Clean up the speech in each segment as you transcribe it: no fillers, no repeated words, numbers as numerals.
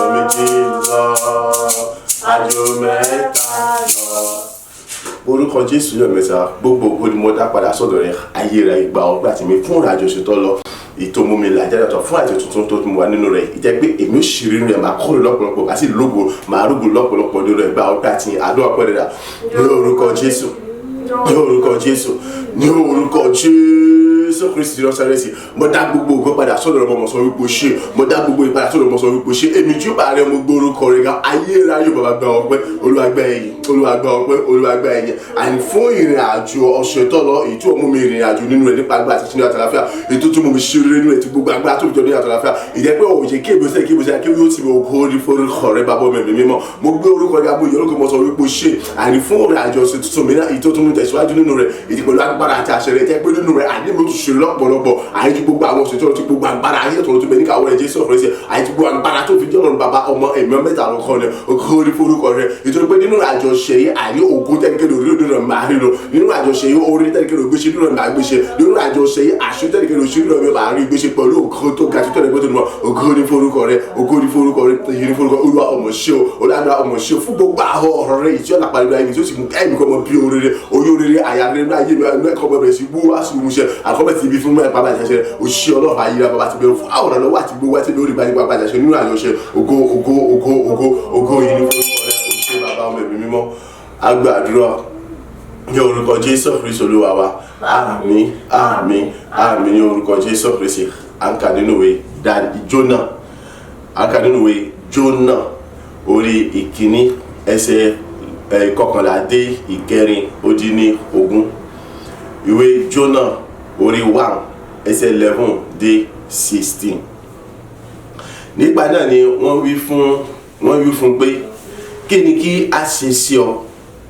Méjì lọ, àjò mẹ́ta lọ. Orúkọ Jésù yọ̀ mẹ́ta, gbogbo ògo ni mo dá padà sọ́dọ̀ rẹ. Ayé rẹ, ìgbà ọgbà tèmi fún ìrìnàjò ṣètò lọ, ètò mú mi là jáde ọ̀tọ̀ fún àjò tuntun tó tún wà nínú rẹ̀, ìjẹ́ pé èmi ò ṣì rí rẹ̀, máa kórè lọ́pọ̀lọpọ̀, àti lógo máa rúgbò lọ́pọ̀lọpọ̀ nínú rẹ̀. Gba ọgbà àti àdúrà pẹ̀lú rẹ̀ ní orúkọ Jésù, ní orúkọ Jésù, ní orúkọ Jésù Kristi Násárẹ́tì. Mo dá gbogbo ògo padà sọ́dọ̀ rẹ̀, mo sọ wípé o ṣé. Mo dá gbogbo ìpadà sọ́dọ̀, mo sọ wípé o ṣé. Èmi júbà rẹ, mo gbé orúkọ rẹ ga. Ayé ráyò bàbá, gba ọpẹ́. Olúwa, gba ẹ̀yìn. Olúwa, gba ọpẹ́. Olúwa, gba ẹ̀yìn. Àní fún ìrìn àjò ọ̀sẹ̀ tó lọ, èyí tí ó mú mi ìrìn àjò nínú rẹ̀ nípa agbára àti sínú àtàlàfíà, èyí tó tún mú mi ṣe rere nínú rẹ̀ tí gbogbo agbára tó fi jọ ní àtàlàfíà, ìjẹ́ pé òòjẹ́ kí èmi sẹ́ kí èmi sẹ́ kí yóò ti mi ògo ní forúkọ rẹ. Bàbá mi mímọ́, mo gbé orúkọ rẹ, mo yọ orúkọ, mo sọ wípé o ṣé. Àní fún ìrìn àjò ọ̀sẹ̀ tuntun mi náà, èyí tó tún mú tẹ̀síwájú nínú rẹ̀, èyí pẹ̀lú agbára àti àṣẹ rẹ̀, jẹ́ pé nínú rẹ̀ àní mi ó tún ṣe lọ́pọ̀lọpọ̀, àyè tí gbogbo àwọn òṣèlú tí gbogbo agbára ayé tó bẹ ní káwọ́ rẹ̀, Jésù ọ̀rẹ́ sí, àyè tí gbogbo agbára tó fi jẹ́ ọ̀run, bàbá, ọmọ, ẹ̀mí mẹ́ta ló kọ́ ni, ògo ní forúkọ rẹ̀. Ìtorí pé nínú àjọṣe yìí, àní ògo tẹ́lẹ̀kẹ́ lórí òde rẹ̀ máa rí lò nínú àjọṣe yìí, orí tẹ́lẹ̀kẹ́ ló gbéṣe nínú rẹ̀ máa gbéṣe nínú àjọṣe yìí, àṣẹ tẹ́lẹ̀kẹ́ ló ṣe nínú rẹ̀ máa rí gbéṣe pẹ̀lú ògo tó ga tó tẹ̀lé gbọ́dọ̀ nù. Ògo ní forúkọ rẹ̀, ògo ní forúkọ rẹ̀, èyí ní forúkọ Olúwa. Ọmọ ṣe o, Olúwa, ọmọ ṣe o fún gbogbo àwọn ọ̀rọ̀ rẹ̀ ìtí ọ̀nà pàdé ayé mi tí ó sì mú kẹ́mi kọ́ mọ bí oríire oyún oríire àyà rẹ̀ nínú ayé mi inú ẹ̀kọ́ bẹ̀rẹ̀ sí wúwá sí ìmúṣẹ àkọ́bẹ̀ ti ibi fún mẹ́rin bàbá àjẹsẹ òṣìṣẹ́ ọlọ́run ayé bàbá ti bẹ̀rù fún àwòrán lọ́wọ́ àti gbogbo àti lórí ìbáyé bàbá àjẹsẹ nínú àjọṣe. Ògo, ògo, ògo, ògo, ògo yìí ní forúkọ rẹ̀. Òṣìṣẹ́ bàbá, ọmọ, ẹ̀mí mímọ́, agbàdúrà ní orúkọ Jésù Kristi Olúwa wa. Àmín, àmín, àmín ní orúkọ Jésù Kristi. À ń kà nínú ìwé Jónà, à ń kà nínú ìwé Jónà, orí 1, ẹsẹ̀ 11 dé 16. Ìwé Jónà, orí 1, ẹsẹ̀ 11 dé 16. Nígbà náà ni wọ́n wí fún pé, "Kí ni kí a ṣe sí ọ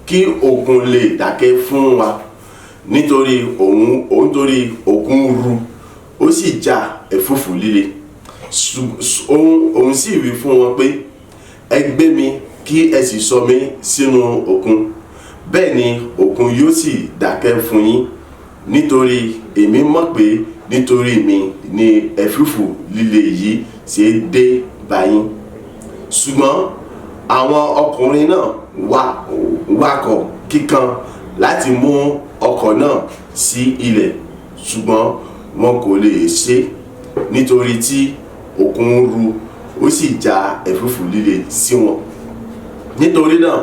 kí òkun lè dákẹ́ fún wa?" Nítorí òun nítorí òkun ru, ó sì já ẹ̀fúùfù líle. Òun sì wí fún wọn pé, "Ẹ gbé mi kí ẹ sì sọ mí sínú òkun, bẹ́ẹ̀ ni òkun yóò sì dákẹ́ fún yín, nítorí èmi mọ̀ pé nítorí mi ni ẹ̀fúùfù líle yìí ṣe dé bá yín." Ṣùgbọ́n àwọn ọkùnrin náà wá wakọ̀ kíkan láti mú ọkọ̀ náà sí ilẹ̀, ṣùgbọ́n wọn kò lè ṣe, nítorí tí òkun ru, ó sì já ẹ̀fúùfù líle sí wọn. Nítorí náà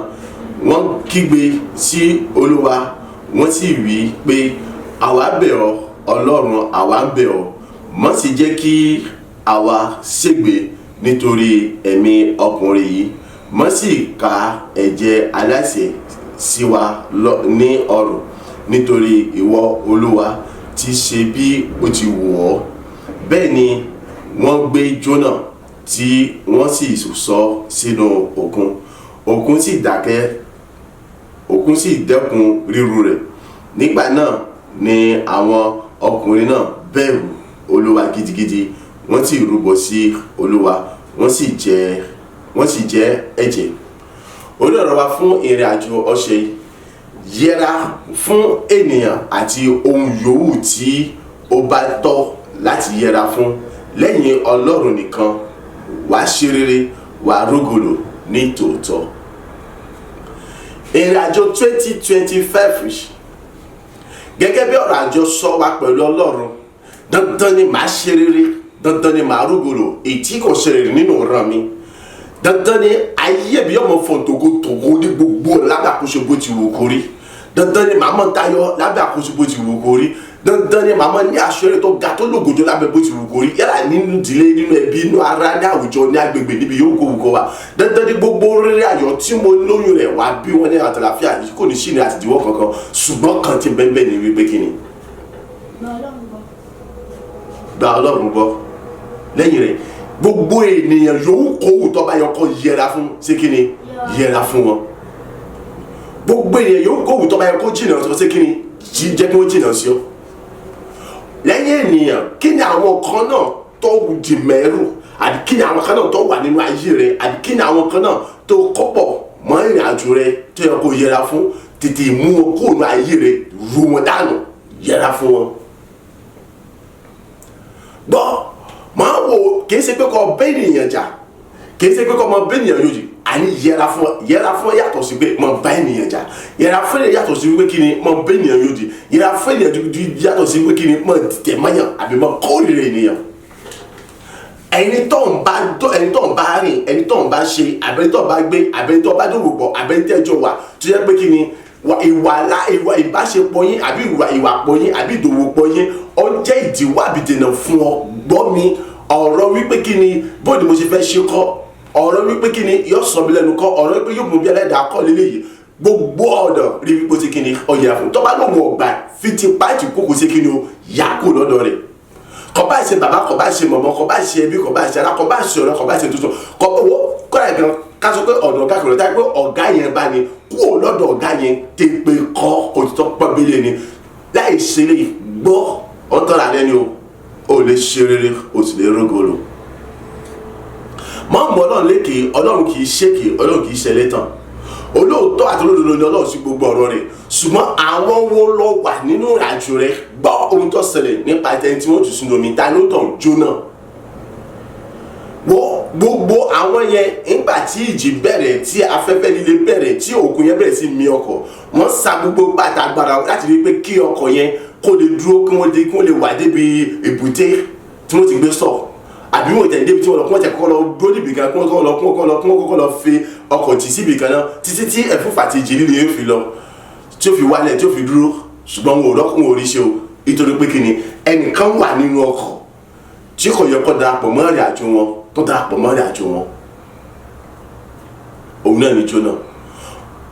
wọ́n kígbe sí Olúwa, wọ́n sì wí pé, "Àwa bẹ̀ ọ́, Ọlọ́run, àwa ń bẹ̀ ọ́, má sì jẹ́ kí àwa ṣègbé nítorí ẹ̀mí ọkùnrin yìí, má sì ka ẹ̀jẹ̀ aláìṣẹ̀ sí wa ní ọrùn, nítorí ìwọ Olúwa ti ṣe bí ó ti wù ọ́." Bẹ́ẹ̀ ni wọ́n gbé Jónà, tí wọ́n sì sọ sínú òkun. Òkun sì dákẹ́, òkun sì dẹ́kun ríru rẹ̀. Nígbà náà ni àwọn ọkùnrin náà bẹ̀rù Olúwa gidigidi, wọ́n sì rúbọ sí Olúwa, wọ́n sì jẹ́ ẹ̀jẹ́. Orí ọ̀rọ̀ wa fún ìrìn àjò ọ̀sẹ̀ yìí: yẹra fún ènìyàn àti ohun yòówù tí ó bá tọ́ láti yẹra fún lẹ́yìn Ọlọ́run nìkan. Wàá ṣe rere, wàá rógòlò ní tòótọ́. Ìrìn àjò 2025, gẹ́gẹ́ bí ọ̀rọ̀ àjọsọ wa pẹ̀lú Ọlọ́run, dandan ni màá ṣe rere, dandan ni màá rógòlò. Èyí tí kò ṣe rere nínú ìran mi, dandan ni ayé mi yóò mọ fọ̀n tògótògó ní gbogbo lábẹ́ àkóso bó ti wù kó rí. Dandan ni màá mọ tayọ lábẹ́ àkóso bó ti wù kó rí. Dandan ni màá mọ ní àṣírí tó ga tó lògòjò lábẹ́ bó ti wù kó rí, yálà nínú ìdílé, nínú ẹbí, nínú ará, ní àwùjọ, ní agbègbè, níbi yóò kó wù kó wa. Dandan ni gbogbo rere ayọ̀ tí mo lóyún rẹ̀ wá bí wọ́n ní àtàlàfíà yìí, kò ní sí ní àtìdíwọ́ kankan. Ṣùgbọ́n kan ti bẹ́ẹ̀ bẹ́ẹ̀ ni wípé kí ni? Gba Ọlọ́run gbọ́. Gba Ọlọ́run gbọ́. Lẹ́yìn rẹ̀, gbogbo ènìyàn yòówù kówù tó bá yọ kó yẹra fún, ṣé kí ni? Yẹra fún wọn. Gbogbo ènìyàn yòówù kówù tó bá yọ kó jìnnà sí, ṣé kí ni? Jẹ́ kí wọ́n jìnnà sí ọ. Lẹ́yìn ènìyàn, kí ni àwọn kan náà tó dì mẹ́rù, àbí kí ni àwọn kan náà tó wà nínú ayé rẹ, àbí kí ni àwọn kan náà tó kọ́pọ̀ mọ́ ìrìn àjò rẹ tó yẹ kó yẹra fún? Tètè mú wọn kó nínú ayé rẹ, ru wọn dànù, yẹra fún wọn. Gbọ́, máa wò, kìí ṣe pé kó bẹ́ ènìyàn jà. Kì í ṣe pé kọ́ mọ bẹ́ẹ̀nìyàn yóò jì, àní yẹra fún. Yẹra fún yàtọ̀ sí pé mọ bá ènìyàn jà. Yẹra fún yàtọ̀ sí pé kí ni mọ bẹ́ẹ̀nìyàn yóò jì. Yẹra fún yàtọ̀ sí pé kí ni mọ tẹ̀ mọ́yàn àbí mọ kórìíra ènìyàn. Ẹni tó ń bá, ẹni tó ń bá rìn, ẹni tó ń bá ṣe, àbẹ̀ni tó ń bá gbé, àbẹ̀ni tó ń bá dòwò pọ̀, àbẹ̀ni tẹ́jọ wà tó yẹ pé kí ni ìwà la ìwà ìbáṣepọ̀ yín àbí ìwà ìwàpọ̀ yín àbí ìdòwòpọ̀ yín, ó jẹ́ ìdíwọ́ àbìdènà fún ọ. Gbọ́ mi, ọ̀rọ̀ wípé kí ni bóde mo ṣe fẹ́ ṣe kọ́, ọ̀rọ̀ wípé kí ni yóò sọ mi lẹ́nu kọ́, ọ̀rọ̀ wípé yóò mú bí ẹlẹ́dàá kọ́ lélẹ́yìí, gbogbo ọ̀dọ̀ rí wípé ó ti kí ni ọ̀yà fún tọ́ba lóun ọ̀gbà fi ti páàtì kókò sí kí ni o yà kó lọ́dọ̀ rẹ̀. Kò bá ṣe bàbá, kò bá ṣe mọ̀mọ́, kò bá ṣe ẹbí, kò bá ṣe ará, kò bá ṣe ọ̀rẹ́, kò bá ṣe tuntun, kò owó kọ́ra gan. Ká sọ pé ọ̀dọ̀ ọ̀gá kan lọ́tà pé ọ̀gá yẹn bá ní kúrò lọ́dọ̀ ọ̀gá yẹn, tèpè kọ́ òtítọ́ pọ́nbélé ni. Láì ṣe lè gbọ́ ọ̀tọ́ra rẹ ni o ò lè ṣe rere, o sì lè rógolo. Mọ́ mọ́ Ọlọ́run lékè. Ọlọ́run kì í ṣèké, Ọlọ́run kì í ṣẹlẹ̀ tán. Olóòótọ́ àti olódodo ni Ọlọ́run sí gbogbo ọ̀rọ̀ rẹ̀. Ṣùgbọ́n àwọn wo lọ wà nínú ìrìnàjò rẹ̀? Gbọ́ ohun tó ṣẹlẹ̀ nípa ẹni tí wọ́n jù sínú omi. Ta ló tàn? Jóná. Wọ́n gbogbo àwọn yẹn, nígbà tí ìjì bẹ̀rẹ̀, tí afẹ́fẹ́ líle bẹ̀rẹ̀, tí òkun yẹn bẹ̀rẹ̀ sí mi ọkọ̀, wọ́n sa gbogbo pàtà agbára láti rí pé kí ọkọ̀ yẹn kó lè dúró, kí wọ́n dé, kí wọ́n lè wà débi èbúté tí wọ́n ti gbé sọ̀, àbí wọ́n tẹ̀ débi tí wọ́n lọ, kí wọ́n tẹ̀ kọ́kọ́ lọ dúró níbi kan, kí wọ́n kọ́kọ́ lọ, kí wọ́n kọ́kọ́ lọ, kí wọ́n kọ́kọ́ lọ fi ọkọ̀ tì síbi kan náà títí tí ẹ̀fúfà àti ìjì líle yóò fi lọ, tí ó fi wálẹ̀, tí ó fi dúró. Ṣùgbọ́n wọn ò rọ́kùn orí ṣe o, nítorí pé kí ni ẹnìkan wà nínú ọkọ̀ tí kò yẹ kó darapọ̀ mọ́ ìrìn àjò wọn, tó darapọ̀ mọ́ ìrìn àjò wọn. Òun náà ní Jónà.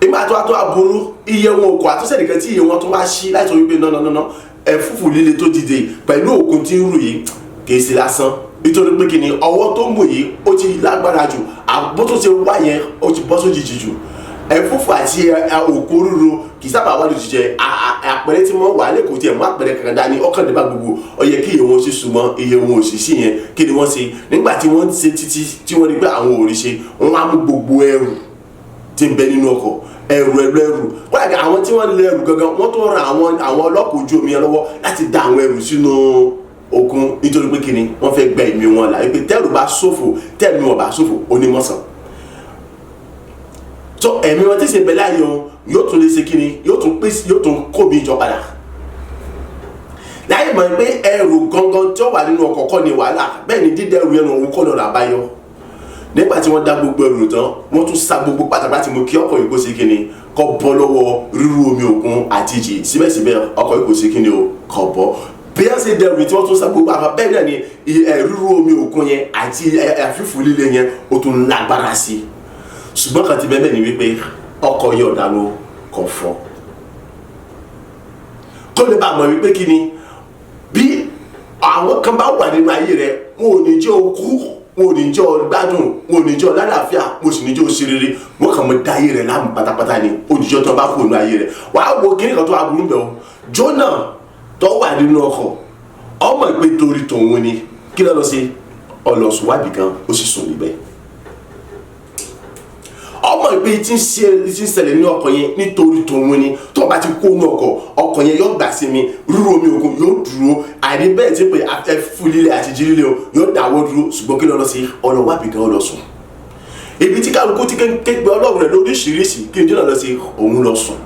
Ìgbà tó wá tó aburú iye wọn kò àtúnṣe nìkan tí iye wọn tó wá sí láti sọ wípé nánánánà, ẹ̀fúfù líle tó dìde pẹ̀lú òkun tí ń rù yìí kì í ṣe lásán, nítorí pé kí ni ọwọ́ tó mú yìí ó ti lágbára jù, àbó tó ṣe wá yẹn ó ti bọ́ sójijì jù. Ẹ̀fúfù àti òkú ríro kì í sábà wá lójijì. Àpẹẹrẹ tí wọ́n wà lẹ́kọ̀ọ́ tiẹ̀ mú àpẹẹrẹ kankan dání ọkàn nípa gbogbo ó yẹ kí iye wọn sì súnmọ́ iye wọn ò sì sí yẹn. Kí ni wọ́n ṣe nígbà tí wọ́n ṣe títí tí wọ́n rí pé àwọn ò rí ṣe? Wọ́n á mú gbogbo ẹrù tí ń bẹ nínú ọkọ̀, ẹrù ẹrù ẹrù. Kódà àwọn tí wọ́n lé ẹrù gangan, wọ́n tó ran àwọn ọlọ́kọ̀ ojú omi yẹn lọ́wọ́ láti da àwọn ẹrù sínú òkun, nítorí pé kíni wọ́n fẹ́ gba ẹ̀mí wọn là, wípé tẹ́rù bá ṣòfò, tẹ́ẹ̀mí wọn bá ṣòfò, onímọ̀sán tó ẹ̀mí wọn tí ṣe bẹ láàyè wọn yóò tún lè ṣe kíni, yóò tún pèsè, yóò tún kó mi jọ padà. Láyé mọ̀ pé ẹrù gangan tí ó wà nínú ọkọ̀ kọ́ ni wàhálà, bẹ́ẹ̀ ni dídẹ́rù yẹn òun kọ́ lọ́nà àbáyọ. Nígbà tí wọ́n dá gbogbo ẹrù tán, wọ́n tún sa gbogbo pàtàkì láti mú kí ọkọ̀ yìí kó ṣe kíni, kó bọ́ lọ́wọ́ rírú omi òkun àti ìjì. Síbẹ̀síbẹ̀, ọkọ̀ yìí kò ṣe kíni o, kò bọ́. Bí wọ́n ṣe dẹrù tí wọ́n tún sa gbogbo àwọn bẹ́ẹ̀ náà ni rírú omi òkun yẹn àti àfífù líle yẹn, ó tún lágbára sí i. Ṣùgbọ́n kan ti bẹ́ẹ̀ ni wípé ọkọ̀ yẹn ọ̀dànù, kò fọ́. Kó lè bá mọ̀ wípé kí ni bí àwọn kan bá wà nínú ayé rẹ, wọn ò ní jẹ́ o kú, wọn ò ní jẹ́ o gbádùn, wọn ò ní jẹ́ o lálàáfíà, wọn ò sì ní jẹ́ o ṣe rere. Wọn kàn mọ́ da ayé rẹ láàmú pátápátá ni òjijì tó bá kú nínú ayé rẹ. Wàá wo kíní kan tó wà burú bẹ̀ o. Jónà tó wà nínú ọkọ̀, ọmọ ìpè torí tòun ni. Kí ló lọ sí? Ọlọ́sùn wábì kan, ó sì sùn níbẹ̀. Ọmọ ìpè tí ń ṣe, tí ń ṣẹlẹ̀ ní ọkọ̀ yẹn, nítorí tòun ni. Tó bá ti kó inú ọkọ̀, ọkọ̀ yẹn yóò gbà sí mi, rúru omi òkun yóò dúró, àní bẹ́ẹ̀ tí pé afẹ́fú líle àti jí líle o yóò dáwọ́ dúró. Ṣùgbọ́n kí ló lọ sí? Ọlọ́wàbí kan, ó lọ sùn. Ibi tí kálukú ti ké pe Ọlọ́run rẹ̀ lóríṣiríṣi, kí ni Jónà lọ sí? Òun lọ sùn.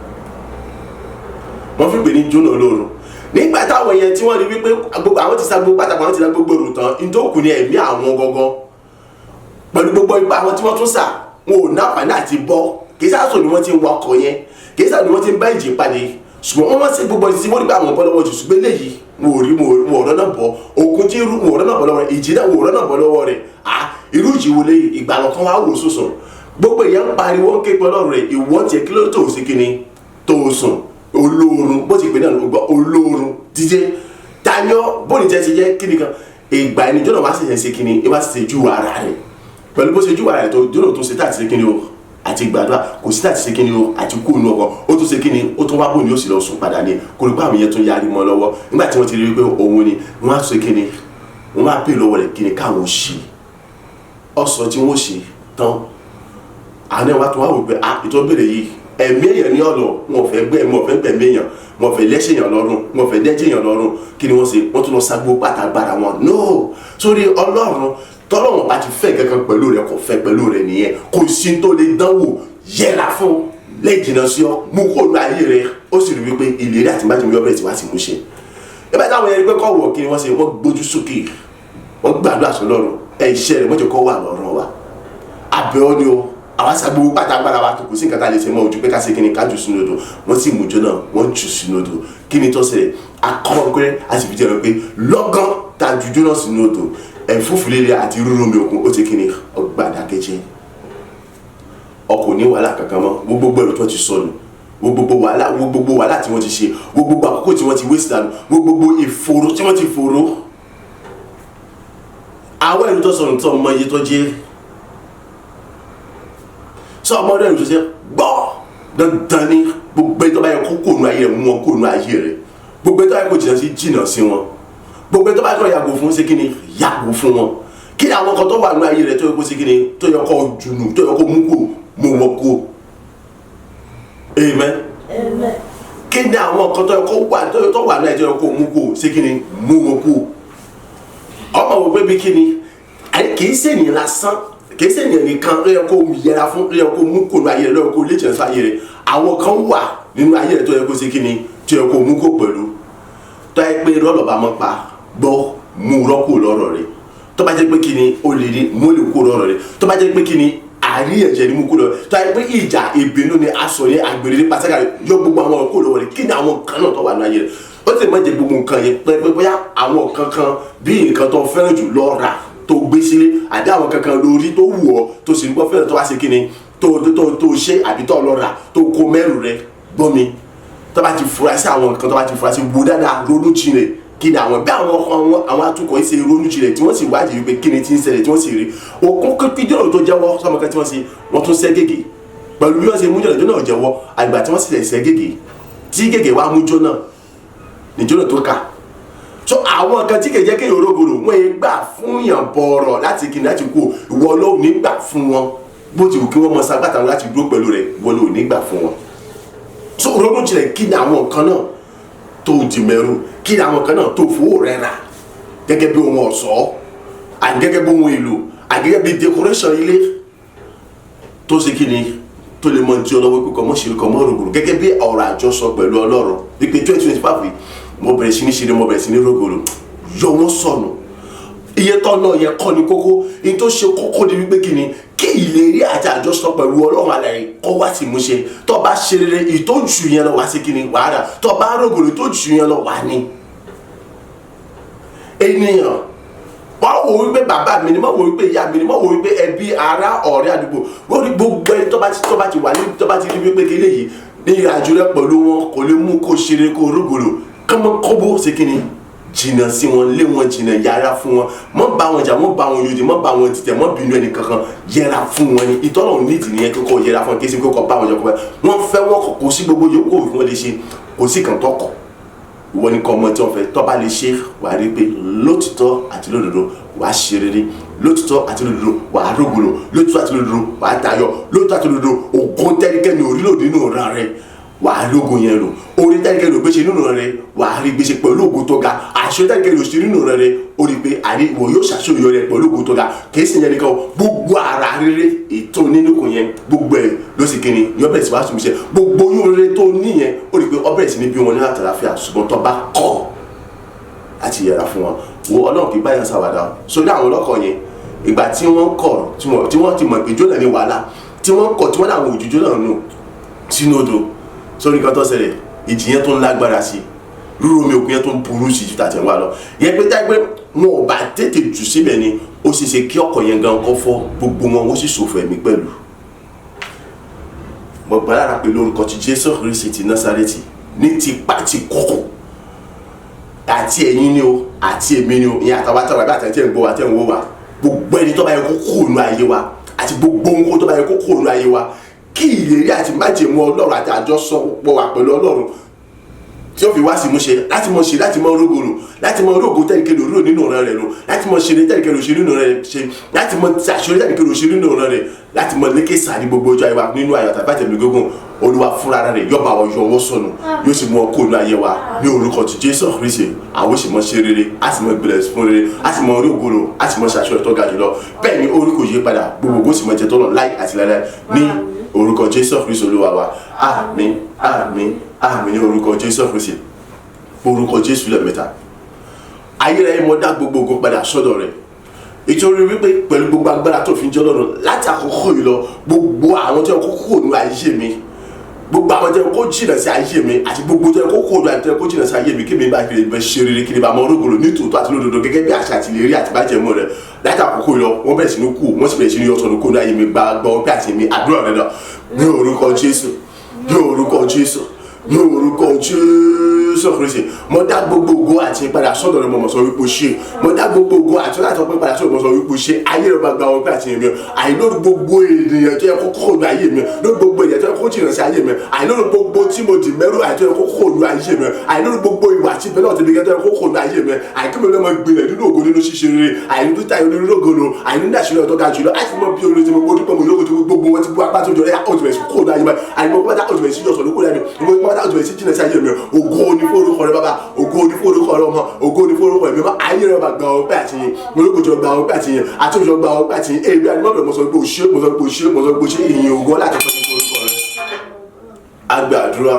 Wọ́n fi pè ní Jónà olóorun. Nígbà táwọn yẹn tí wọ́n rí wípé gbogbo àwọn ti sa gbogbo pátákó, àwọn ti sa gbogbo èrò tán, nítòkù ní ẹ̀mí àwọn gangan, pẹ̀lú gbogbo ipá àwọn tí wọ́n tún sà, wọn ò náfààní àti bọ́. Kì í sáà sọ ni wọ́n ti ń wa ọkọ̀ yẹn, kì í sáà ni wọ́n ti ń bá ìjì pàdé, ṣùgbọ́n wọ́n ṣe gbogbo ìsìn, wọ́n rí pé àwọn bọ́ lọ́wọ́ jù. Ṣùgbọ́n eléyìí, wọn ò rí, wọn ò rọ́nà bọ́. Òkun tí rú, wọn ò rọ́nà bọ́ lọ́wọ́ rẹ̀. Ìjì náà, wọn ò rọ́nà bọ́ lọ́wọ́ rẹ̀. À, irú ìjì wo léyìí? Ìgbà kan wá wò sùsùn, gbogbo èèyàn ń pariwo, ń ké pe Ọlọ́run rẹ̀, ìwọ tiẹ̀ kí ló tó sí kíni tó sùn? Olóorun bó ti pè náà ló gbọ́, olóorun dídé tanyọ́ bóni tẹ́ ṣe jẹ́ kíni kan. Ìgbà ẹni Jónà wá ṣẹ̀ṣẹ̀ ṣe kíni, wá ṣe ju ara rẹ̀ pẹ̀lú bó ṣe ju ara rẹ̀ tó. Jónà tó ṣe tá àti ṣe kíni o àti gbàdúrà, kò sí àti ṣe kíni o àti kú inú ọkọ̀. Ó tún ṣe kíni, ó tún wá bò ní, ó sì lọ sùn padà ní kò rí pé àwọn yẹn tún yarí mọ́ lọ́wọ́. Nígbà tí wọ́n ti rí pé òun ni, wọ́n á ṣe kíni, wọ́n á pè lọ́wọ́ rẹ̀ kíni káwọn ṣe ọ̀sọ̀ tí wọ́n ṣe tán. Àná wa tún wá wò pé ah, ìtọ́ bèrè yìí, ẹ̀mí èèyàn ní ọ̀nà wọn ò fẹ́ gbẹ́, wọn ò fẹ́ gbẹ̀mí èèyàn, wọn ò fẹ́ lẹ́sẹ̀ èèyàn lọ́rùn, wọn ò fẹ́ dẹ́jẹ́ èèyàn lọ́rùn. Kí ni wọ́n ṣe? Wọ́n tún lọ ságbó pátágbára wọn no sórí Ọlọ́run. Tọ́lọ́run bá ti fẹ́ kankan pẹ̀lú rẹ, kò fẹ́ pẹ̀lú rẹ nìyẹn. Kò sí tó lè dánwò, yẹra fún lẹ́jìnà sí ọ, mú kó nu ayé rẹ. Ó sì rí wípé ìlérí àti májèmú yọ bẹ̀rẹ̀ tí wàá sì mú ṣe. Ìbá táwọn yẹn rí pé kọ́ wọ̀, kí ni wọ́n ṣe? Wọ́n gbójú sókè, wọ́n gbàdúrà sọ́lọ́run. Ẹ iṣẹ́ rẹ̀ mọ́jọ kọ́ wà lọ́rọ̀ wa, àbẹ̀ ọ́ ni o. Àwa sá gbogbo pátágbára wa tó, kò sí nǹkan tá a lè ṣe mọ́ ojú pé ká ṣe kí ni, ká jù sínú odò. Wọ́n sì mú jóná, wọ́n jù sínú odò. Kí ni tó ṣẹlẹ̀? Akọ́kọ́rẹ́ a sì fi jẹ́ lọ pé lọ́gán tá a ju jóná sínú odò, ẹ̀fúùfù líle àti rúru omi òkun ó ti kí ni, ọgbà dákẹ́jẹ́. Ọkọ̀ ní wàhálà kankan mọ́. Gbogbo ẹrù tó ti sọnù, gbogbo wàhálà, gbogbo wàhálà tí wọ́n ti ṣe, gbogbo àkókò tí wọ́n ti waste dànù, gbogbo ìfòró tí wọ́n ti fòró, àwọn ẹrù tó sọnù, tó mọ iye tó jẹ́ sọ ọmọdé ẹrù tó ṣe gbọ́ dandan ní. Gbogbo ẹni tó bá yẹ kó kóònù ayé rẹ̀, mú wọn kóònù ayé rẹ̀. Gbogbo ẹni tó bá yẹ kó jìnnà sí, jìnnà sí wọn. Gbogbo ẹni tó bá yẹ kó yàgò fún, ṣe kí ni, yàgò fún wọn. Kí ni àwọn kan tó wà nínú ayé rẹ̀ tó yẹ kó ṣe kí ni, tó yẹ kó jùnù, tó yẹ kó mú kó mú wọn kó? Amen. Amen. Kí ni àwọn kan tó yẹ kó wà tó wà náà tó yẹ kó mú kó, ṣe kí ni, mú wọn kó? Ọmọ wò pé bí kí ni, kì í ṣènìyàn lásán, kì í ṣènìyàn nìkan ló yẹ kó yẹra fún, ló yẹ kó mú kó nínú ayé rẹ̀, ló yẹ kó lè jìnnà sí ayé rẹ̀. Àwọn kan wà nínú ayé rẹ̀ tó yẹ kó ṣe kí ni, tó yẹ kó mú kó pẹ̀lú. Tó yẹ pé rọ́lọ̀ bá mọ́ pa gbọ́, mú rọ́kò lọ́rọ̀ rẹ̀. Tó bá jẹ́ pé kí ni, ó lè ní mú lè kó lọ́rọ̀ rẹ̀. Tó bá jẹ́ pé kí ni, àríyànjiyàn ni mú kó lọ́rọ̀. Tó bá jẹ́ pé ìjà, ìbínú ni, aṣọ ní àgbèrè ní pàṣẹkà, yọ gbogbo àwọn kó lọ́wọ́ rẹ̀. Kí ni àwọn kan náà tó wà nínú ayé rẹ̀? Ó sì má jẹ́ gbogbo nǹkan yẹn pé bóyá àwọn kankan bí nǹkan tó fẹ́ràn jù lọ rà tó gbé sílé, àbí àwọn kankan lórí tó wù ọ́ tó sì ń gbọ́ fẹ́ràn, tó wá ṣe kí ni, tó tó tó ṣe, àbí tó lọ rà tó kó mẹ́rù rẹ̀. Gbọ́ mi, tó bá ti fura sí àwọn nǹkan, tó bá ti fura sí, wo dáadáa, ronú jinlẹ̀. Kí ni àwọn bí àwọn atukọ̀ yìí ṣe ronú jinlẹ̀ tí wọ́n sì wádìí wípé kí ni tí ń ṣẹlẹ̀, tí wọ́n sì rí òkun kí jọ̀rọ̀ tó jẹ́wọ́ sọmọ kan tí wọ́n ṣe, wọ́n tún ṣẹ́ gègé pẹ̀lú bí wọ́n ṣe mú jọ̀rọ̀ náà jẹ́wọ́. Àgbà tí wọ́n sì ṣẹ́ gègé, tí gègé wá mú jóná ní jóná tó kà. So àwọn kan tí kì í jẹ́ kéèyàn rógòrò, wọ́n yẹn gbà fún yàn bọ̀rọ̀ láti kí ni, láti kú. Ìwọ ló ní gbà fún wọn. Bó ti wù kí wọ́n mọ sagbátà wọn láti dúró pẹ̀lú rẹ̀, ìwọ ló ní gbà fún wọn. So ronú jinlẹ̀, kí ni àwọn nǹkan náà tó di mẹ́rù? Kí ni àwọn nǹkan náà tó fowó rẹ̀ rà gẹ́gẹ́ bí ohun ọ̀ṣọ́, àti gẹ́gẹ́ bí ohun èlò, àti gẹ́gẹ́ bí decoration ilé, tó ṣe kí ni, tó lè mọ tí ọlọ́wọ́ pé kọ́ mọ́ ṣe, kọ́ mọ́ rògbòrò, gẹ́gẹ́ bí ọ̀rọ̀ àjọsọ pẹ̀lú Ọlọ́run wípé 2025 yìí, mo bẹ̀rẹ̀ sí ní ṣeré, mo bẹ̀rẹ̀ sí ní rògbòrò? Yọ wọ́n sọnù. Iye tó náà yẹ kọ́ ni kókó. Ní tó ṣe kókó ni wípé kí ni, kí ìlérí àti àjọsọ pẹ̀lú Ọlọ́run alẹ́ kọ́ wá sí ìmúṣẹ. Tó bá ṣe rere, ìtọ́jú yẹn lọ wá sí kí ni, wàá rà. Tó bá rògbòrò, ìtọ́jú yẹn lọ wà ní. Ènìyàn wọ́n wò wípé bàbá mi ni, wọ́n wò wípé ìyá mi ni, wọ́n wò wípé ẹbí, ará, ọ̀rẹ́ àdúgbò, wọ́n rí gbogbo ẹni tó bá ti wà ní, tó bá ti rí wípé kí eléyìí ní ìrìnàjò rẹ pẹ̀lú wọn kò lè mú kó ṣeré, kó rògbòrò, kọ́mọ kọ́bó, ṣe kí ni, jìnnà sí wọn, lé wọn jìnnà, yára fún wọn. Mọ́ bá wọn jà, mọ́ bá wọn yòdì, mọ́ bá wọn tìtẹ̀, mọ́ bínú ẹni kankan. Yẹra fún wọn ni. Ìtọ́nà nídìí nìyẹn, kókó yẹra fún wọn. Kí ẹ sì kókó bá wọn jọ, kó bá wọn fẹ́ wọn kọ̀, kò sí gbogbo yòókù òfin wọn lè ṣe, kò sí kàn tọkọ̀. Ìwọ ní kọ́ ọmọ tí wọ́n fẹ́ tọ́ bá lè ṣe, wàá rí pé lótìtọ́ àti lódodo wàá ṣe rere, lótìtọ́ àti lódodo wàá rògbòlò, lótìtọ́ àti lódodo wàá tayọ, lótìtọ́ àti lódodo ògo tẹ́nikẹ́ni orílẹ̀-èdè nínú ọ̀ràn rẹ, wàá lógo yẹn lò. Orí tẹ́nikẹ́ni ò gbéṣe nínú rẹ, wàá rí gbéṣe pẹ̀lú ògo tó ga. Àṣẹ tẹ́nikẹ́ni ò ṣe nínú rẹ, ó rí pé àrí ìwọ yóò ṣàṣeyọrí rẹ pẹ̀lú ògo tó ga. Kì í sì yẹn nìkan, gbogbo ara rere ètò nínú kò yẹn, gbogbo ẹ̀ ló sì kíni ní ọbẹ̀ sí wàá sùn ṣe. Gbogbo oyún rere tó níyẹn, ó rí pé ọbẹ̀ sí ní bí wọn ní àtàlàfíà. Ṣùgbọ́n tó bá kọ̀ láti yẹra fún wọn, wo, Ọlọ́run kì í báyọ̀ ṣàwàdà. Sórí àwọn ọlọ́kọ̀ yẹn, ìgbà tí wọ́n kọ̀, tí wọ́n ti mọ̀ pé Jónà ní wàhálà, tí wọ́n kọ̀, tí wọ́n làwọn òjò Jónà nù sínú odò, sórí nǹkan tó ṣẹlẹ̀, ìjì yẹn tó ń lágbára sí, rúru omi òkun yẹn tó ń burú sí ju tàtẹ̀wá lọ. Yẹn pé táyé pé wọn ò bá tètè jù síbẹ̀ ni, ó ṣe ṣe kí ọkọ̀ yẹn gan kọ́ fọ́, gbogbo wọn ó sì ṣòfò ẹ̀mí pẹ̀lú. Mo gbà lára pé lórúkọ ti Jésù Kristi ti Násárẹ́tì, ní tipa ti kókò, àti ẹ̀yin ni o, àti èmi ni o, ìyẹn àtàwọn àtàwọn àbí àtẹ̀tẹ̀ ń gbọ́ wa, tẹ̀ ń wò wá, gbogbo ẹni tó bá yẹ kó kúrò nínú ayé wa, àti gbogbo ohun tó bá yẹ kó kúrò nínú ayé wa, kí ìlérí àti májèmú Ọlọ́run àti àjọsọpọ̀ wà pẹ̀lú Ọlọ́run. Tí ó fi wá sí múṣẹ, láti mọ ṣe, láti mọ rógòrò, láti mọ rógò tẹ́lẹ̀kẹ́ lòrúrò nínú ọ̀ràn rẹ̀ lò, láti mọ ṣeré tẹ́lẹ̀kẹ́ lò ṣe nínú ọ̀ràn rẹ̀ ṣe, láti mọ ṣàṣeyọrí tẹ́lẹ̀kẹ́ lò ṣe nínú ọ̀ràn rẹ̀, láti mọ lékè sá ní gbogbo ọjọ́ ayé wa nínú ayọ̀ tàbí àtẹ̀mí gógùn. Olúwa fúnra rẹ̀ yọba àwọn yọ wọ́n sọnù, yóò sì mú ọ kó inú ayé wa ní orúkọ ti Jésù Kristi. Àwọn sì mọ ṣe rere, a sì mọ gbẹlẹ fún rere, a sì mọ rí ògoro, a sì mọ ṣàṣeyọrí tó ga jùlọ. Bẹ́ẹ̀ ni orúkọ yìí padà, gbogbo sì mọ jẹ tọ́lọ̀ láì àti láíláí ní orúkọ Jésù Kristi Olúwa wa. Àmín, àmín, àmín ní orúkọ Jésù Kristi. Orúkọ Jésù lẹ́ẹ̀mẹ́ta. Ayérayé, mo dá gbogbo ògo padà sọ́dọ̀ rẹ̀, ìtorí wípé pẹ̀lú gbogbo agbára tó fi ń jẹ́ Ọlọ́run, láti àkókò yìí lọ, gbogbo àwọn tó yẹ kó kúrò nínú ayé mi, gbogbo àwọn tó yẹ kó jìnà sí ayé mi, àti gbogbo tó yẹ kó kúrò àti tó yẹ kó jìnà sí ayé mi, kí mi bá fi lè bẹ ṣe rere, kí ni bá mọ orógòrò ní tòótọ́ àti lódodo gẹ́gẹ́ bí àṣà àti ìlérí àti bájẹ̀mú rẹ̀, láti àkókò yìí lọ, wọ́n bẹ̀rẹ̀ sí ní kú, wọ́n sì bẹ̀rẹ̀ sí ní yọ̀tọ̀ ní kó ní ayé mi. Gba gbọ́ pé àti mi àdúrà rẹ̀ lọ ní orúkọ Jésù, ní orúkọ Jésù, ní orúkọ Jésù Kristi. Mo dá gbogbo ògo àti ìpadà sọ́dọ̀ rẹ̀, mo mọ̀ sọ wípé o ṣe. Mo dá gbogbo ògo àti láti ọpẹ́ padà sọ́dọ̀, mo sọ wípé o ṣe. Ayé rẹ̀ bá gba ọpẹ́ àti ìyìn mi. Àìlórí gbogbo ènìyàn tó yẹ kó kó nu ayé mi, lórí gbogbo ènìyàn tó yẹ kó jìnnà sí ayé mi, àìlórí gbogbo tí mo dì mẹ́rù àti tó yẹ kó kó nu ayé mi, àìlórí gbogbo ìwà tí bẹ́ẹ̀ náà ti bí kẹ́ tó yẹ kó kó nu ayé mi, àìkú mi ló mọ gbilẹ̀ nínú ògo nínú ṣíṣe rere, àìní tó tayọ nínú ògo, àìní ní àṣírí ọ̀tọ̀ ga jùlọ, àti mọ bí olórí tí mo gbódúpọ̀ mo lóko tí gbogbo wọn ti bú apá tó jọ ẹ̀ ó ti bẹ̀rẹ̀ sí kó nu ayé mi, àìní gbogbo pátá ó ti bẹ̀rẹ̀ sí yọ̀sọ̀ lóko láyé mi, gbogbo pátá ó ti bẹ̀rẹ̀ sí jìnnà sí ayé mi. Ògo ni fún orúkọ rẹ bàbá, ògo ni fún orúkọ rẹ ọmọ, ògo ni fún orúkọ rẹ mímọ́. Ayé rẹ bá gba ọpẹ́ àti yìn, olókòjọ gba ọpẹ́ àti yìn, àti òjò gba ọpẹ́ àti yìn. Èmi àti mọ́bẹ̀rẹ̀, mo sọ pé o ṣé, mo sọ pé o ṣé, mo sọ pé o ṣé. Ìyìn ògo láti fún orúkọ rẹ. A gba àdúrà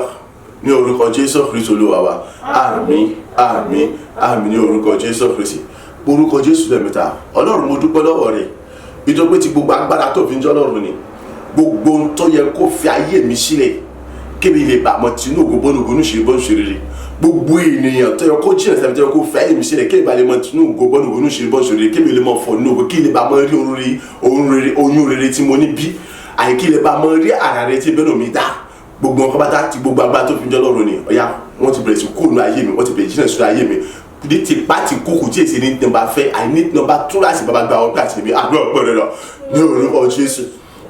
ní orúkọ Jésù Kristi Olúwa wa. Àmín, àmín, àmín ní orúkọ Jésù Kristi. Orúkọ Jésù lẹ́ẹ̀mẹ́ta. Ọlọ́run, mo dúpẹ́ lọ́wọ́ rẹ, nítorí pé ti gbogbo agbára tó fi ń jẹ́ Ọlọ́run ni gbogbo ohun tó yẹ kó fi ayé mi sílẹ̀ kébi lè bà mọ tinú ògo bọ́nùgún ní ṣe bọ́n ṣe rere, gbogbo ènìyàn tó yẹ kó jìnà sẹ́mi, tó yẹ kó fẹ́ ayé mi sílẹ̀ kébi lè mọ tinú ògo bọ́nùgún ní ṣe bọ́n ṣe rere, kébi lè mọ fọ̀ nínú ògo, kí lè bà mọ rí ohun rere, oyún rere tí mo ní bí, àyè kí lè bà mọ rí àrà rere tí bẹ́ẹ̀ mi dá, gbogbo wọn pátá ti gbogbo agbára tó fi jẹ́ Ọlọ́run ni. Ọ̀yá, wọ́n ti bẹ̀rẹ̀ sí kóònù ayé mi, wọ́n ti bẹ̀rẹ̀ jìnà sí ayé mi ní tipa ti kúkú tí èsì ní nọ́mbà fẹ́ àìní nọ́mbà túláàsì. Bàbá, gba ọpẹ́ àti mi, àdúrà ọpẹ́ rẹ lọ ní orúkọ Jésù,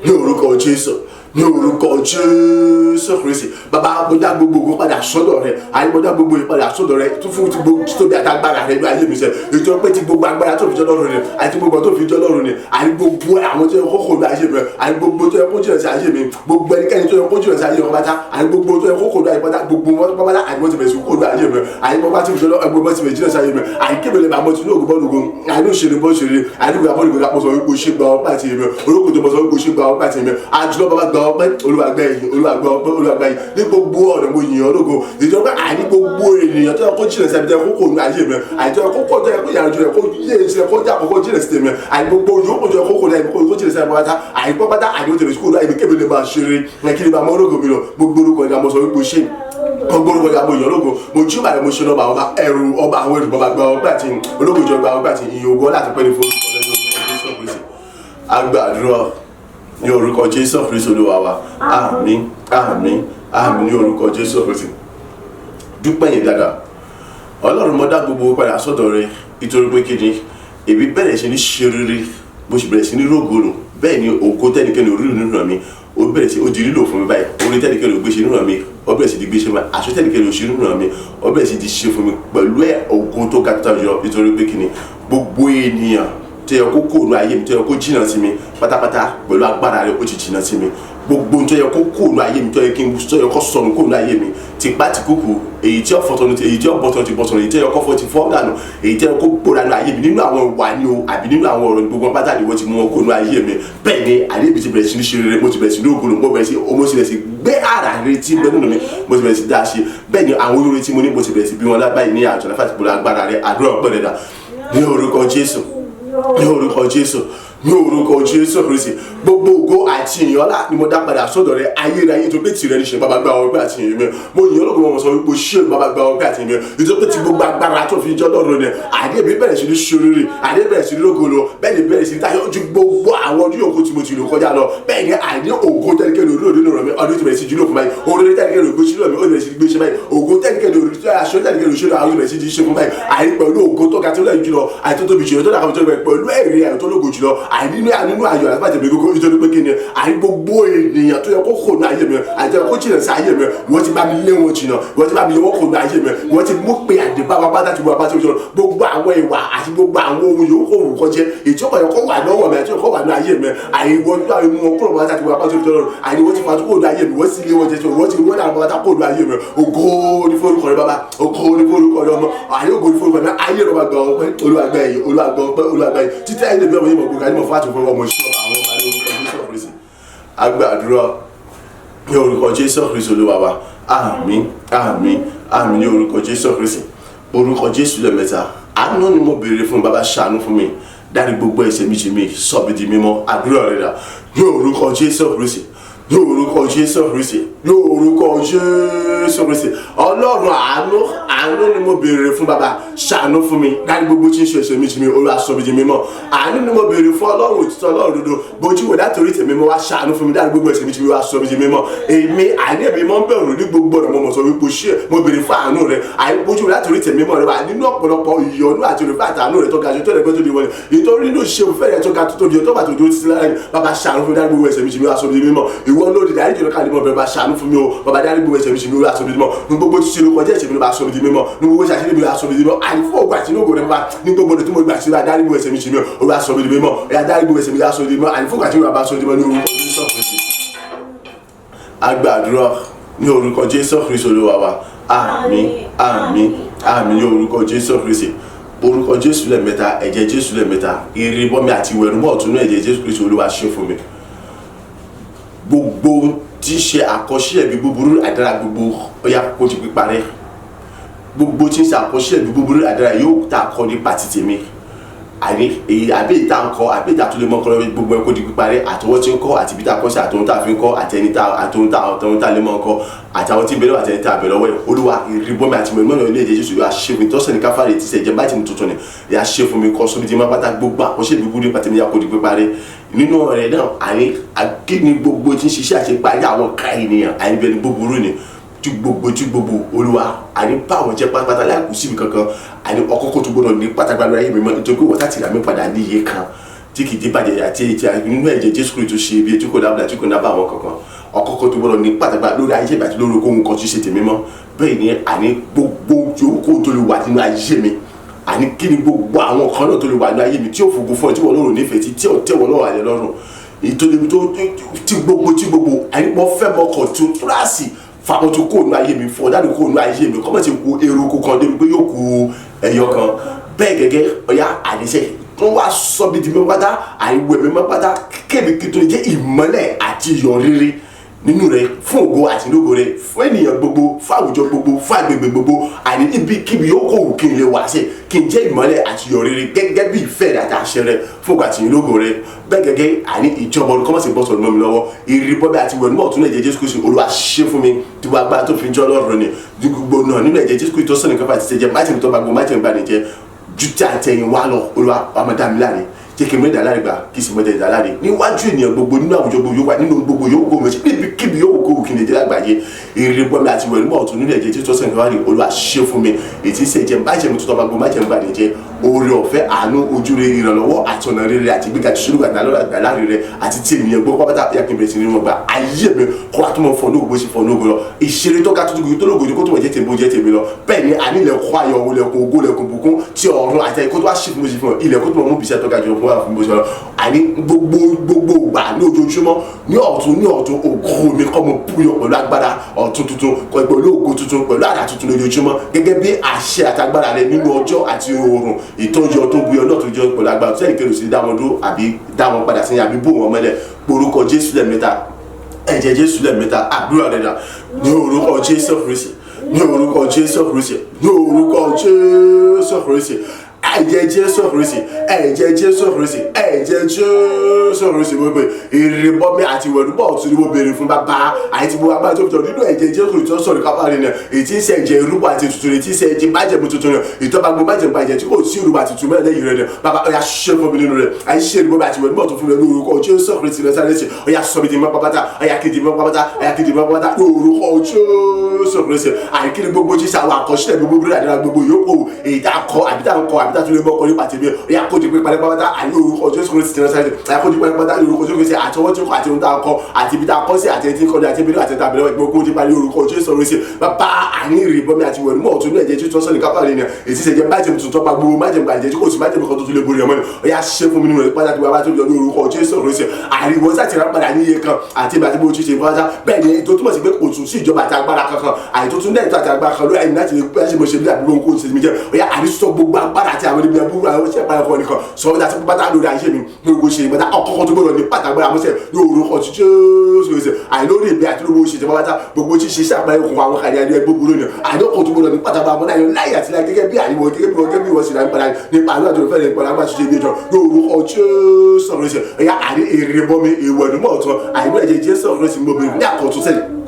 ní orúkọ Jésù, ní orúkọ Jésù Kristi. Bàbá, mo dá gbogbo ògo padà sọ́dọ̀ rẹ. Àyè, mo dá gbogbo ògo padà sọ́dọ̀ rẹ tó fún ti gbogbo títóbi àtàgbára rẹ ní ayé mi sẹ, ètò pé ti gbogbo agbára tó fi jẹ́ Ọlọ́run ni, àti gbogbo tó fi jẹ́ Ọlọ́run ni, àti gbogbo àwọn tó yẹ kó kó lu ayé mi, àti gbogbo tó yẹ kó jìnà sí ayé mi, gbogbo ẹnikẹ́ni tó yẹ kó jìnà sí ayé mi pátá, àti gbogbo tó yẹ kó kó lu ayé pátá, gbogbo wọn pátá, àti wọn ti bẹ̀rẹ̀ sí kó lu ayé mi, àti wọn bá ti fi jẹ́ Ọlọ́run, gbogbo ti bẹ̀rẹ̀ jìnà sí ayé mi, àti kébèlè bá mọ́ tinú ògùn bọ́ọ̀lù, àti òṣèré bọ́ ṣeré, àti gbogbo àbọ̀lù gbogbo àpọ̀sọ̀ wípé o ṣe, gba ọpẹ́ àti ìmọ̀ olókùn tó mọ̀ sọ wípé o ṣe, gba ọpẹ́ àti ìmọ̀ àjùlọ. Bàbá, gba ọpẹ́, Olúwa gba ẹ̀yìn, Olúwa gba ọpẹ́, Olúwa gba ẹ̀yìn ní gbogbo ọ̀nà. Mo yìn ọ́ lógo, ìjọba àní gbogbo ènìyàn tó yẹ kó jìnà sí àbí tó yẹ kó kò nu ayé mi, àti tó yẹ kó kó tó yẹ kó yàrá jù rẹ kó yé ìṣẹ̀lẹ̀ kó jà kó jìnà sí tèmi, àní gbogbo yòókù tó yẹ kó kò nu ayé mi kó jìnà sí àbí pátá, àní pátá, àní ó tẹ̀lé sí kó nu ayé mi kébì lè máa ṣeré ní kí ni bá mọ́ ológo mi lọ. Gbogbo orúkọ ìgbà mo sọ wípé o ṣe, gbogbo orúkọ ìgbà mo yàn lógo, mo jí bàrẹ̀, mo ṣe lọ́ba ọba ẹrù ọba àwọn ẹrù. Bàbá, gba ọgbà àti ológo ìjọ, gba ọgbà àti ìyìn, ògo láti pẹ́ ní fún orúkọ lẹ́nu Jésù Kristi. Agbàdúrà ní orúkọ Jésù Kristi Olúwa wa. Àmín, àmín, àmín ní orúkọ Jésù Kristi. Dúpẹ́ yẹn dáadáa. Ọlọ́run, mo dá gbogbo padà sọ́dọ̀ rẹ, nítorí pé kí ni èmi bẹ̀rẹ̀ sí ní ṣe rere, mo sì bẹ̀rẹ̀ sí ní rógòlò. Bẹ́ẹ̀ ni ògo tẹ́nikẹ́ni orí nínú mi, ó bẹ̀rẹ̀ sí ó di lílò fún mi báyìí. Orí tẹ́nikẹ́ni ò gbé ṣe nínú mi, ó bẹ̀rẹ̀ sí di gbé ṣe fún mi. Aṣọ tẹ́nikẹ́ni ò ṣe nínú mi, ó bẹ̀rẹ̀ sí di ṣe fún mi pẹ̀lú ẹ̀ ògo tó ga tó yọ, nítorí pé kí ni gbogbo ènìyàn tó yẹ kó kóònù ayé mi, tó yẹ kó jìnnà sí mi pátápátá, pẹ̀lú agbára rẹ̀, ó ti jìnnà sí mi. Gbogbo tó yẹ kó kóònù ayé mi, tó yẹ kí n tó yẹ kó sọnù kóònù ayé mi tipá ti kúkú, èyí tí ó fọtọ ní, èyí tí ó bọtọ ti bọtọ, èyí tí ó yẹ kó fọ ti fọ dànù, èyí tí ó yẹ kó gbóra nù ayé mi nínú àwọn ìwà ni o àbí nínú àwọn ọ̀rọ̀, gbogbo pátá ni wọ́n ti mú wọn kóònù ayé mi. Bẹ́ẹ̀ ni àyè mi ti bẹ̀rẹ̀ sí ní ṣe rere, mo ti bẹ̀rẹ̀ sí ní ògùn, mo bẹ̀rẹ̀ sí mo ti bẹ̀rẹ̀ sí gbé ara rere tí bẹ́ẹ̀ nínú mi, mo ti bẹ̀rẹ̀ sí dá ṣe. Bẹ́ẹ̀ ni àwọn olóore tí mo ní, mo ti bẹ̀rẹ̀ sí bí wọn lábáyé ní àjọ láfàtì pẹ̀lú agbára rẹ. Àdúrà ọpẹ́ rẹ dà ní orúkọ Jésù, ní orúkọ Jésù, ní orúkọ Jésù Kristi. Gbogbo ògo àti ìyànlá ni mo dá padà sọ́dọ̀ rẹ ayérayé tó pé tìrẹ ní ṣe. Bàbá, gba ọpẹ́ àti ìyìn mi. Mo yìn ológo, mo sọ wípé ṣé. Bàbá, gba ọpẹ́ àti ìyìn mi, nítorí pé ti gbogbo agbára tó fi jọ́ lọ́rùn ni àdé mi bẹ̀rẹ̀ sí ní ṣoríire, àdé bẹ̀rẹ̀ sí ní lógo lọ. Bẹ́ẹ̀ ni bẹ̀rẹ̀ sí ní tayọ ju gbogbo àwọn ọdún yòókù tí mo ti lò kọjá lọ. Bẹ́ẹ̀ ni àìní ògo tẹ́nikẹ́ni orí òde lòrọ̀ mi, ọdún ti bẹ̀rẹ̀ sí jí lókun báyìí. Orí tẹ́nikẹ́ni ògo sí lọ́mi, ó bẹ̀rẹ̀ sí gbé ṣe báyìí. Ògo tẹ́nikẹ́ni orí aṣọ tẹ́nikẹ́ni òṣèlú àwọn bẹ̀rẹ̀ sí jí ṣe fún báyìí, àìní pẹ̀lú ògo tó ga tó lẹ́yìn jùlọ, àìní tó tóbi jùlọ, tó dàgbà tó bẹ̀rẹ̀ pẹ̀lú ẹ̀rí àìní tó lógo jùlọ, àìní nínú ayọ̀ àti bàjẹ́ mi gbogbo, nítorí pé kí ni àìní Àní gbogbo ènìyàn tó yẹ kó kò ní ayé mi àti kó jìnà sí ayé mi, ìwọ ti bá mi lé wọn jìnà, ìwọ ti bá mi yọ wọn kò ní ayé mi, ìwọ ti mú pé àdébá wa bá tàbí wa bá tóbi jọ. Gbogbo àwọn ìwà àti gbogbo àwọn ohun yòókù òwò kọjẹ ètò ọkọ̀ yẹn kó wà lọ́wọ́ mi àti kó wà ní ayé mi, àìwọ nígbà mú wọn kúrò bá tàbí wa bá tóbi jọ lọ́rùn. Àìwọ ti fa kó ní ayé mi, wọ́n sì lé wọn jẹ, wọ́n ti wọ́n dàgbà bá kó ní ayé mi. Ògo ní forúkọ rẹ Bàbá, ògo ní forúkọ rẹ Ọmọ, àyè ògo ní forúkọ rẹ. Ayé rẹ bá gbà ọpẹ́, Olúwa gbà ẹ̀yìn, Olúwa gbà ọpẹ́, Olúwa gbà ẹ̀yìn títí ayé lè bí ọmọ yìí mọ̀ gbogbo ayé mọ̀ fún àtúnfọ́ ọmọ ìṣọ́ àwọn ọba ní orúkọ Jésù Kristi. Agbàdúrà ní orúkọ Jésù Kristi Olúwa wa. Àmín, àmín, àmín ní orúkọ Jésù Kristi. Orúkọ Jésù lẹ́ẹ̀mẹ́ta. Àánú ni mo béèrè fún Bàbá, ṣàánú fún mi, dárí gbogbo ẹ̀ṣẹ̀ mi jì mí, sọ mí di mímọ́. Àdúrà rẹ̀ dà ní orúkọ Jésù Kristi, ní orúkọ Jésù Kristi, ní orúkọ Jésù Kristi. Ọlọ́run àánú, àánú ni mo béèrè fún Bàbá, ṣàánú fún mi, dárí gbogbo tí ń ṣe ẹ̀ṣẹ̀ mi jì mí, Olúwa sọ mí di mímọ́. Àánú ni mo béèrè fún Ọlọ́run òtítọ́, Ọlọ́run òdodo, bójú wò láti orí tèmi mo wá, ṣàánú fún mi, dárí gbogbo ẹ̀ṣẹ̀ mi jì mí, wá sọ mí di mímọ́. Èmi àní èmi mọ́ ń bẹ̀rù ní gbogbo ọ̀nà, mo mọ̀ sọ wípé ṣé mo béèrè fún àánú rẹ. Àní bójú wò láti orí tèmi mọ́ rẹ wá nínú ọ̀pọ̀lọpọ̀ ìyọ́nú àti olùfẹ́ àtàánú rẹ tó ga jù tó lẹ́gbẹ́ tó di wọlé, ìtorí nínú ṣe òfẹ́ rẹ tó ga tó tóbi tó bá tó dúró títí lára yìí. Bàbá ṣàánú fún mi, dárí gbogbo ẹ̀ṣẹ̀ mi jì mí, wá sọ mí di mímọ́. Ìwọ lóde dárí jùlọ káàdì mọ́ bẹ̀rẹ̀, bá ṣàánú fún mi o Bàbá, dárí gbogbo ẹ̀ṣẹ̀ mi jì mí, wá sọ mí di mímọ́. Ní gbogbo títí ló kọjá ẹ̀ṣẹ̀ mi ló bá sọ mí di mímọ́, ní gbogbo ṣàṣírí mi wá sọ mí di mímọ́. Àní fún ògùn àti inú rẹ bá ní gbogbo ọdún tí mo gbà sí wa, dárí gbogbo ẹ̀ṣẹ̀ mi jì mí o, wá sọ mí di mímọ́. Ẹ̀yà dárí gbogbo ẹ̀ṣẹ̀ mi wá sọ mí di mímọ́. Àní fún ògùn àti inú rẹ bá sọ mí di mímọ́ ní orúkọ Jésù Kristi. Agbàdúrà ní orúkọ Jésù Kristi Olúwa wa. Àmín, àmín, àmín ní orúkọ Jésù Kristi. Orúkọ Jésù lẹ́ẹ̀mẹ́ta, ẹ̀jẹ̀ Jésù lẹ́ẹ̀mẹ́ta. Ìrìbọmi àti ìwẹ̀nùmọ́ ọ̀tún náà ẹ̀jẹ̀ Jésù Kristi Olúwa ṣe fún mi. Gbogbo tí ń ṣe àkọsílẹ̀ bí búburú àdára gbogbo, ó yá kó di píparẹ́. Gbogbo tí ń ṣe àkọsílẹ̀ bí búburú àdára yóò tá a kọ nípa ti tèmi, àní èyí àbí ìta ń kọ àbí ìta tó lè mọ kọ lọ́wọ́, gbogbo ẹ̀ kó di píparẹ́. Àtọwọ́ tí ń kọ́ àti ibi tá a kọ́ sí, àtọ̀hún tá a fi ń kọ́, àti ẹni tá àtọ̀hún tá àtọ̀hún tá a lè mọ kọ́, àtàwọn tí ń bẹ lọ́wọ́ àti ẹni tá a bẹ̀ lọ́wọ́ ẹ̀. Olúwa, ìrìbọmi àti mọ̀lẹ́mọ́ ilé ẹ̀jẹ̀ Jésù yóò ṣe fún mi tọ́sẹ̀ ní káfárí ti sẹ̀jẹ̀ báyìí tí tuntun ni yà ṣe fún mi kọ́ sóbi tí má pátá. Gbogbo àkọsílẹ̀ búburú nípa tèmi yà kó di píparẹ́. Nínú rẹ̀ náà, àní akíní gbogbo tí ń ṣiṣẹ́ àṣeparí àwọn ká ènìyàn, àní bẹ́ẹ̀ ni búburú ni tí gbogbo tí gbogbo. Olúwa, àní bá àwọn jẹ́ pátápátá láì kú síbi kankan. Àní ọkọ kó tó gbọdọ̀ ní pátápátá lórí ayé mi mọ́, nítorí pé wọ́n ti rà mí padà ní iye kan tí kì í dín bàjẹ́ àti èyí tí nínú ẹ̀jẹ̀ Jésù Kristi tó ṣe ibi tí kò dábàá tí kò dábàá àwọn kankan. Ọkọ kó tó gbọdọ̀ ní pátápátá lórí ayé mi àti lórí ohun kan tí ṣe tèmi mọ́. Bẹ́ẹ̀ ni àní gbogbo yòókù tó lè wà nínú ayé mi, àní kí ni gbogbo àwọn kan náà tó lè wà nínú ayé mi tí ò fògo fún ẹ, tí wọ́n lọ́rùn nífẹ̀ẹ́ tí ò tẹ̀wọ́ lọ́rùn àlẹ́ lọ́rùn ìtòlè tó tí gbogbo tí gbogbo. Àní mo fẹ́ mọ́kàn tó túrásì fàwọn tó kó nu ayé mi, fọ dáàbò kó nu ayé mi, kọ́mọ̀ ti ku eruku kan débi pé yóò ku ẹyọ kan. Bẹ́ẹ̀ gẹ́gẹ́ ọ̀yá àdìsẹ́ tó wá sọ bí di mi pátá, àìwẹ̀ mi mọ́ pátá, kébì kí tó lè jẹ́ ìmọ́lẹ̀ àti iyọ̀ rere nínú rẹ fún ògo àti lógo rẹ, fún ènìyàn gbogbo, fún àwùjọ gbogbo, fún agbègbè gbogbo, àní ibikíbi yóò kó wù kí n lè wá sí, kí n jẹ́ ìmọ́lẹ̀ àti iyọ̀ rere gẹ́gẹ́ bí ìfẹ́ rẹ àti àṣẹ rẹ fún ògo àti lógo rẹ. Bẹ́ẹ̀ gẹ́gẹ́ àní ìjọba ọdún kọ́mọ̀sí bọ́ sọ̀rọ̀ mọ́ mi lọ́wọ́. Ìrìbọmi àti ìwẹ̀nùmọ́ ọ̀tún ẹ̀jẹ̀ Jésù Kristi Olúwa ṣe fún mi tí wọ́n agbára tó fi ń jọ́ lọ́rùn ni gbogbo náà nínú ẹ̀jẹ̀ Jésù Kristi tó sọ̀nì kan fà ti ṣe jẹ́ májèmí tó bá gbọ́ májèmí bá ní jẹ́ ju tí àtẹ̀yìn wá lọ. Olúwa, wàá dá mi láre, jẹ́ kí n mẹ́ta láre gbà, kí sì mẹ́ta láre níwájú ènìyàn gbogbo, nínú àwùjọ gbogbo yóò wà, nínú gbogbo yóò kó mẹ́sì, níbikíbi yóò kó kí n lè jẹ́ lágbàáyé. Ìrìbọmi àti ìwẹ̀nùmọ́ ọ̀tún nínú ẹ̀jẹ̀ Jésù tó sọ̀nì kan wá ní Olúwa ṣe fún mi ètí ṣe jẹ́ májèmí tó bá gbọ́ májèmí bá ní jẹ́. Oore ọ̀fẹ́, àánú, ojúre, ìrànlọ́wọ́ àti ọ̀nà rere àti ìgbéga tí sólùgbà láre rẹ àti tí ènìyàn gbọ́ pápátá yà kí n bẹ̀rẹ̀ sí ní wọn gba ayé mi kó wá tó mọ̀ fọ́ lóògùn bó ṣe fọ́ lóògùn lọ, ìṣeré tó ga tó tó lóògùn kó tó mọ̀ jẹ́ tèmi bó jẹ́ tèmi lọ. Bẹ́ẹ̀ ni àní ilẹ̀kùn ayọ̀, ilẹ̀kùn ògo, ilẹ̀kùn bùkún tí ọ̀run àti ẹ̀kọ́ tó wá ṣì fún bó ṣe fún ọ, ilẹ̀kùn tó mọ̀ mú bìṣẹ́ tó ga jù fún wa fún bó ṣe lọ. Àní gbogbo gbogbo gbà ní ojoojúmọ́ ní ọ̀tún ní ọ̀tún, ògo mi kọ́ mo búyọ pẹ̀lú agbára ọ̀tún tuntun, pẹ̀lú ògo tuntun, pẹ̀lú àrà tuntun lójoojúmọ́ gẹ́gẹ́ bí àṣẹ àtagbára rẹ nínú ọjọ́ àti oòrùn ìtọ́jú tó búyọ náà tó jọ pẹ̀lú agbára tó sẹ́yìn kéré sí dá wọn dúró àbí dá wọn padà sẹ́yìn àbí bò wọn mọ́lẹ̀. Orúkọ Jésù lẹ́ẹ̀mẹ́ta, ẹ̀jẹ̀ Jésù lẹ́ẹ̀mẹ́ta. Àdúrà rẹ̀ dà ní orúkọ Jésù Kristi, ní orúkọ Jésù Kristi, ní orúkọ Jésù Kristi. Ẹ̀jẹ̀ Jésù Kristi, ẹ̀jẹ̀ Jésù Kristi, ẹ̀jẹ̀ Jésù Kristi. Gbogbo ìrìbọmi àti ìwẹ̀nùmọ́ ọ̀tún ni mo béèrè fún Bàbá àti gbogbo agbára tó fi tọ̀ nínú ẹ̀jẹ̀ Jésù Kristi tó sọ̀rọ̀ kápá rẹ̀ náà, èyí tí ń ṣe ẹ̀jẹ̀ ìrúbọ àti ètùtù rẹ̀, tí ń ṣe ẹ̀jẹ̀ májẹ̀mú tuntun rẹ̀, ìtọ́ba gbogbo májẹ̀mú bàjẹ́ tí kò sí ìrúbọ àti ètùtù mẹ́rin lẹ́yìn rẹ̀ náà. Bàbá, ọ̀yà ṣe fún mi nínú rẹ̀, àyè ṣe ìrúbọ àti ìwẹ̀nùmọ́ ọ̀tún fún mi ní orúkọ Jésù Kristi Násárẹ́tì. Ọ̀yà sọ mi di mọ́ pápátá, ọ̀yà kejì mọ́ pápátá, ọ̀yà kejì mọ́ pápátá ní orúkọ Jésù Kristi. Àìkíni gbogbo jíṣẹ́ àwọn àkọsílẹ̀ gbogbo bí àdúrà gbogbo yòókù èyí tá a kọ àbí tá a ń kọ àbí tá pátá tó lè mọ́ ọkọ nípa tèmi ó yá kó di pé pátápátá àní orúkọ Jésù Kristi ti Násárẹ́tì ó yá kó di pátápátá ní orúkọ Jésù Kristi àti ọwọ́ tí ó kọ àti ohun tá a kọ àti ibi tá a kọ sí àti ẹni tí ń kọ ní àti ibi náà àti ẹni tàbí lọ́wọ́ gbogbo ti parí orúkọ Jésù Kristi bàbá àní ìrìbọmi àti ìwẹ̀nùmọ́ ọ̀tún ní ẹ̀jẹ̀ tí ó sọ ní kápá rẹ̀ ni èyí tí ṣe májèmú tuntun pa gbogbo májèmú àjẹ́ tí kò sí májèmú kan tó tún lè borí ọmọ ni ó yá ṣe fún mi nínú rẹ̀ pátá tí wàá bá tó lọ ní orúkọ Jésù Kristi àríwọ̀ sáti rà padà ní iye kan àti ìgbà tí mo ti ṣe pátá bẹ́ẹ̀ ni tó túmọ̀ sí pé kò tún sí ìjọba àti agbára kankan àyè tó tún lẹ́ẹ̀tọ́ àti agbára kan lórí ẹ̀yìn láti lè pẹ́ ṣe mo ṣe bí àbúrò nǹkó ṣe mi jẹ́ ó yá àrísọ gbogbo agbára àti àwọn ibi àbúrò àwọn iṣẹ́ ìpayà kan nìkan sọ wọ́n dá sí pátá lórí ayé mi ní gbogbo ṣe ìpátá ọkọ̀ọ̀kan tó gbọ́dọ̀ ní pàtàgbára mọ́sẹ̀ ní orúkọ Jésù Kristi àìlórí ìgbé àti lówó ṣe ìjọba pátá gbogbo ṣíṣe iṣẹ́ àpáyé òkùnkùn àwọn kàdé adé gbogbo lónìí àìlókò tó gbọ́dọ̀ ní pàtàgbára mọ́ láyé láyé àti láyé gẹ́gẹ́ bí àyíwọ̀ gẹ́gẹ́ bí wọ́n gẹ́gẹ́ bí wọ́n sì láyé padà nípa àlọ́ àti olùfẹ́ rẹ̀ padà máa ṣiṣẹ́ ibi ìjọ ní orúkọ Jésù Kristi ẹ̀yà àrí èrè bọ́mi èèwọ̀ ẹ̀dùnmọ̀ ọ̀tún àìlú ẹ̀jẹ̀ Jésù Kristi mọ́bìnrin ní àkọ́tún sẹ́yìn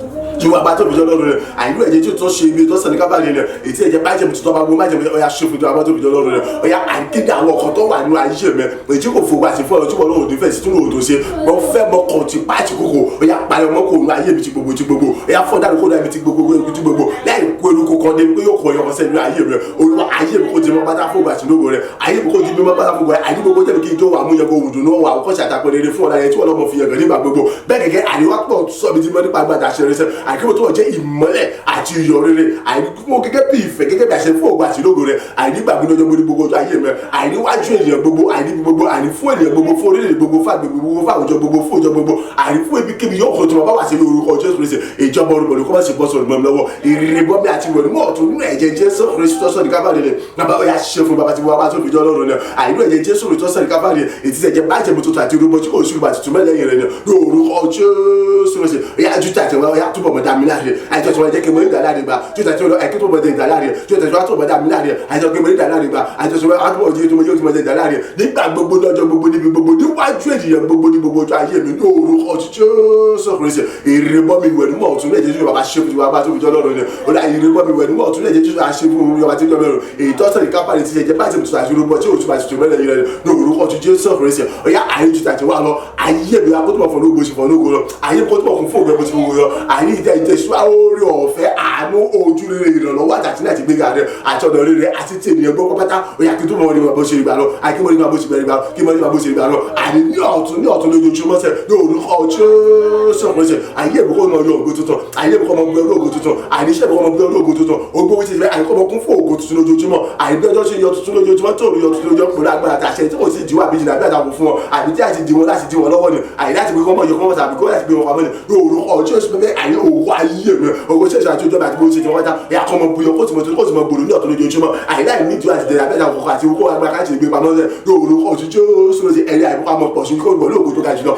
tí wọ́n bá tó fi jọ lọ́rùn rẹ̀ àìlú ẹ̀jẹ̀ tí ó tó ṣe ibi tó sàn ní kábàárì rẹ̀ ètí ẹ̀jẹ̀ bá jẹ̀mú tuntun bá gbó má jẹ̀mú ọ̀yà ṣe fún tó bá tó fi jọ lọ́rùn rẹ̀ ọ̀yà àìkéde àwọn ọkọ̀ tó wà nínú ayé mẹ́ èyí kò fògbà sí fún ọ̀rọ̀ tí wọ́n lọ́wọ́ òdì fẹ́ sí tún lòdò ṣe wọ́n fẹ́ mọ kàn tí pàtì kòkò ọ̀yà parí ọmọ kò nínú ayé mi ti gbogbo ti gbogbo ọ̀yà fọ́ dànù kó dàbí ti gbogbo ti gbogbo láì kó eruku kan débi pé yóò kọ ọyọ ọsẹ nínú ayé rẹ Olúwa ayé mi kò di mọ́ pátá fún ìgbà lógo rẹ ayé mi kò di mímọ́ pátá fún ìgbà ayé gbogbo jẹ́bi kí n tó wà mú yẹn kó wùdùn náà wà kọ́ṣà àtàkùn rere fún ọ̀la yẹn tí wọ́n lọ́mọ fi yẹn gàn nígbà gbogbo bẹ́ẹ̀ gẹ́gẹ́ àríwá pọ̀ sọ mi ti mọ́ nípa agbada àṣẹ rẹ sẹ́ àìkébò tó jẹ́ ìmọ́lẹ̀ àti iyọ̀ rere àìníkú gẹ́gẹ́ bí ìfẹ́ gẹ́gẹ́ bí àṣẹ fún ògo àti lógo rẹ̀ àìnígbàgbé lọ́jọ́ gbogbo gbogbo ọjọ́ ayé rẹ̀ àìníwájú ènìyàn gbogbo àìníbi gbogbo àìní fún ènìyàn gbogbo fún orílẹ̀-èdè gbogbo fún àgbègbè gbogbo fún àwùjọ gbogbo fún ìjọ gbogbo àìní fún ibikíbi yóò kó tó máa bá wà sí ní orúkọ Jésù Kristi ìjọba olùbọ̀lù kó má sì bọ́ sọ̀rọ̀ mọ́ mi lọ́wọ́ ìrìbọmi àti ìwẹ̀nùmọ́ ọ̀tún nínú ẹ̀jẹ̀ Jésù Kristi tó sọ̀rọ̀ kábàlì rẹ̀ nàbà ó yá ṣe fún bàbá tí wọ́n bá tó fi jọ lọ́rùn náà àìní ẹ̀jẹ̀ Jésù Kristi tó sọ̀rọ̀ kábàlì ètí ẹ̀jẹ̀ bájẹ̀mú tuntun àti irúgbó tí kò sí ìgbà tuntun mẹ́lẹ́yìn rẹ̀ ní orúkọ Jésù Kristi ó yá ju tàtẹ̀ wá ó yá túbọ̀ mọ́ dá mi láre àìjọ tí wọ́n jẹ́ kí mo ní ìdá láre gbà tí ó tàtí wọ́n ẹ̀kí tó mọ̀ dé ìdá láre tí ó tàtí wọ́n tó mọ̀ dá mi láre àìjọ kí mo ní ìdá láre gbà àìjọ tí wọ́n á túbọ̀ jẹ́ tó mọ̀ yóò tó mọ̀ dé ìdá láre nígbà gbogbo lọ́jọ́ gbogbo níbi gbogbo níwájú ènìyàn gbogbo ní gbogbo ọjọ́ ayé mi ní orúkọ Jésù Kristi èrè bọ́ mi wẹ̀ nímọ̀ ọ̀tún lẹ́jẹ̀ Jésù bàbá ṣe fún bàbá tó fi jọ lọ́rùn ni ó dá èrè bọ́ mi wẹ̀ nímọ̀ ọ̀tún lẹ́jẹ̀ Jésù àṣẹ fún bàbá tó fi jọ lọ́rùn èyí tó sọ̀rọ̀ kápá ti ṣe bá ti mú tuntun àti rúbọ tí òtún àti tuntun mẹ́lẹ̀ yìí rẹ̀ ní orúkọ Jésù Kristi ó yá àyè ju tàti wá lọ ayé mi akótó fọ̀ lógo ṣe fọ̀ lógo lọ ayé kótó kún fún ògbẹ́ bó ti fún lọ ayé ìdá ìjẹsùn orí ọ̀fẹ́ àánú ojú rere ìrànlọ́wọ́ àti àti gbéga rẹ àti ọ̀nà rere àti tí ènìyàn gbọ́ pátá ó yá kí tó mọ̀ ní bó ṣe gbà lọ àkí mọ̀ ní bó ṣe gbà lọ kí mọ̀ ní bó ṣe gbà lọ àní ní ọ̀tún ní ọ̀tún lójoojúmọ́ sẹ̀ ní orúkọ Jésù Kristi ayé ìbùkún ọmọ yọ ògo tuntun ayé ìbùkún ọmọ gbé ògo tuntun àní iṣẹ́ ìbùkún ọmọ gbé ògo tuntun ogbó wíṣẹ́ ìfẹ́ àyíkọ́ ọmọ kún fún ògo tuntun lójoojúmọ́ àní bí ọjọ́ ṣe yọ tuntun lójoojúmọ́ tó yọ tuntun lójoojúmọ́ pẹ̀lú agbára àti àṣẹ tí kò sí ìdíwọ́ àbí jìnnà àbí àtàkùn fún wọn àbí tí àti dì wọn láti dì wọn lọ́wọ́ ni àyè láti gbé kọ́mọ yọ kọ́mọ tàbí kó láti gbé wọn pamọ́ ni ní orúkọ Jésù pé àyè òwò ayé mi òwò ṣẹ̀ṣẹ̀ àti ojú ọba àti bó ṣe ti wọ́n ta ẹ̀yà kọ́mọ buyọ kó tìmọ̀ kó tìmọ̀ gbòòrò ní ọ̀tún lójoojúmọ́ àyè láì ní ìdíwọ́ àti dẹ̀rẹ̀ abẹ́ta kọ̀ọ̀kan àti kó agbára káàkiri gbé pamọ́ sẹ́ ní orúkọ Jésù ṣe ẹ̀rí àìkú àmọ́ pọ̀ sí kó gbọ́ lóògùn tó ga jùlọ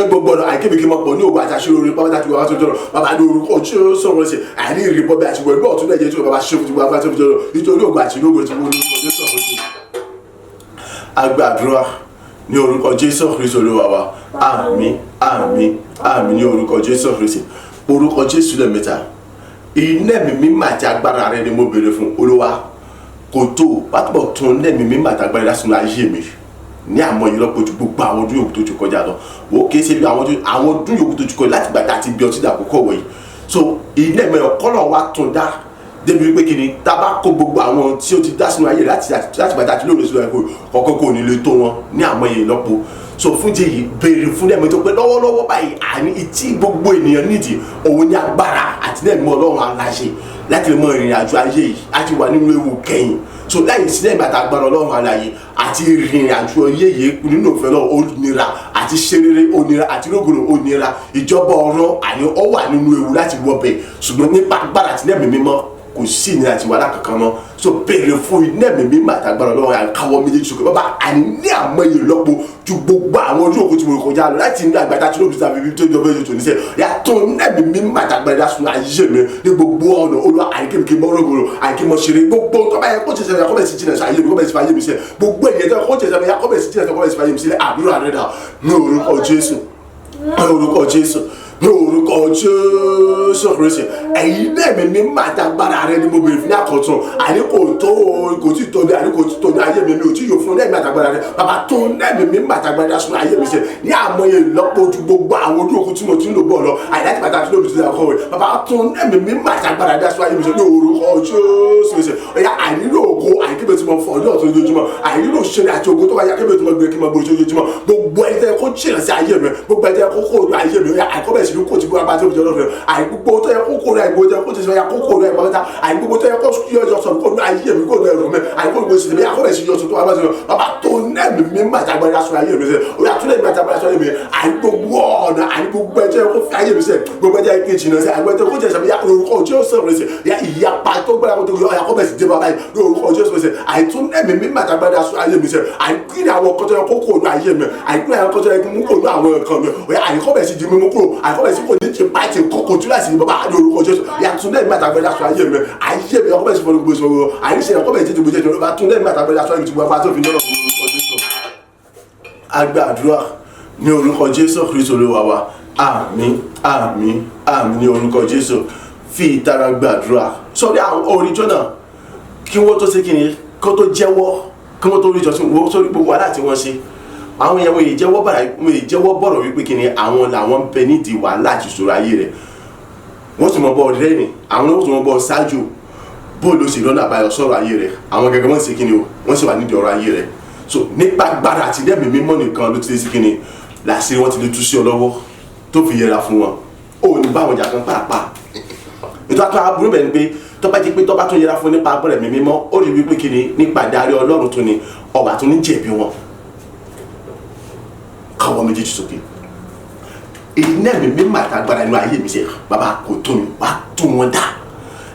gbogbo ọ̀nà àìkébìkí mọ̀ pọ̀ ní ògùn àti àṣírí orin pátá tí wọ́n tó jọrọ bàbá ní orúkọ Jésù Kristi àìní ìrìbọn bí àti wọ̀ ẹgbẹ́ ọ̀tún lẹ́jẹ̀ tí bàbá ṣe fún ti wọ́n tó jọrọ nítorí ògùn àti ológun tí wọ́n ní orúkọ Jésù Kristi. A gbàdúrà ní orúkọ Jésù Kristi Olúwa wa àmín àmín àmín ní orúkọ Jésù Kristi orúkọ Jésù lẹ́ẹ̀mẹ́ta iná ẹ̀mí mímọ́ àti agbára rẹ ni mo béèrè fún Olúwa kò tó pátọ́pọ̀ tún iná ẹ̀mí mímọ́ àti agbára rẹ lásìkò ayé mi ní àmọ́ yìí lọ́pọ̀ ju gbogbo àwọn ọdún yòókù tó ti kọjá lọ wò ó kìí ṣe bí àwọn ọdún yòókù tó ti kọjá láti gbà tá a ti bí ọtí dàkókò wọ̀nyí so iná ẹ̀mí ọ̀kọ́lọ̀ wa tún dá débi wípé kí ni tá a bá kó gbogbo àwọn tí ó ti dá sínú ayé láti gbà tá a ti lóore sínú ẹ̀kọ́ kọ̀ọ̀kan kò ní lè tó wọn ní àmọ́ yìí lọ́pọ̀ so fún jẹ yìí béèrè fún ẹ̀mí tó pé lọ́wọ́lọ́wọ́ báyìí àní ìtí gbogbo ènìyàn nídìí òun ní agbára àti ní ẹ̀mí Ọlọ́run aláṣẹ láti lè mọ ìrìn àjò ayé yìí láti wà nínú ewu kẹyìn so láyé sí lẹ́yìn bàtà agbára Ọlọ́run aláyé àti ìrìn àjò ayé yìí nínú òfin náà ó nira àti ṣe rere ó nira àti rógòrò ó nira ìjọba ọ̀run àní ó wà nínú ewu láti wọbẹ̀ ṣùgbọ́n nípa agbára àti ẹ̀mí mímọ́ kò sí ìnira àti wàhálà kankan mọ́ so béèrè fún iná ẹ̀mí mímọ́ àtàgbára Ọlọ́run àkáwọ́ méjèèjì sókè bàbá àní ní àmọye lọ́pọ̀ ju gbogbo àwọn ojú òkú tí mo kọjá lọ láti inú àgbàdá tí lóbi tàbí tó jọ bẹ́ẹ̀ tó ní sẹ́ yàtọ̀ iná ẹ̀mí mímọ́ àtàgbára dá ayé mi ní gbogbo ọ̀nà Olúwa àìkémikí mọ́ rògbòrò àìkémọ́ ṣeré gbogbo tó bá yẹ kó ṣẹṣẹ kó bẹ̀ sí jìnà sí ayé mi kó bẹ̀ sí fàyè mi sílẹ̀ gbogbo ènìyàn tó kó ṣẹṣẹ kó bẹ̀ sí jìnà kó bẹ̀ sí fàyè mi sílẹ̀ àdúrà rẹ̀ dà ní orúkọ Jésù ní orúkọ Jésù Ní orúkọ Jésù Kristi, ẹ̀yin náà mi ní màdàgbára rẹ ni mo bèrè fún ní àkọ́tún. Àní kò tó, kò tí tó mi, àní kò tí tó mi, ayé mi mi ò tí yóò fún lẹ́ẹ̀mí àtàgbára rẹ. Bàbá, tó lẹ́ẹ̀mí mi màdàgbára rẹ sún ayé mi ṣe ní àmọye ìlọ́po ju gbogbo àwọn ojú òkú tí mo ti ń lò bọ̀ lọ, àyè láti bàtà tí lóbi ti dà kọ́ wẹ̀. Bàbá, tó lẹ́ẹ̀mí mi màdàgbára rẹ sún ayé mi ṣe ní orúkọ Jésù Kristi. Ọ̀yà, àìnílò ògo àìkébè tí mo fọ̀ ní ọ̀tún lójoojúmọ́, àìnílò ṣẹlẹ̀ àti ògo tó wáyé akébè tí mo gbé kí n máa borí lójoojúmọ́. Gbogbo ẹni tẹ́ kó jìnà sí ayé mi, gbogbo ẹni tẹ́ kó kó ayé mi, ọ̀yà, àìkọ́bẹ̀ sí kó ti gbọ́ abá tó fi jọ lọ́fẹ̀ẹ́. Àìgbogbo tó yẹ kó kó rẹ̀, àìgbogbo tó yẹ kó ti sọ ya kó kó rẹ̀ pátá, àìgbogbo tó yẹ kó yọ sọ kó nu ayé mi, kó nu ẹrù mi, àìgbogbo sì mi àkọ́bẹ̀ sí yọ sọ tó wà bá sọ. Bàbá, tó nẹ́ẹ̀mí mi màtàgbára sọ ayé mi sẹ, ọ̀yà, tó nẹ́ẹ̀mí màtàgbára sọ ayé mi. Àìgbogbo ọ̀nà, àìgbogbo ẹjẹ́ kó fi ayé mi sẹ, gbogbo ẹjẹ́ kí n jìnnà sí, àìgbogbo ẹjẹ́ kó jẹ́ sẹ́mi ya lórúkọ Jésù rẹ̀ sẹ, ya ìyapa tó gbára kó tó yọ àkọ́bẹ̀ sí dé bàbá yìí lórúkọ Jésù rẹ̀ sẹ. Àìtún nẹ́ẹ̀mí mi màtàgbára sọ ayé mi sẹ, àìkiri àwọn kọ́tọ́ yẹ kó kó nu ayé mi, àìkiri àwọn kọ́tọ́ yẹ kó mú kó nu àwọn nǹkan mi, ọ̀yà, àìkọ́bẹ̀ sí di mímú kúrò, àìkọ́bẹ̀ sí kò ní ti pàtì kókò tí láti ní bàbá lórúkọ Jésù. Yàtún lẹ́yìn màtàgbára sọ ayé mi, ayé mi ọkọ́bẹ̀ sí fọlọ́ gbogbo ìṣòro àìríṣẹ́ ọkọ́bẹ̀ sí ti gbogbo ìṣòro. Bá tún lẹ́yìn màtàgbára sọ ayé mi ti gbogbo apá tó fi lọ́rọ̀ lórúkọ Jésù. Agbàdúrà ní orúkọ Jésù Kristu Olúwa wa. Àmín, àmín, àmín ní orúkọ Jésù. Fi ìtara gbàdúrà sórí àwọn oríjọ́ náà kí wọ́n tó ṣe kí ni, kó tó jẹ́wọ́, kí wọ́n tó rí ìjọsìn wọ́n sórí gbogbo wàhálà tí wọ́n ṣe. Àwọn yẹn, wọ́n yìí jẹ́wọ́ bàrà, wọ́n yìí jẹ́wọ́ bọ̀rọ̀ wípé kí ni àwọn làwọn ń bẹ nídìí wàhálà àti ìṣòro ayé rẹ̀. Wọ́n sì mọ bọ́ rẹ́rìn, àwọn wọ́n sì mọ bọ́ ṣáájú bóòlù sì lọ́nà àbáyọ sọ̀rọ̀ ayé rẹ̀. Àwọn gẹ́gẹ́ wọ́n sì kí ni o, wọ́n sì wà nídìí ọ̀rọ̀ ayé rẹ̀. So nípa agbára àti ẹ̀mí mímọ́ nìkan ló ti lè sí kí ni làṣírí wọn ti lè tú sí ọ lọ́wọ́ tó fi yẹra fún wọn. Ó ní báwọn jà kan pàápàá. Ètò àtọ́ aburú bẹ̀ ni pé tọ́ba jẹ́ pé tọ́ba tó yẹra fún nípa agbára ẹ̀mí mímọ́, ó rí wípé kí ni nípa ìdarí Ọlọ́run tó ni ọba tó ní jẹ̀bi wọn. Káwọ́ méjèèjì sókè. Iná ẹ̀mí mímọ́ àtàgbára inú ayé mi ṣe, bàbá, kò tó mi, wàá tún wọn dá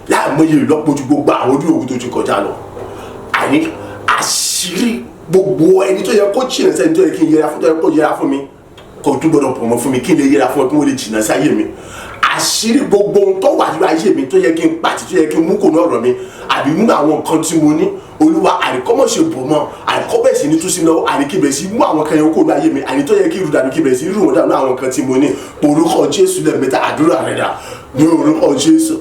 láàmúyẹ ìlọ́po ju gbogbo àwọn ojú òkú tó ti kọjá lọ. Àní àṣírí gbogbo ẹni tó yẹ kó jìnnà sẹ́ni tó yẹ kí n yẹra fún, tó yẹ kó yẹra fún mi, kò tún gbọdọ̀ pọ̀ mọ́ fún mi kí n lè yẹra fún ẹ, kí wọ́n lè jìnnà sí ayé mi. Àṣírí gbogbo ohun tó wà nínú ayé mi tó yẹ kí n pàtì, tó yẹ kí n mú kò ní ọ̀rọ̀ mi, àbí nínú àwọn nǹkan tí mo ní, Olúwa, àríkọ́mọ̀ṣe bò mọ́, àríkọ́bẹ̀sì ní túnṣe lọ́wọ́, àríkíbẹ̀sì mú àwọn kan yẹn kó ní ayé mi, àní tó yẹ kí irú dànù, kíbẹ̀sì rú wọn dànù àwọn nǹkan tí mo ní. Orúkọ Jésù lẹ́ẹ̀mẹ́ta, àdúrà rẹ̀ dà. Ní orúkọ Jésù,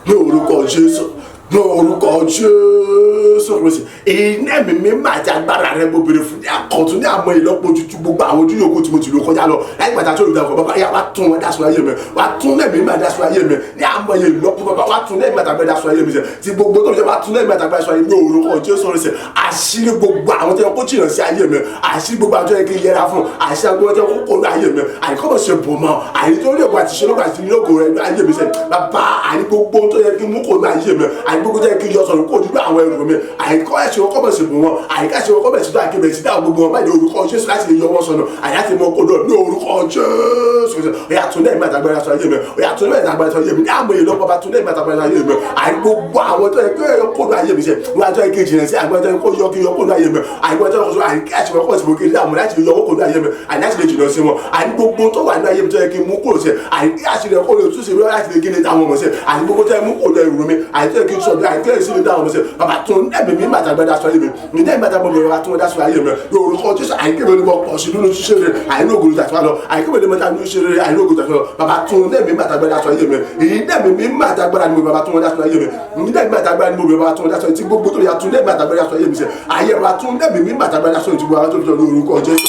ní orúkọ Jésù, ní orúkọ Jésù Kristi, iná ẹ̀mí mímọ́ àti agbára rẹ mo bèrè fún ní àkọ́tún ní àmọ́ ìlọ́po tuntun gbogbo àwọn ojú yòókù tí mo ti lò kọjá lọ láì gbàtà tó olùdókòwò. Bàbá yà, wá tún wọn dáṣọ ayé mi, wá tún lẹ́mí mímọ́ dáṣọ ayé mi ní àmọ́ ìlọ́po. Bàbá, wá tún lẹ́mí àtàgbẹ́ dáṣọ ayé mi sẹ́ ti gbogbo tó ń jẹ́, wá tún lẹ́mí àtàgbẹ́ dáṣọ ayé mi ní orúkọ Jésù Kristi. Àṣírí gbogbo àwọn tó yẹ kó jìnnà sí ayé mi, àṣírí gbogbo àwọn tó yẹ kí n yẹra fún, àṣírí gbogbo tó yẹ kó kó ní ayé mi, àìkọ́mọ̀ ṣe bò mọ́, àyè tó lè wà ti ṣe lọ́gbà àti nílòkò rẹ̀ ní ayé mi sẹ́. Bàbá, àyè gbogbo tó yẹ kí n mú kó ní ayé mi, àyè gbogbo tó yẹ kí n yọ sọ̀rọ̀ kó dúdú àwọn ẹrù mi, àìkọ́ ẹ̀ṣẹ̀ wọn kọ́mọ̀ sí bò wọn, àìkọ́ ẹ̀ṣẹ̀ wọn kọ́mọ̀ sí tó àkébẹ̀ sí dáhùn gbogbo wọn báyìí ní orúkọ Jésù, láti lè yọ wọn sọnù, àyè láti mọ kó lọ ní orúkọ Jésù. Ọ̀yà, tún lẹ́yìn mẹ́ta sọ ayé mi. Ọ̀yà, tún lẹ́yìn mẹ́ta sọ ayé mi ní àmọ́ ìlọ́pọ̀. Bá tún lẹ́yìn mẹ́ta sọ ayé mi. Àyè gbogbo àwọn tó yẹ kó lọ ayé mi sẹ́, wọn àti kí n jìnnà sí àgbẹ̀ tó yẹ kó yọ kí yọ kó lọ ayé mi, àyè tó yẹ kó sọ àyè ẹ̀ṣẹ̀ wọn kọ́ sí mo kí n dáhùn láti yọ kó lọ ayé mi, àyè láti lè jìnnà sí wọn. Àyè gbogbo tó wà ní ayé mi tó yẹ kí n mú kúrò sí, àyè àṣírí ẹ̀ kó lè tún sí láti lè kí n lè dáhùn ọmọ sí, àyè gbogbo tó yẹ mú kó lọ ẹrù mi, àyè tó yẹ kí n sọ àyè tó yẹ sí lè dáhùn ọmọ sí. Bàbá, tún ẹ̀mí mi màtàgbẹ́ dá sọ ayé mi ní dẹ́gbẹ́ màtàgbẹ́ mi, bàbá, tún dá sọ ayé mi lórúkọ Jésù. Àyè kébé ni mo pọ̀ sí nínú ṣíṣe rẹ̀, àyè ní ògùn tàbí lọ, àyè kébé ni mo ta nínú ṣíṣe rẹ̀, àyè ní ògùn tàbí lọ. Bàbá, tún ẹ̀mí màtàgbẹ́ dá sọ ayé mi. Èyí dẹ́mi mi màtàgbára ni mo, bàbá, tún dá sọ ayé mi. Èyí dẹ́mi màtàgbára ni mo, bàbá, tún dá sọ tí gbogbo tó yà, tún dẹ́mi màtàgbẹ́ dá sọ ayé mi sẹ ayé. Bàbá, tún dẹ́mi mi màtàgbẹ́ dá sọ tí gbogbo àwọn tó fi sọ lórúkọ Jésù.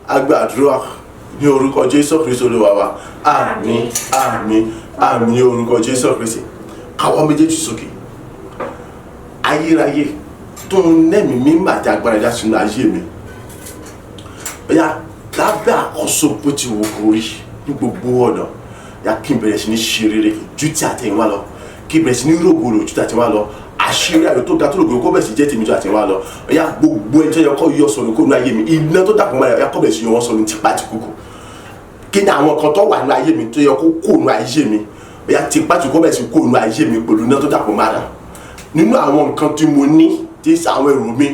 Agbàdúrà ní orúkọ Jésù Kristu Olúwa wa. Àmín, àmín, àmín ní orúkọ Jésù Kristi. Káwọ́ méjèèjì sókè. Ayérayé, tó ń nẹ́mí mímọ́ àti agbára já sínú ayé mi, bóyá lábẹ́ àkóso bó ti wù kó rí ní gbogbo ọ̀nà, yá kí n bẹ̀rẹ̀ sí ní ṣe rere ju ti àtẹ̀yìnwá lọ, kí n bẹ̀rẹ̀ sí ní rògbòrò ju ti àtẹ̀yìnwá lọ, àṣírí ayọ̀ tó ga tó rògbòrò kó bẹ̀rẹ̀ sí jẹ́ tèmi ju àtẹ̀yìnwá lọ. Yá, gbogbo ẹjọ́ yẹ kó yọ sọ̀rọ̀ kó nu ayé mi, iná tó dàpọ̀ mọ́ra, yá kó bẹ̀rẹ̀ sí yọ wọ́n sọ̀rọ̀ tipa ti kúkú. Kí ni àwọn kan tó wà nínú ayé mi tó yẹ kó kó nu ayé mi, bóyá tipa tí kó bẹ̀rẹ̀ sí kó nu ayé mi pẹ̀lú iná tó dàpọ̀ mọ́ra nínú àwọn nǹkan tí mo ní, tí àwọn èrò mi,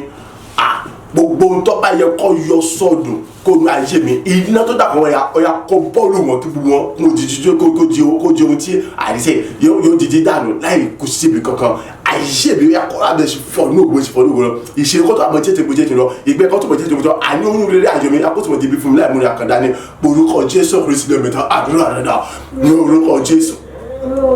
gbogbo ohun tó bá yẹ kó yọ sọdùn kó nu ayé mi, iná tó dàpọ̀ wọn, ọ̀yà, kó bọ́ọ̀lù wọn, kí gbogbo wọn kó di ohun tí àdìsẹ́ yóò dìde dànù láì kú síbi kankan. Ayé mi yà kọ́ abẹ́ sí fọ́ ní ògbó sí fọ́ ní ògbó lọ. Ìṣe kọ́tọ̀ àmọ́ jẹ́ tègbó jẹ́ tègbó lọ. Ìgbẹ́ kọ́tọ̀ mọ̀ jẹ́ tègbó lọ. Àní oyún rere àjọ mi akótó mọ̀ débi fún mi láì múra kàndá ní orúkọ Jésù Kristi lẹ́mẹ̀ta. Àdúrà dáadáa ní orúkọ Jésù,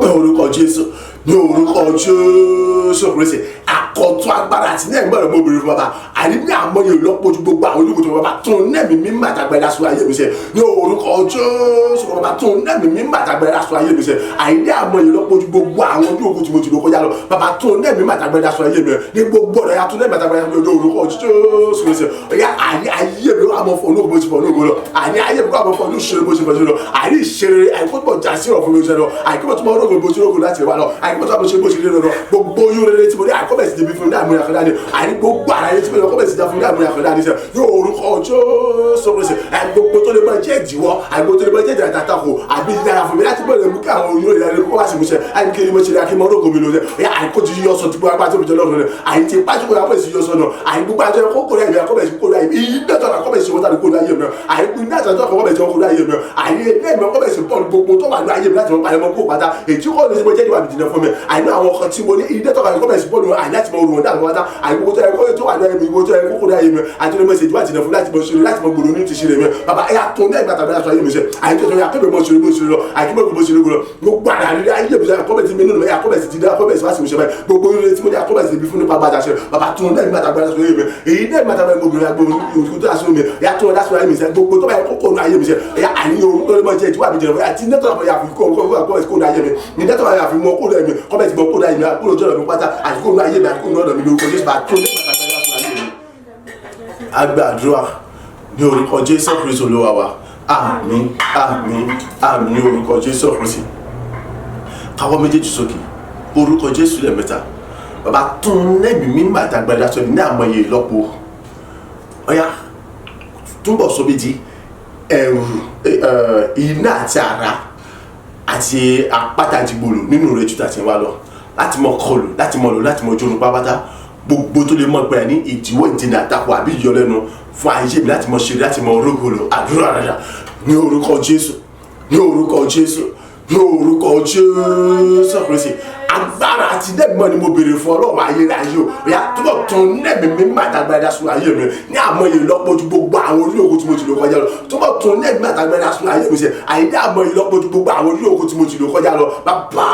ní orúkọ Jésù, ní orúkọ Jésù Kristi. Àkọ́tún agbára àti ní ẹ̀gbọ́n rẹ̀ mo bèrè fún bàbá. Àní ní àmọ́yé lọ́pọ̀ ju gbogbo àwọn olùkọ́ tó bàbá tún nẹ́ẹ̀mí mímọ́ àtàgbẹ́dá sọ ayé mi sẹ́ ní orúkọ Jésù. Bàbá tún nẹ́ẹ̀mí mímọ́ àtàgbẹ́dá sọ ayé mi sẹ́. Àní ní àmọ́yé lọ́pọ̀ ju gbogbo àwọn olùkọ́ tí mo ti lò kọjá lọ. Bàbá tún nẹ́ẹ̀mí mímọ́ àtàgbẹ́dá sọ ayé mi ní gbogbo ọ̀rọ̀ ya tún nẹ́ẹ̀mí àtàgbẹ́dá sọ orúkọ Jésù Kristi. Ọ̀yá àní ayé mi àmọ́ fún olóògùn bó ti fọ́ olóògùn lọ. Àní ayé mi àmọ́ fún olóòṣèré bó ti fọ́ lọ. Àní ìṣeré àìkótó jà sí ọ̀fun mi lọ. Àìkótó tó mọ olóògùn bó ti rógùn láti wá lọ. Àìkótó àmọ́ ṣe bó ṣe lé lọ. Gbogbo oyún rere tí mo ní àìkóbẹ̀ sí débi fún mi ní àmúra kan dání. Àní gbogbo ara yẹn tí mo ní àìkóbẹ̀ sí dá fún mi ní àmúra kan dání sẹ́ yóò orúkọ Jésù Kristi. Àìgbogbo tó lè máa jẹ́ ìdíwọ́, àìgbogbo tó lè máa jẹ́ ìdàtàkò àbí ìdára fún mi láti bẹ̀rẹ̀ mú kí àwọn oyún rere kó wá sí ìmúṣẹ. Àìní kí ni mo ṣe ní akímọ̀ ológun mi lò sẹ́. Ọ̀yá àìkó ti yọ sọ ti gbogbo agbára tó fi jẹ lọ́rùn rẹ̀. Àìní ti pàṣẹ kó sí yọ sọnà. Àìní gbogbo àjọ kókó rẹ̀ ìyá kọ́bẹ̀ sí kó rẹ̀ ìyí dẹ́tọ̀ àkọ́bẹ̀ sí wọ́n tàbí kó rẹ̀ ayé mi. Àìní dẹ́tọ̀ àkọ́bẹ̀ sí wọ́n kó rẹ̀ ayé mi. Àìní ẹgbẹ́ mi kọ́bẹ̀ sí bọ́ọ̀lù gbogbo tó wà ní ayé mi láti mọ palẹ̀mọ́ kó pátá. Èyí kọ́ ní mo jẹ́ ìwà ìdìnnà fún mi. Àìní àwọn kan tí mo ní ìyí dẹ́tọ̀ àkọ́bẹ̀ sí bọ́ọ̀lù àìní láti mọ orun dàgbà pátá. Àìní gbogbo tó yẹ kó tó wà ní ayé mi gbogbo tó yẹ kó kó rẹ̀ ayé mi. Àti ní mo ṣe ìdíwà ìdìnnà fún láti mọ ṣe láti mọ gbòòrò ní ti ṣe rẹ̀ mi. Bàbá ẹ̀yà tó ní ẹ̀gbà tàbí aṣọ ayé mi ṣe. Àìní tó yẹ akébẹ̀ mọ ṣe bó ṣe lọ. Àìní mọ̀ bó ṣe lọ. Gbogbo àrà rírí ayé mi ṣe àkọ́bẹ̀ sí mi nínú mi àkọ́bẹ̀ sí ti dá àkọ́bẹ̀ sí wá sí mi ṣe báyìí. Gbogbo oríire tí mo ní àkọ́bẹ̀ sí ibi fún nípa bàtà ṣe. Bàbá tó ní ẹ̀gbà tàbí aṣọ ayé mi. Èyí ní ẹ̀gbà tàbí gbogbo ìrìn àgbò òkú tó aṣọ mi. Ẹ̀yà tó ní aṣọ ayé mi ṣe. Gbogbo tó bá yẹ kókó ní ayé mi ṣe. Ẹ̀yà àní orun tó lè mọ jẹ́ ìdíwà mi jẹ̀rẹ̀. Àti nẹ́tọ̀ àbọ̀ yà fi kó kó kó kó ní ayé mi. Ní nẹ́tọ̀ àbọ̀ yà fi mọ kó ní ayé mi. Kọ́bẹ̀ ti mọ kó ní ayé mi. Kó lójú ọ̀nà mi pátá. Àti kó ní ayé mi àti kó ní ọ̀nà mi lórúkọ Jésù. Bàbá tó ní ẹ̀gbà tàbí aṣọ ayé mi. A gbàdúrà ní orúkọ Jésù Kristi Olúwa wa. Àmín, àmín, àmín ní orúkọ Jésù Kristi. Káwọ́ méjèèjì sókè. Orúkọ Jésù lẹ́ẹ̀mẹ́ta. Bàbá tún nẹ́ẹ̀mí mímọ́ àtàgbàdá sọ ní àmọye ìlọ́po. Ọ̀yá túnbọ̀ sọ bí di ẹ̀rù iná àti àrá àti àpáta àdìgbòlò nínú rẹ̀ ju tàti wá lọ. Láti mọ kọlù, láti mọ lò, láti mọ jónu pápátá. Gbogbo tó lè mọ pé ní ìdíwọ́ ìdènà àtakò àbí ìyọlẹ́nu fún ayé mi láti mọ ṣeré láti mọ orógolo. Àdúrà dáadáa ní orúkọ Jésù, ní orúkọ Jésù, ní orúkọ Jésù Kristi. Agbára àti nẹ́ẹ̀mọ́ ni mo béèrè fún Ọlọ́run ayérayé o. Ọ̀yá túbọ̀ tún nẹ́ẹ̀mí mímọ́ àtàgbàdá sún ayé mi ní àmọ́yé lọ́pọ̀ ju gbogbo àwọn olóògùn tí mo ti lò kọjá lọ. Túbọ̀ tún nẹ́ẹ̀mí àtàgbàdá sún ayé mi ṣe. Àìní àmọ́yé lọ́pọ̀ ju gbogbo àwọn olóògùn tí mo ti lò kọjá lọ. Bàbá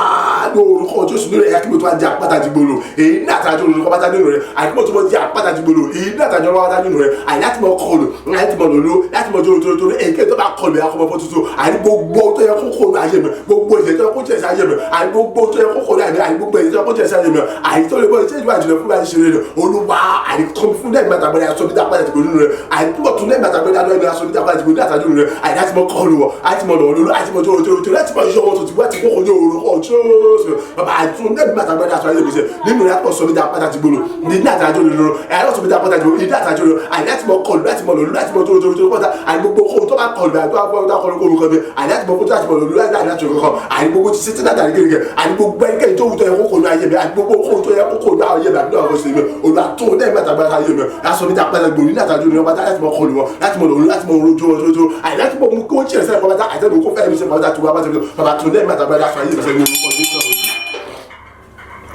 ní orúkọ Jésù nínú ẹ̀yà kí mo tó wá di àpáta dìgbòlò. Èyí ní àtàjọ olùkọ́ pátá nínú rẹ̀. Àìkí mo tó mọ di àpáta dìgbòlò. Èyí ní àtàjọ olùkọ́ pátá nínú rẹ̀. Àì láti mọ kọlù, láti mọ lòló, láti mọ jòrò tòrò tòrò. Èyíkéyìí tó bá kọlù ẹ̀yà kọ́ mọ fọ́ tuntun. Àìní gbogbo tó yẹ kó kọlù ayé mi. Gbogbo ìṣẹ̀ tó yẹ kó jẹ̀ sí ayé mi. Àìní gbogbo tó yẹ kó kọlù ayé mi. Àìní gbogbo ìṣẹ̀ tó yẹ kó jẹ̀ sí ayé mi. Àìní tó lè bọ́ iṣẹ́ ìwà ìjìnlẹ̀ fún mi àti ṣeré rẹ̀. Olúwa àìní tó fún lẹ́yìn mẹ́ta aṣọ bíi dápá ìdìbò nínú rẹ̀. Àìní túbọ̀ tún lẹ́yìn mẹ́ta gbẹ́dá lọ́yìn aṣọ bíi dápá ìdìbò ní àtàjù rẹ̀. Àìní láti mọ kọlù wọ̀, láti mọ lọ́wọ́ lórí, láti mọ jòrò tòrò tòrò, láti mọ yọ wọn tuntun, láti kókò ní orúkọ Jésù. Bàbá àìtún lẹ́yìn mẹ́ta gbẹ́dá aṣọ ayé mi ṣe nínú rẹ̀ láti mọ sọ bíi dápá ìdìbò ní àtàjù rẹ̀. Àìní láti mọ dápá ìdìbò ní àtàjù rẹ̀. Àìní láti mọ kọlù, láti mọ lòlú, láti mọ jòrò tòrò tòrò pátá. Àìní gbogbo ohun tó bá kọlù, àìní tó bá kọlù orúkọ mi. Àìní láti mọ kó láti mọ lòlú, láti mọ kọkọ. Àìní gbogbo ti ṣe tí gẹ́gẹ́. Àìní gbogbo ẹnikẹ́ni tó wù tó yẹ kó kọlù ayé mi. Àìní gbogbo ohun tó yẹ kó kọlù ayé mi. Àbí náà kò sí mi. Olúwa tó lẹ́yìn mẹ́ta gbẹ́dá ayé mi. Aṣọ mi dápá ìdìbò ní àtàjù rẹ̀ pátá láti mọ kọlù wọn, láti mọ lòlú, láti mọ rojú wọn tótó. Àìní láti mọ mú kó jẹ́ ẹsẹ̀ pátá. Àìní láti mọ kó fẹ́ mi ṣe pátá tó wá pátá. Bàbá tó lẹ́yìn mẹ́ta gbẹ́dá ayé mi ṣe ní orúkọ Jésù.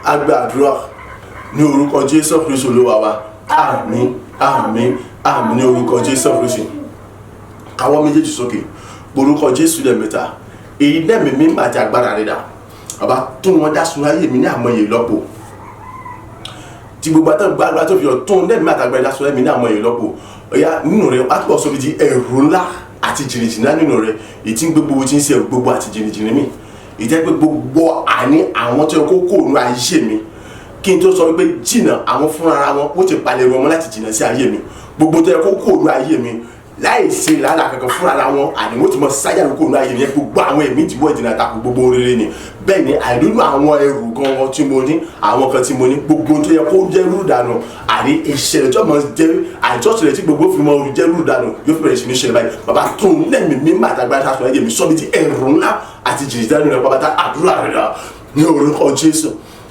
A gbàdúrà ní orúkọ Jésù Kristi Olúwa wa. Àmín, àmín, àmín ní orúkọ Jésù Kristi. Káwọ́ méjèèjì sókè. Orúkọ Jésù lẹ́ẹ̀mẹ́ta. Èyí lẹ́mìí mímọ́ àti agbára rẹ̀ dà. Bàbá tún wọn dá sun ayé mi ní àmọye ìlọ́po. Tí gbogbo àtàgbà tó fi hàn tún lẹ́mìí àtàgbà dá sun ayé mi ní àmọye ìlọ́po. Ọ̀yá nínú rẹ̀ wá túbọ̀ sọ fi di ẹ̀rù ńlá àti jìnnìjìnnì nínú rẹ̀. Èyí tí ń gbogbo tí ń ṣe ẹ̀rù gbogbo àti jìnnìjìnnì mi. Ìjẹ́ pé gbogbo àní àwọn tó yẹ kó kó òun ayé mi. Kí n tó sọ wípé jìnnà àwọn fúnra wọn ó ti palẹ̀ wọn láti jìnnà sí ayé mi. Gbogbo tó yẹ kó kó òun ayé mi láì ṣe làálàá kankan fúnra wọn àní wọ́n ti mọ sáyà lóko òun ayé mi yẹn. Gbogbo àwọn ẹ̀mí ìdíwọ́ ìdènà àtakò gbogbo rere ni. Bẹ́ẹ̀ ni àìlónú àwọn ẹrù gan-an tí mo ní, àwọn kan tí mo ní, gbogbo tó yẹ kó jẹ́ rú dànù àní ìṣẹ̀lẹ̀ tó mọ̀ jẹ́ àìjọ́sílẹ̀ tí gbogbo fi mọ orí jẹ́ rú dànù yóò fi bẹ̀rẹ̀ sí ní ṣẹlẹ̀ báyìí. Bàbá tún lẹ́mìí mímọ́ àtàgbàdá sọ ayé mi sọ mi di ẹrù ńlá àti jìnnìjìnnì rẹ̀ pátá. Àdúrà rẹ̀ rà ní orúkọ Jésù,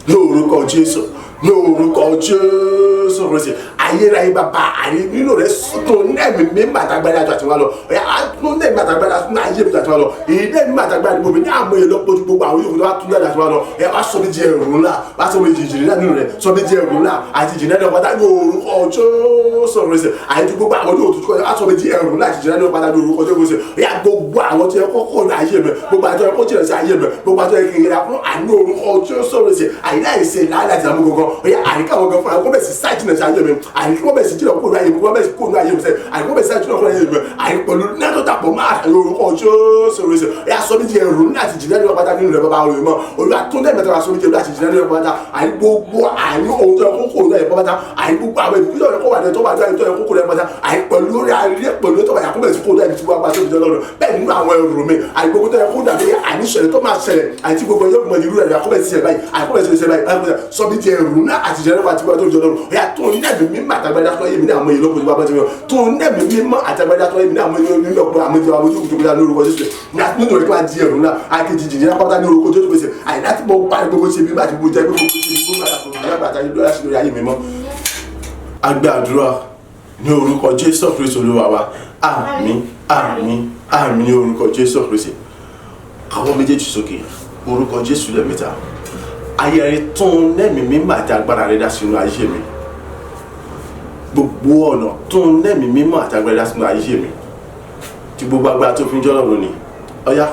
ní orúkọ Jésù, ní orúkọ Jésù Kristi. Ayérayé bàbá àní nínú rẹ̀ tún lẹ́mìí mímọ́ àtàgbàdá àti wá lọ. Ọ̀yá tún lẹ́mìí àtàgbàdá tún ayé mi àti àti wá lọ. Ìdí ẹ̀mí àtàgbà àdúgbò mi ní àmọ́ ìlọ́pọ̀ ju gbogbo àwọn yòókù tó bá tún dáadáa àti wá lọ. Ẹ wá sọ mí di ẹrù ńlá, wá sọ mí di ìjìnlẹ̀ nínú rẹ̀, sọ mí di ẹrù ńlá àti ìjìnlẹ̀ náà pátá ní orúkọ Jésù Kristi. Àti gbogbo àwọn yòókù tó wá sọ mí di ẹrù ńlá àti ìjìnlẹ̀ náà pátá ní orúkọ Jésù Kristi. Ìyá gbogbo àwọn tó yẹ kó kó ní ayé mi, gbogbo àwọn tó yẹ kó jìnà sí ayé mi, gbogbo àwọn tó yẹ kí n yẹra fún àní orúkọ Jésù Kristi. Àyíká ìṣe làálàá àti àmú gangan. Ìyá àyíká wọn gan fúnra kó bẹ̀ sí sá jìnà sí ayé mi, àyíká wọn bẹ̀ sí jìnà kúrò ayé mi, kó bẹ̀ sí kúrò ayé mi sẹ́, àyíká wọn bẹ̀ sí jìnà kúrò ayé mi, àyíká pẹ̀lú náà tó dàpọ̀ máa àti orúkọ Jésù Kristi. Ìyá sọ mí di ẹrù ńlá àti ìjìnlẹ̀ nípa pátá nínú rẹ̀ bàbá olùmọ̀ mọ́. Olúwa tó dẹ̀ mẹ́ta sọ mí di ẹrù àti ìjìnlẹ̀ nípa pátá. Àyí gbogbo àyí ohun tó yẹ kó kó lóye pátá. Àyí gbogbo àwọn ìbùkún tó yẹ kó wà ní tó wà ní tó yẹ kó kó lóye pátá. Àyí pẹ̀lú lórí ayé pẹ̀lú tó wà yà kó bẹ̀rẹ̀ sí kó lóye tí wọ́n bá tó fi jọ lọ́rùn. Bẹ́ẹ̀ nínú àwọn ẹrù mi, àyí gbogbo tó yẹ kó dàbí àní ṣẹlẹ̀ tó máa ṣẹlẹ̀ àti gbogbo yóò mọ irú rẹ̀ kó bẹ̀rẹ̀ sí ṣẹlẹ̀ báyìí. Àyí kó bẹ̀rẹ̀ sí ṣẹlẹ̀ báyìí. Sọ mí di ẹrù ńlá àti ìjìnlẹ̀ nípa tí wọ́n tó fi jọ lọ́rùn. Ìyá tó ń nẹ̀mí mímọ́ àtàgbàdá tó yé mi ní àwọn ìlọ́po tí wọ́n bá ti fi hàn. Tó ń nẹ̀mí mímọ́ àtàgbàdá tó yé mi ní àwọn ìlọ́po àmọ́ ìjọba ojú kùtùkùtà ní orúkọ Jésù. Nínú rẹ̀ tó máa di ẹrù ńlá àti ìjìnlẹ̀ pátá ní orúkọ Jésù Kristi. Àyè láti mọ parí gbogbo ṣe bí bá ti gbogbo jẹ gbogbo ṣe bí gbogbo àti gbogbo àti lórí ayé mi mọ́. A gbé àdúrà ní orúkọ Jésù Kristi Olúwa wa. Àmín, àmín, àmín ní orúkọ Jésù Kristi. Àwọn méjèèjì sókè orúkọ Jésù lẹ́ẹ̀mẹ́ta. Ayé rẹ tún lẹ́mìí mímọ́ àti agbára rẹ dá sínú ayé mi. Gbogbo ọ̀nà tún lẹ́mìí mímọ́ àti agbára rẹ dá sínú ayé mi. Tí gbogbo agbára tó fi ń jọ́lọ́run ni. Ọ̀yá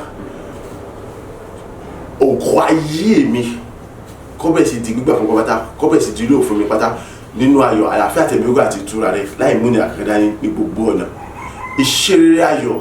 ògo ayé mi kó bẹ̀rẹ̀ sí di gbígbà fún pátá, kó bẹ̀rẹ̀ sí di ilé òfin mi pátá nínú ayọ̀, àlàáfíà tẹ̀mí àti ìtura rẹ láì múni àkàndá ní gbogbo ọ̀nà. Iṣẹ́ rere ayọ̀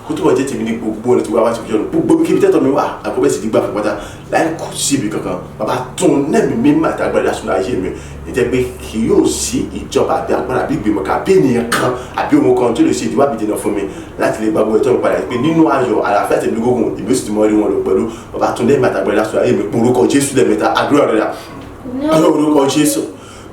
kó túbọ̀ jẹ́ tèmi ní gbogbo ọ̀nà tí wàá wá ti fi jọ̀nà. Gbogbo kíbi tẹ́tọ̀ mi wà àkó bẹ̀rẹ̀ sí di gbígbà fún pátá láì kú sí ibi kankan. Bàbá tún nẹ́mi mímọ́ àti agbára dá sínú ayé mi. Ìjẹ́ pé kì yóò sí ìjọba àbí agbára àbí ìgbìmọ̀ kan àbí ènìyàn kan àbí ohun kan tó lè ṣe ìdíwọ́ àbí ìdènà fún mi láti lè gbàgbọ́ ẹ̀tọ́ mi padà pé nínú ayọ̀, àlàáfíà tẹ̀mí gógùn ìbí ó sì ti mọ rí wọn lò pẹ̀lú. Bàbá tún nẹ́mi àti agbára dá sínú ayé mi. Orúkọ Jésù lẹ́ẹ̀mẹ́ta. Àdúrà rẹ̀ dà. Ní orúkọ Jésù,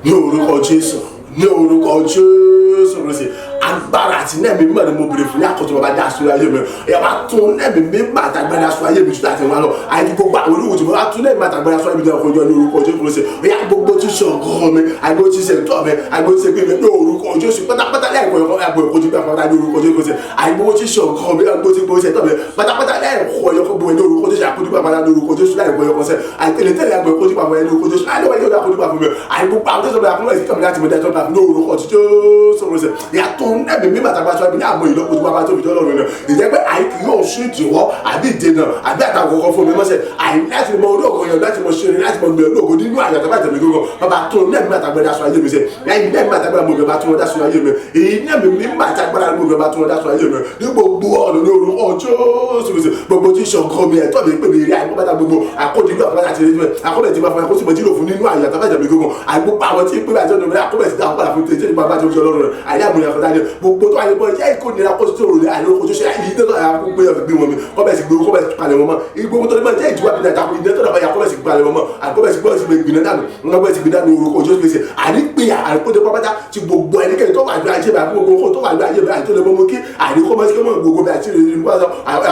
ní orúkọ Jésù, ní orúkọ Jésù Kristi. Agbára àti nẹ́ẹ̀mí mímọ́ ni mo bèrè fún ní àkótó bàbá dá sórí ayé mi. Ẹ wá tún nẹ́ẹ̀mí mímọ́ àtàgbára sórí ayé mi tún àti wọn lọ. Àyè gbogbo àwọn olówó tí mo wá tún nẹ́ẹ̀mí àtàgbára sórí ayé mi tún àkójọ ní orúkọ Jésù Kristi. Ìyá gbogbo tí ṣe ọgọ́ mi, àgbo tí ṣe ẹ̀tọ́ mi, àgbo tí ṣe pé mi ní orúkọ Jésù pátápátá lẹ́ẹ̀kọ́ ẹ̀kọ́ àgbo ẹ̀kọ́ tí gbà pátá ní orúkọ Jésù Kristi. Àyè gbogbo tí ṣe ọgọ́ mi, àgbo tí ṣe ẹ̀tọ́ mi pátápátá lẹ́ẹ̀kọ́ ẹ̀kọ́ gbogbo ní orúkọ Jésù àkójọ gbà pátá ní orúkọ Jésù láìpẹ́ ẹ̀kọ́ sẹ́. Àìtẹ́lẹ̀ tẹ́lẹ̀ àgbo ẹ̀kọ́ tí gbà pátá ní orúkọ Jésù. Àìlọ́wọ́ yóò àkójọ gbà fún mi. Àyè gbogbo àwọn tó sọ̀rọ̀ àkójọ ìsìnkà láti mọ̀ dájọ́ gbà fún ní orúkọ Jésù Kristi. Ìyá tó ń nẹ́ẹ̀mí mímọ́ àtàgbà sórí mi ní àmọ́ ìlọ́po tí bàbá tó fi jọ́ lọ́rùn náà. Ìjẹ́ pé àyè kì yóò ṣe ìdíwọ́ àbí ìdènà àbí àtàwọn kọ̀ọ̀kan fún mi mọ́sẹ̀. Àyè láti mọ orí ògo yẹn láti mọ ṣeré láti mọ gbẹ̀rù ògo nínú àyè àtàgbà tẹ̀mí gbogbo. Bàbá tó nẹ́ẹ̀mí àtàgbà sórí ayé mi sẹ́. Ẹ̀yìn nẹ́ẹ̀mí àtàgbà mo bàbá tó wọn dá sórí ayé mi. Èyí nẹ́ẹ̀mí mímọ́ àtàgbà mo bàbá tó wọn dá sórí ayé mi. Ní gbogbo ọ̀nà ní orúkọ Jésù Kristi. Gbogbo tí ṣọ̀gọ́ mi ẹ̀tọ́ mi pè mí rí àìkú bàtà gbogbo àkójọ àpáta àti eré àkọ́bẹ̀ tí máa fún akóso mọ̀jìlò fún nínú àyè àtàgbà tẹ̀mí gbogbo. Àìgbogbo àwọn tí pé bàjẹ́ ọ̀nà àkọ́bẹ̀ sí dáhùn padà fún tètè nípa bàjẹ́ òjò lọ́rùn rẹ̀. Àyè àmúlẹ̀ àkọ́dá ni gbogbo tó ayé bọ́ jẹ́ ìkónira kó tó rò àyè ojú ṣe ìdí tó yà kó gbé ọ̀gbìn wọn mi kọ́bẹ̀ sí gbé kọ́bẹ̀ sí palẹ̀ wọn mọ́. Igbó tó ní bá jẹ́ ìdíwọ́ àbí nàìjíríà ìdí tó dàbà yà kọ́bẹ̀ sí palẹ̀ wọn mọ́. Àkọ́bẹ̀ sí gbọ́ sí gbé dànù ńgbẹ́ sí gbé dànù orúkọ ojú ṣe ànípìyà àníkójọ pápátá ti gbogbo ẹnikẹ́ni tó wà ní ayé bá gbogbo tó wà ní ayé bá tó lè mọ́ kí àníkọ́mọ́ sí kọ́mọ́ gbogbo bí àti ìrìn nípa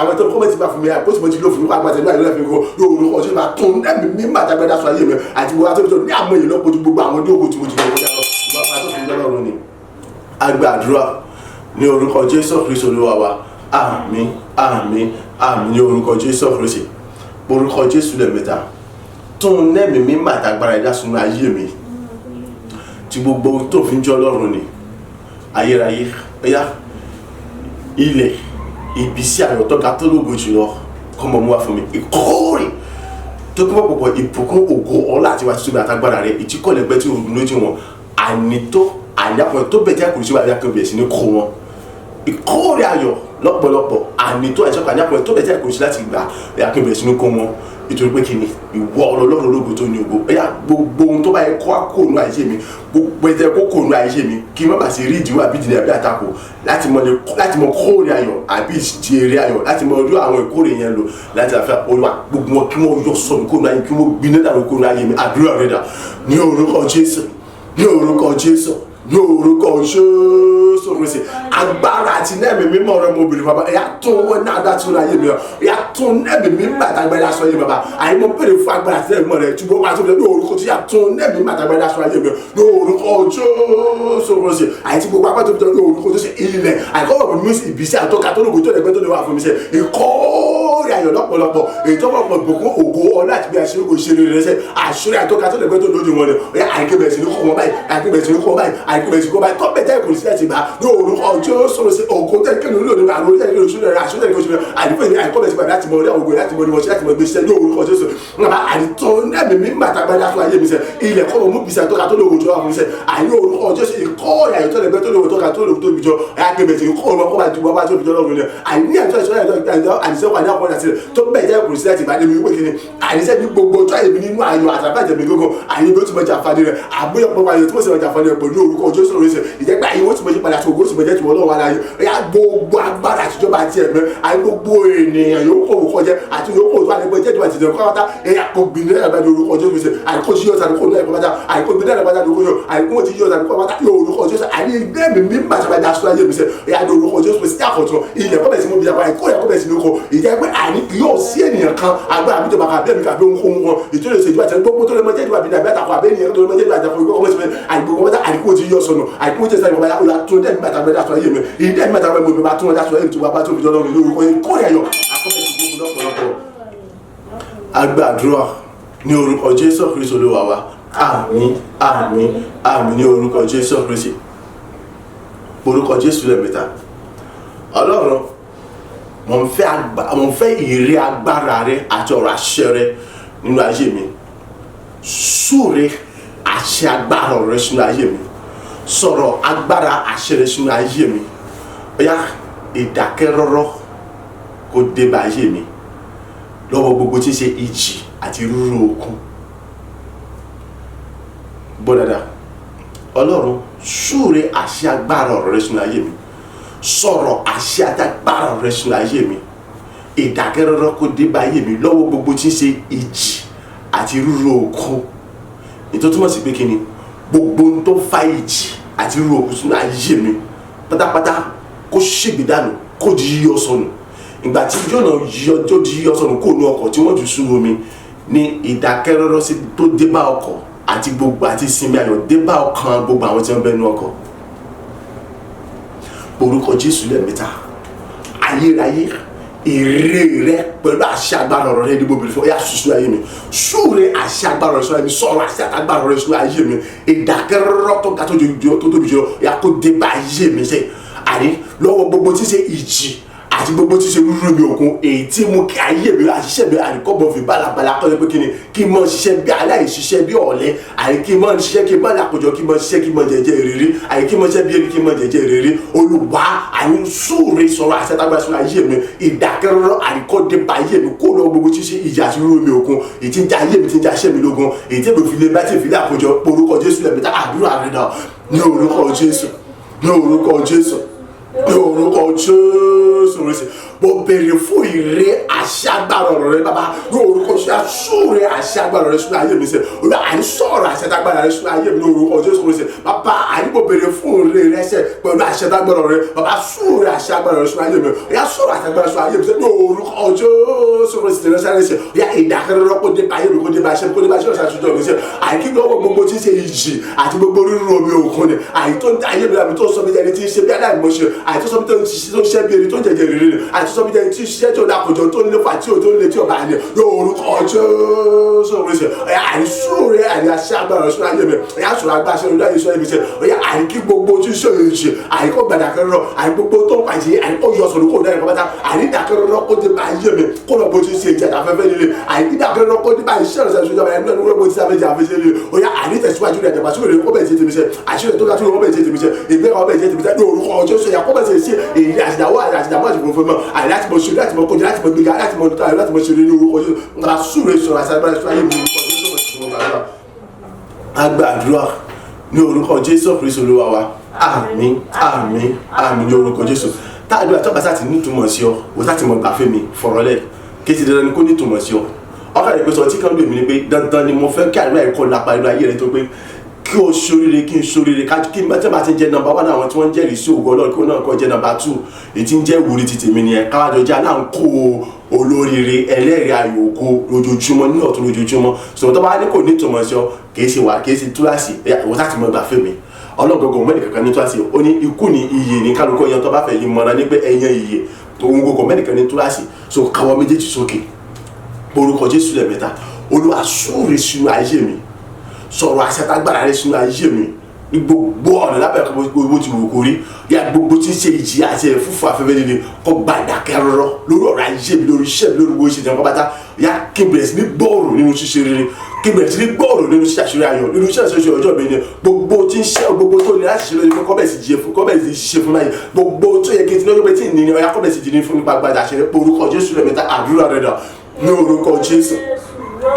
àwọn tó kọ́mọ́ ti bá fún mi àkóso mọ́ ti lò fún mi pàápàá tẹ̀lé àìlọ́fẹ́ gbogbo lórúkọ ojú bá tún ẹ̀mí mímọ́ àtàgbẹ́dá sọ ayé mi àti gbogbo àtọ́jú ní àmọ́ ìlọ́po ju gbogbo àwọn ojú tí mo ti lọ kọjá lọ bàbá tó fi lọ́rùn ni. A gba àdúrà ní orúkọ Jésù Kristi Olúwa wa. Àmín, àmín, àmín ní orúkọ Jésù Kristi. Orúkọ Jésù lẹ́ẹ̀mẹ́ta. Tún nẹ́ẹ̀mí mímọ́ àtàgbára ẹ̀dá sínú ayé mi. Tí gbogbo tó fi ń jẹ́ Ọlọ́run ni. Ayérayé, ọ̀yá, ilẹ̀, ìbísí àyọ̀ tó ga tó lógo jùlọ kọ́ mọ̀ mú wá fún mi. Ìkórè tó kún pọ̀pọ̀ ìbùkún ògo ọlá àti wàá tóbi àtàgbára rẹ̀ ìtíkọ̀lẹ́gbẹ́ tí òògùn lójú wọn ànító àníàpọ̀ tó bẹ̀ jẹ́ kùrùsí wà ní akẹ́bẹ̀ẹ́ sí ní kó wọn. Ìkórè ayọ̀ lọ́pọ̀lọpọ̀ ànító àìsàn àníàpọ̀ tó bẹ̀ jẹ́ kùrùsí láti gbà akẹ́bẹ̀ẹ́ sí ní kó wọn. Nítorí pé kíni ìwọ Ọlọ́run ológo tó ní ògo. Ẹ̀yà gbogbo ohun tó bá yẹ kó kóònù ayé mi, gbogbo ẹ̀jẹ̀ kó kóònù ayé mi kí n má bàa ṣe rí ìdíwọ́ àbí ìdílé àbí àtakò láti mọ kóòrè ayọ̀ àbí ìjèrè ayọ̀ láti mọ ojú àwọn ìkórè yẹn lò láti àfẹ́ Olúwa gbogbo wọn kí wọ́n yọ sọnù kóònù ayé kí wọ́n gbiná dànù kóònù ayé mi. Àdúrà rẹ̀ dà ní orúkọ Jésù, ní orúkọ Jésù, ní orúkọ Jésù Kristi. Agbára àti nẹ́ẹ̀mí mímọ́ rẹ mo bèrè bàbá ẹ̀yà tún wọn náà dá tún ayé mi lọ ẹ̀yà tún nẹ́ẹ̀mí mímọ́ àtàgbára aṣọ ayé mi bàbá àyè mo bèrè fún agbára àti nẹ́ẹ̀mí mímọ́ rẹ túbọ̀ wá tóbi ní orúkọ tí yà tún nẹ́ẹ̀mí mímọ́ àtàgbára aṣọ ayé mi lọ ní orúkọ Jésù Kristi. Àyè tí gbogbo apá tóbi ní orúkọ tó ṣe ilẹ̀ àìkọ́wọ̀ mi ìbísí àtọ́ka tó lógo tó lẹ́gbẹ́ tó lè wà fún mi ṣe ìkọ́ ìkórè ayọ̀ lọ́pọ̀lọpọ̀ èyí tó pọ̀lọpọ̀ ìbùkún ògo ọlá àti bí a ṣe ń ṣe rere rẹ àṣírí àtọ́ka tó lẹ́gbẹ́ tó lójú wọn ni ọ̀yà àìkébẹ̀ sí ní kó wọn báyìí àìkébẹ̀ sí ní kó wọn báyìí àìkébẹ̀ sí ní kó wọn báyìí tọ́pẹ̀ tẹ́ kò sí láti gbà ní orúkọ Jésù sí ògo tẹ́kẹ́ ní olóòdì àrùn orí tẹ́kẹ́ ní oṣù rẹ̀ àṣírí tẹ́kẹ́ ní oṣù rẹ̀ àdìpẹ́ ní àìkọ́bẹ̀ sí gbà láti mọ orí àwọn ògo láti mọ orí wọn ṣe láti mọ gbèsè ní orúkọ Jésù nígbà àdìtọ́ ẹ̀mí mi màtàgbádá fún ayé mi sẹ́ ilẹ̀ kọ́ mọ̀ mú bìsà tọ́ka tó lóògùn jọ àwọn mi sẹ́ àní orúkọ Jésù ìkọ́ ìyàyò tó lẹ́gbẹ́ tó lóògùn tọ́ka tó lóògùn tó bìjọ àgbẹ̀bẹ̀ sí kọ́ ọmọ kọ́ bá ju bá tó bìjọ lọ́rùn ni àní àtọ́ ìṣọ́ àìsàn àìsàn wà ní àkọ́kọ́ àti tó bẹ̀ jẹ́ kùrùsí láti ìbàdí mi wípé kíni àníṣe ní gbogbo ọjọ́ àyè mi nínú ayọ̀ àtàbàjẹ́ mi gógó àyè bí ó ti mọ jàǹfààní rẹ̀ àbúyọ̀ pọ̀ ayọ̀ tí mo sì mọ jàǹfààní rẹ̀ pẹ̀lú orúkọ Jésù lórí ṣe ìjẹ́pẹ́ àyè wọ́n ti mọ yípadà tó ogó sì mọ jẹ́ tìwọ́ lọ́wọ́ ara yìí ẹ̀yà gbogbo agbára àtijọba àti ẹ̀mẹ́ àyè gbogbo ènìyàn yòókù òkò jẹ́ àti yòókù òtún àti ẹgbẹ́ jẹ́jọba àti ìjọba pátá ẹ̀yà kò gbìn ẹ̀rọ ní orúkọ Jésù ṣe àìkó sí yọ̀ọ̀sà kó náà ẹ̀kọ́ pátá àìkó gbìn ẹ̀rọ pátá lórúkọ Jésù àìkó ti yọ̀ọ̀sà kó pátá yóò orúkọ Jésù àní ẹgbẹ́ mi mímọ́ àtàbàdà aṣọ ayé mi ṣe ẹ̀yà ní orúkọ Jésù sí àkọ̀tún ilẹ̀ kọ́bẹ̀ sí mú bí i àìkó yẹ kọ́bẹ̀ sí ní kọ ìjẹ́ pé àní kì yóò sí ènìyàn kan agbára àbíjọba kan àbí ẹ̀mí kan àbí ohunkóhun kan ìtúlẹ̀ ìṣèjọba àti gbogbo tó lè mọ jẹ́jọba àbí àbí àtàkùn àbí ènìyàn tó lè mọ jẹ́jọba àtàkùn ìgbọ́kọ̀ mọ́sí àìgbogbo mọ́tà àìkú ti yọ sọnù àìkú ti sẹ́yìn bàbá ọ̀la tó dẹ́mi bàtà bẹ́ẹ̀ dàtọ̀ ayé mi ìdí dẹ́mi bàtà bẹ́ẹ̀ mo bá tún dàtọ̀ ayé mi tó bá tó fi jọ lọ́rùn lórúkọ yẹn kórè ayọ̀ àkọ́kọ́ ti gbogbo lọ́pọ̀lọpọ̀. A gbàdúrà ní orúkọ Jésù Kristi Olúwa wa, àmín àmín àmín ní orúkọ Jésù Kristi. Orúkọ Jésù lẹ́ẹ̀mẹ́ta. Ọlọ́run, mo ń fẹ́ ìrí agbára rẹ àti ọ̀rọ̀ àṣẹ rẹ nínú ayé mi. Súre àṣẹ agbára rẹ sínú ayé mi. Sọ̀rọ̀ agbára àṣẹ rẹ sínú ayé mi. Ó yá, ìdákẹ́rọ́rọ́ kó dé bá ayé mi lọ́wọ́ gbogbo tí ń ṣe ìjì àti rúrú òkun. Gbọ́ dáadáa. Ọlọ́run, súre àṣẹ agbára ọ̀rọ̀ rẹ sínú ayé mi. Sọ̀rọ̀ àṣẹ agbára rẹ sínú ayé mi. Ìdákẹ́rọ́rọ́ kó dé bá ayé mi lọ́wọ́ gbogbo tí ń ṣe ìjì àti rúrú òkun. Ètò túmọ̀ sí pé kí ni gbogbo ohun tó fa ìjì àti rúrú òkun sínú ayé mi pátápátá kó ṣègbè dànù, kó di yíyọ sọnù. Ìgbà tí Jónà yọ tó di yíyọ sọnù kó nu ọkọ̀ tí wọ́n jù sínú omi ní ìdákẹ́rọ́rọ́ sí tó dé bá ọkọ̀ àti gbogbo àti ìsinmi ayọ̀ dé bá ọkàn gbogbo àwọn tí wọ́n bẹ nú ọkọ̀. Orúkọ Jésù lẹ́ẹ̀mẹ́ta. Ayérayé, èrè rẹ pẹ̀lú àṣẹ agbára ọ̀rọ̀ rẹ ní gbogbo ìfọ̀ yà sùsù ayé mi. Súre àṣẹ agbára ọ̀rọ̀ sínú ayé mi. Sọ̀rọ̀ àṣẹ agbára ọ̀rọ̀ sínú ayé mi. Ìdákẹ́rọ́rọ́ tó ga tó tóbi jùlọ yà kó dé bá ayé mi sẹ́. Àní lọ́wọ́ gbogbo tí ń ṣe ìjì àti gbogbo tí ṣe rúrú mi òkun èyí tí mú kí ayé mi àṣìṣe mi àríkọ́bọ̀ fi bálabàla kọ́ pé kí ni kí n mọ ṣiṣẹ́ bí aláìṣiṣẹ́ bí ọ̀lẹ àrí kí n mọ ṣiṣẹ́ kí n mọ làkójọ kí n mọ ṣiṣẹ́ kí n mọ jẹjẹ ìrírí àrí kí n mọ ṣiṣẹ́ bí erí kí n mọ jẹjẹ ìrírí. Olùwà àní súre sọ̀rọ̀ àṣẹtágbà sínú ayé mi. Ìdákẹ́rọ́rọ́ àríkọ́dé bá ayé mi kó lọ gbogbo tí ṣe ìjà àti rúrú mi òkun èyí tí ń ja ayé mi tí ń ja iṣẹ́ mi lógun èyí tí èmi fi lé bá tí fi lé àkójọ. Orúkọ Jésù lẹ́ẹ̀mẹ́ta. Àdúrà rẹ̀ náà ní orúkọ Jésù, ní orúkọ Jésù, ní orúkọ Jésù Kristi. Mo béèrè fún ìrè àṣẹ agbára ọ̀rọ̀ rẹ bàbá ní orúkọ Jésù. Súre àṣẹ agbára ọ̀rọ̀ rẹ sínú ayé mi sẹ. Olúwa, àní sọ̀rọ̀ àṣẹ agbára rẹ sínú ayé mi ní orúkọ Jésù Kristi. Bàbá, àní mo béèrè fún ìrè rẹ sẹ pẹ̀lú àṣẹ agbára ọ̀rọ̀ rẹ. Bàbá, súre àṣẹ agbára rẹ sínú ayé mi. Ó yá, sọ̀rọ̀ àṣẹ agbára sínú ayé mi sẹ ní orúkọ Jésù Kristi. Rẹ sáré sẹ. Ó yá, ìdákẹ́rọ́rọ́ kó dé bá ayé mi, kó dé bá iṣẹ́ mi, kó dé bá iṣẹ́ ọ̀sán mi sẹ. Àìkí lọ́wọ́ gbogbo tí ń ṣe ìjì àti gbogbo rírú omi òkun ni àì tó ń ayé mi àmì tó sọ mi jẹni tí ń ṣe bí aláìmọ̀ṣe àì tó sọ mi tó ń ṣiṣẹ́ bí erin tó ń jẹjẹ ìrírí àì tó sọ mi jẹni tí ń ṣiṣẹ́ tó lákòjọ tó ń léfà tí ò tó ń létí ọba àní lórúkọ Jésù Kristi. Ọ̀yà àìsúre àní àṣẹ agbára ọ̀ṣun ayé mi. Ọ̀yà sọ̀rọ̀ agbára ṣe lórí ayé sọ ayé mi ṣe. Ọ̀yà àìkí gbogbo tí ń ṣe ìjì àìkó gbàdàkẹ́rọ̀ àì gbogbo tó ń pàṣẹ àìkó yọ sọ̀rọ̀ kó dára pátá àní dàkẹ́rọ̀ kó dé bá ayé mi kó lọ bó ti ṣe ìjì àtàfẹ́fẹ́ líle àìkí dàkẹ́rọ̀ kó dé bá iṣẹ́ ọ̀sẹ̀ ìṣòjọba ẹni lọ́dún bó ti sáfẹ́ jẹ àfẹ́ṣẹ́ líle. Ọ̀yà àní tẹ̀síwájú rẹ̀ dàgbàsókè rẹ̀ kó bẹ̀ ṣe tèmi ṣe àṣírí tó ga tó kó bẹ̀ ṣe tèmi ṣe ìgbéga ọbẹ̀ ṣe tèmi ṣe ní orúkọ Jésù. Yà kó bẹ̀ ṣe ṣe èyí àṣìdáwó àṣìdáwó àti fòfò mọ́ àyè láti mọ ṣe láti mọ kọjá láti mọ gbéga láti mọ tayọ láti mọ ṣe ní orúkọ Jésù. Nǹkan súre sọ̀rọ̀ àṣà agbára sọ ayé mi orúkọ Jésù. A gbàdúrà ní orúkọ Jésù Kristi Olúwa wa, àmín àmín àmín ní orúkọ Jésù. Táàdúrà tó bá sá ti nítumọ̀ sí ọ, wò sá ti mọ gbàfẹ́ mi fọ̀rọ̀ lẹ̀ kí ti dandan ni kó nítumọ̀ sí ọ. Ọkàn rẹ̀ pé sọ tí kan lè mi ni pé dandan ni mo fẹ́ kí àdúrà yìí kọ́ lápá inú ayé rẹ tó pé kí o ṣoríire kí n ṣoríire kí n bá tí wọ́n bá ti jẹ́ nọ́mbà 1 àwọn tí wọ́n ń jẹ́rìí sí ògo Ọlọ́run kí wọ́n náà kọ́ jẹ́ nọ́mbà 2 èyí tí ń jẹ́ ìwúrí ti tèmi nìyẹn. Káwájọ jẹ́ aláǹkó olóríire ẹlẹ́rìí ayò ògo lójoojúmọ́ ní ọ̀tún lójoojúmọ́. Sọ̀rọ̀ tó bá ní kò ní ìtumọ̀ sí ọ, kì í ṣe wà kì í ṣe túláàsì ìwọ sáà ti mọ gbà fẹ́ mi. Ọlọ́run gangan mẹ́rin kankan ní túláàsì ó ní ikú ní iyè ní kálukú ẹ̀yàn tó bá fẹ́ yìí mọ́ra ní pé ẹ̀yàn iyè òun gbogbo mẹ́rin kan ní túláàsì. So káwọ́ méjèèjì sókè, orúkọ Jésù lẹ́ẹ̀mẹ́ta. Olúwa, súre sínú ayé mi, sọ̀rọ̀ àṣẹ àtagbára rẹ sínú ayé mi ní gbogbo ọ̀nà lábẹ́ ẹ̀kọ́ gbogbo ti wù kó rí yá. Gbogbo tí ń ṣe ìjì àti ẹ̀fúfù afẹ́fẹ́ líle kó gba ìdákẹ́ rọ́rọ́ lórí ọ̀rọ̀ ayé mi, lórí iṣẹ́ mi, lórí gbogbo ìṣẹ̀jẹ̀ pátá. Yá, kí n bẹ̀rẹ̀ sí ní gbọ́ọ̀rọ̀ nínú ṣíṣe rere, kí n bẹ̀rẹ̀ sí ní gbọ́ọ̀rọ̀ nínú ṣíṣe àṣírí ayọ̀, nínú iṣẹ́ ìṣe ọjọ́ mi ni. Gbogbo tí ń ṣe, gbogbo tó ní láti ṣe lórí kọ́ bẹ̀rẹ̀ sí jẹ fún, kọ́ bẹ̀rẹ̀ sí ṣe fún báyìí. Gbogbo tó yẹ kí n ti lọ́jọ́ pé tí ì ní ọ̀yá kọ́ bẹ̀rẹ̀ sí jí ní fún nípa gbàdá ṣe. Orúkọ Jésù lẹ́ẹ̀mẹ́ta, àdúrà rẹ̀ dà. Ní orúkọ Jésù,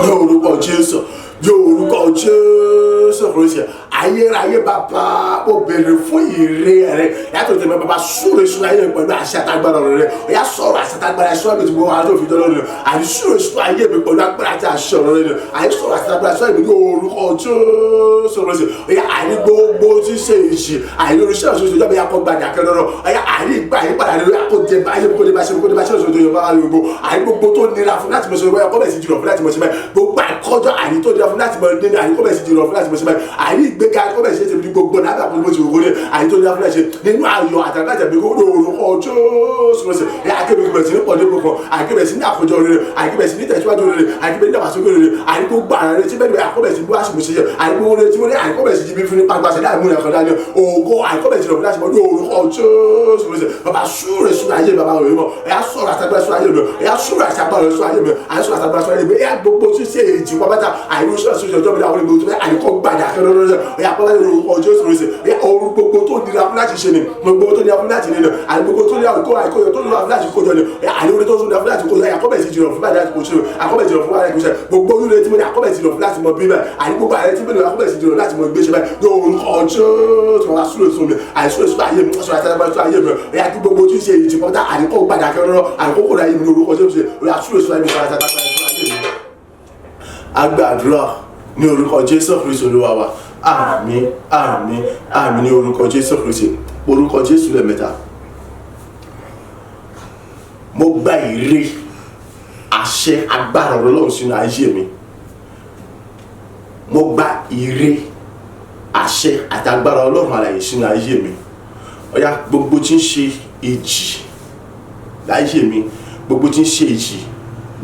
ní orúkọ Jésù, ní orúkọ Jésù Kristi. Ayérayé Bàbá, mo béèrè fún ire rẹ yàtọ̀ tẹ̀mẹ́. Bàbá, súre sún ayé mi pẹ̀lú àṣẹ àtagbára rẹ. Ó yá, sọ̀rọ̀ àṣẹ àtagbára ẹ̀ sọ́ọ́ mi tí mo wà tó fi dọ́lọ́ rẹ. Àní súre sún ayé mi pẹ̀lú agbára àti àṣẹ ọ̀rọ̀ rẹ. Àní sọ̀rọ̀ àṣẹ àtagbára sọ́ọ́ mi ní orúkọ Jésù Kristi. Ó yá, àní gbogbo tí ṣe ìjì àní oríṣi ọ̀ṣun ìjọba yà kọ́ gbàdá kẹ́lọ́rọ̀. Ó yá, àní ìgbà yípadà rẹ kó jẹ báyé, kó dé bá ṣe, kó dé bá ṣe ọ̀ṣun ìjọba gbogbo. Àní gbogbo tó nira fún láti mọ̀ ṣe wáyà kọ́ bẹ̀ sí jùlọ fún láti mọ̀ ṣe báyìí. Gbogbo àkọ́jọ́ àní tó nira fún láti mọ̀ ní àní kọ́ bẹ̀ sí jùlọ fún láti mọ̀ ṣe báyìí. Àní ìgbéga kọ́ bẹ̀ sí ṣe gbogbo lábẹ́ àkókò tí wò ní àní tó nira fún láti ṣe nínú ayọ̀ àtàgbàjà bí kò lórúkọ Jésù Kristi. Ẹ akébẹ̀ bẹ̀rẹ̀ sí ní pọ̀ nípò kan, àkébẹ̀ sí ní àkójọ rere, àkébẹ̀ sí ní tẹ̀síwájú rere, àkébẹ̀ ní ìdàgbàsókè rere. Àní gbogbo àrà rẹ tí bẹ́ẹ̀ bẹ́ẹ̀ àkọ́bẹ̀ sí bí wàá sì mú ṣe yẹ. Àní gbogbo rẹ tí wọ́n ní àkọ́bẹ̀ sí jíbi fún ní pàgbàṣẹ láì mú ẹ̀kọ́ dání ògo àkọ́bẹ̀ sí lọ́kọ́ láti mọ̀ ní orúkọ Jésù Kristi. Bàbá, súre sún ayé bàbá rẹ̀ mọ̀. Ẹ yá, sọ̀rọ̀ àtàgbà sún ayé mi. Ẹ yá, súre àtàgbà sún ayé mi. Àyè sọ̀rọ̀ àtàgbà sún ayé mi. Ẹ yá, gbogbo tí ṣe èjì pàpàtà àìní sọ̀rọ̀ sún ìjọba ìdáwọ́ ní gbogbo tó fẹ́ àyíkọ́ gbàdá kẹ́rọ́rọ́. Ẹ yá, pàpàtà orúkọ Jésù Kristi. Ẹ yá, orú gbogbo tó nira fún láti ṣe ni, gbogbo tó nira fún láti ní ni, àní gbogbo tó nira kó àìkójọ tó nira fún láti kójọ ni, àní orí tó nira fún láti kójọ, àkọ́bẹ̀ sí jìnnà fún láti kójọ, àkọ́bẹ̀ jìnnà fún láti kójọ. Gbogbo orí tí mo ní àkọ́bẹ̀ jìnnà fún láti mọ bí bẹ́ẹ̀. Àní gbogbo ààrẹ tí mo ní àkọ́bẹ̀ sí jìnnà láti mọ gbé ṣe bẹ́ẹ̀ ní orúkọ Jésù. Wá súré sún mi, àìsúré sún ayé mi, sọ̀rọ̀ àti sún ayé mi. Ó yá, kí gbogbo tí ń ṣe ìjì pátá àníkó gbàdá kẹrọrọ àníkó kò ráyè mi ní orúkọ Jésù. Ó yá, súré sún ayé mi, sọ̀rọ̀ àti sún ayé mi. A gbàdúrà ní orúkọ Jésù Kristi Olúwa wa. Àmín, àmín, àmín ní orúkọ Jésù Kristi. Orúkọ Jésù lẹ́ẹ̀mẹ́ta. Mo gba ire, àṣẹ, agbára ọ̀rọ̀ Ọlọ́run sínú ayé mi. Mo gba ire, àṣẹ àti agbára Ọlọ́run alààyè sínú ayé mi. Ó yá, gbogbo tí ń ṣe ìjì láyé mi, gbogbo tí ń ṣe ìjì